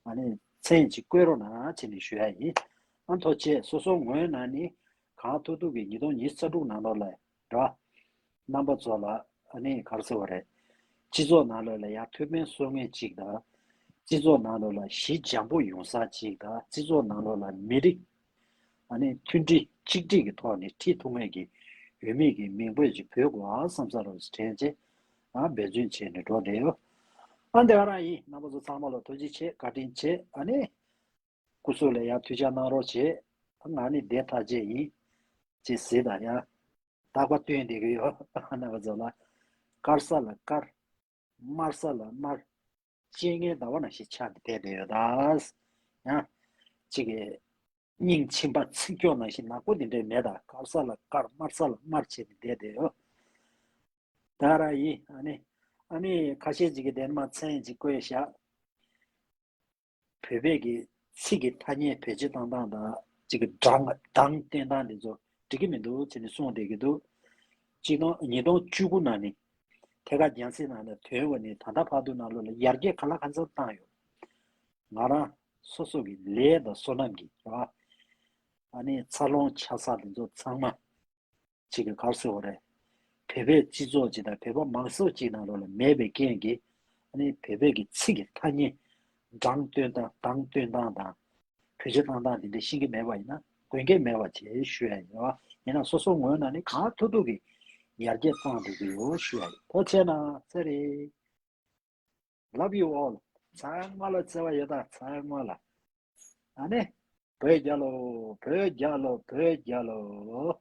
ཨ་ནི་མཚན་ཅིག་བཀོད་རོགས་གནང་བྱས་ནས་ཞུ་ཡ་ཡིན། ཨ་ཐུགས་རྗེ་ཆེ། སོ་སོ་ངོས་ནས་ནི་གང་ཐུབ་ཐུབ་ཀྱི་ཉིས་སྟོང་ཉི་ཤུ་རྩ་དྲུག་ནང་ལོགས་ལ་ར་རྣམ་པ་ཚོ་ལ་ཨ་ནི་ག་རེ་ཟེར་བ་རེད། སྤྱི་ཚོགས་ནང་ལོགས་ལ་ཡར་ཐུགས་ཕན་གསོས་མཁན་ཅིག་དང་། སྤྱི་ཚོགས་ནང་ལོགས་ལ་ཞི་འཇམ་པོ་ཡོང་ས་ཅིག་དང་། སྤྱི་ཚོགས་ནང་ལོགས་ལ་མི་རིགས་ཨ་ནི་མཐུན་སྒྲིལ་གཅིག་སྒྲིལ་གྱི་ཐོག་ནས་ཁྲིད་ཐུབ་མཁན་གྱི་འོས་མི་གི་མིང་འབོད་ཅིག་འབོད་དགོས་ཨ་བསམ་ས་རོགས་དྲན་བྱས་ཨ་འབད་བརྩོན་བྱས་ནས་འགྲོ་བསྡད་ཡོད། ཨ་འདི་ག་རང་ཡིན། རྣམ་པ་ཚོ་ཚང་མ་ལ་ཐུགས་རྗེ་ཆེ། བཀའ་དྲིན་ཆེ། ཨ་ནི་སྐུ་གཟུགས་ལ་ཡང་ཐུགས་ཅག་གནང་རོགས་བྱེད། ང་ནི་བསྡད་ཐག་བཅད་ཡིན། ཅེས་ཟེར་དང་ཡང་རྟག་པར་སྟོན་བསྡད་ཀྱི་ཡོད། རྣམ་པ་ཚོ་ལ་དཀར་ས་ལ་དཀར། དམར་ས་ལ་དམར། སྤྱན་སྔའི་ཟླ་བ་ནང་བཞིན་ཆགས་ཏེ་བསྡད་བསྡད་ཡོད་ད། ཡང་གཅིག་གི་སྙིང་ཕྱིན་པ་ཚིག་སྐྱོ་ནང་བཞིན་ནག་པོ་དེ་འདྲས་མེད་ད། དཀར་ས་ལ་དཀར། དམར་ས་ལ་དམར་བྱས་ཏེ་བསྡད་བསྡད་ཡོད། ད་ར་ཡིན། ཨ་ནི་ཨ་ནི་ཁ་ཤས་ཅིག་གིས་དེ་མ་མཚན་ཅིག་བཀོད་བཞག་བོད་པའི་གི་ཚིག་གི་ཐ་སྙད་བེད་སྤྱོད་བཏང་སྟངས་དང་ཅིག་གི་གྲངས་གདངས་བསྟན་སྟངས་དེ་ཚོ་འགྲིག་གི་མི་འདུག་ཟེར་ནས་གསུངས་བསྡད་ཀྱི་འདུག་གཅིག་སྟོང་ཉིས་སྟོང་བཅུ་དགུ་ནང་ནས་ཐད་ཀར་རྒྱང་སྲིང་ནང་ནས་ཐོན་པ་ནས་ད་ལྟ་བར་དུ་ནང་ལོགས་ལ་ཡར་རྒྱས་ག་ལ་གང་འཚམ་བཏང་ཡོད། ང་རང་སོ་སོ་གི་ལས་དང་བསོད་ནམས་ཀྱིས་རེད་བ། ཨ་ནི་འཚར་ལོངས་ཆགས་ས་དེ་ཚོ་ཚང་མ་ཅིག་གི་ག་རེ་ཟེར་བ་རེད། བོད་པའི་སྤྱི་ཚོགས་ཅིག་དང་བོད་པ་མང་ཚོགས་ཅིག་ནང་ལོགས་ལ་མེད་པའི་རྐྱེན་གྱིས་ཨ་ནི་བོད་པའི་གི་ཚིག་གི་ཐ་སྙད་གྲངས་སྟོན་སྟངས་གདངས་སྟོན་སྟངས་དང་བེད་སྤྱོད་བཏང་སྟངས་དེ་འདྲ་ཤེས་ཀྱི་མེད་པ་ཡིན་ན་དགོས་མཁན་མེད་པ་བྱས་ཞུ་ཡ་ཡིན་རེད་བ། ཡིན་ན་སོ་སོ་ངོས་ནས་ནི་གང་ཐུབ་ཐུབ་ཀྱིས་ཡར་རྒྱས་བཏང་འགྲོ་གི་ཡོད་ཞུ་ཡ་ཡིན། ཐུགས་རྗེ་ཆེ་གནང་། ཚེ་རིང་། Love you all. ཚང་མ་ལ་བརྩེ་བ་ཡོད་ད་ཚང་མ་ལ། ཨ་ནི། བོད་རྒྱལ་ལོ། བོད་རྒྱལ་ལོ། བོད་རྒྱལ་ལོ།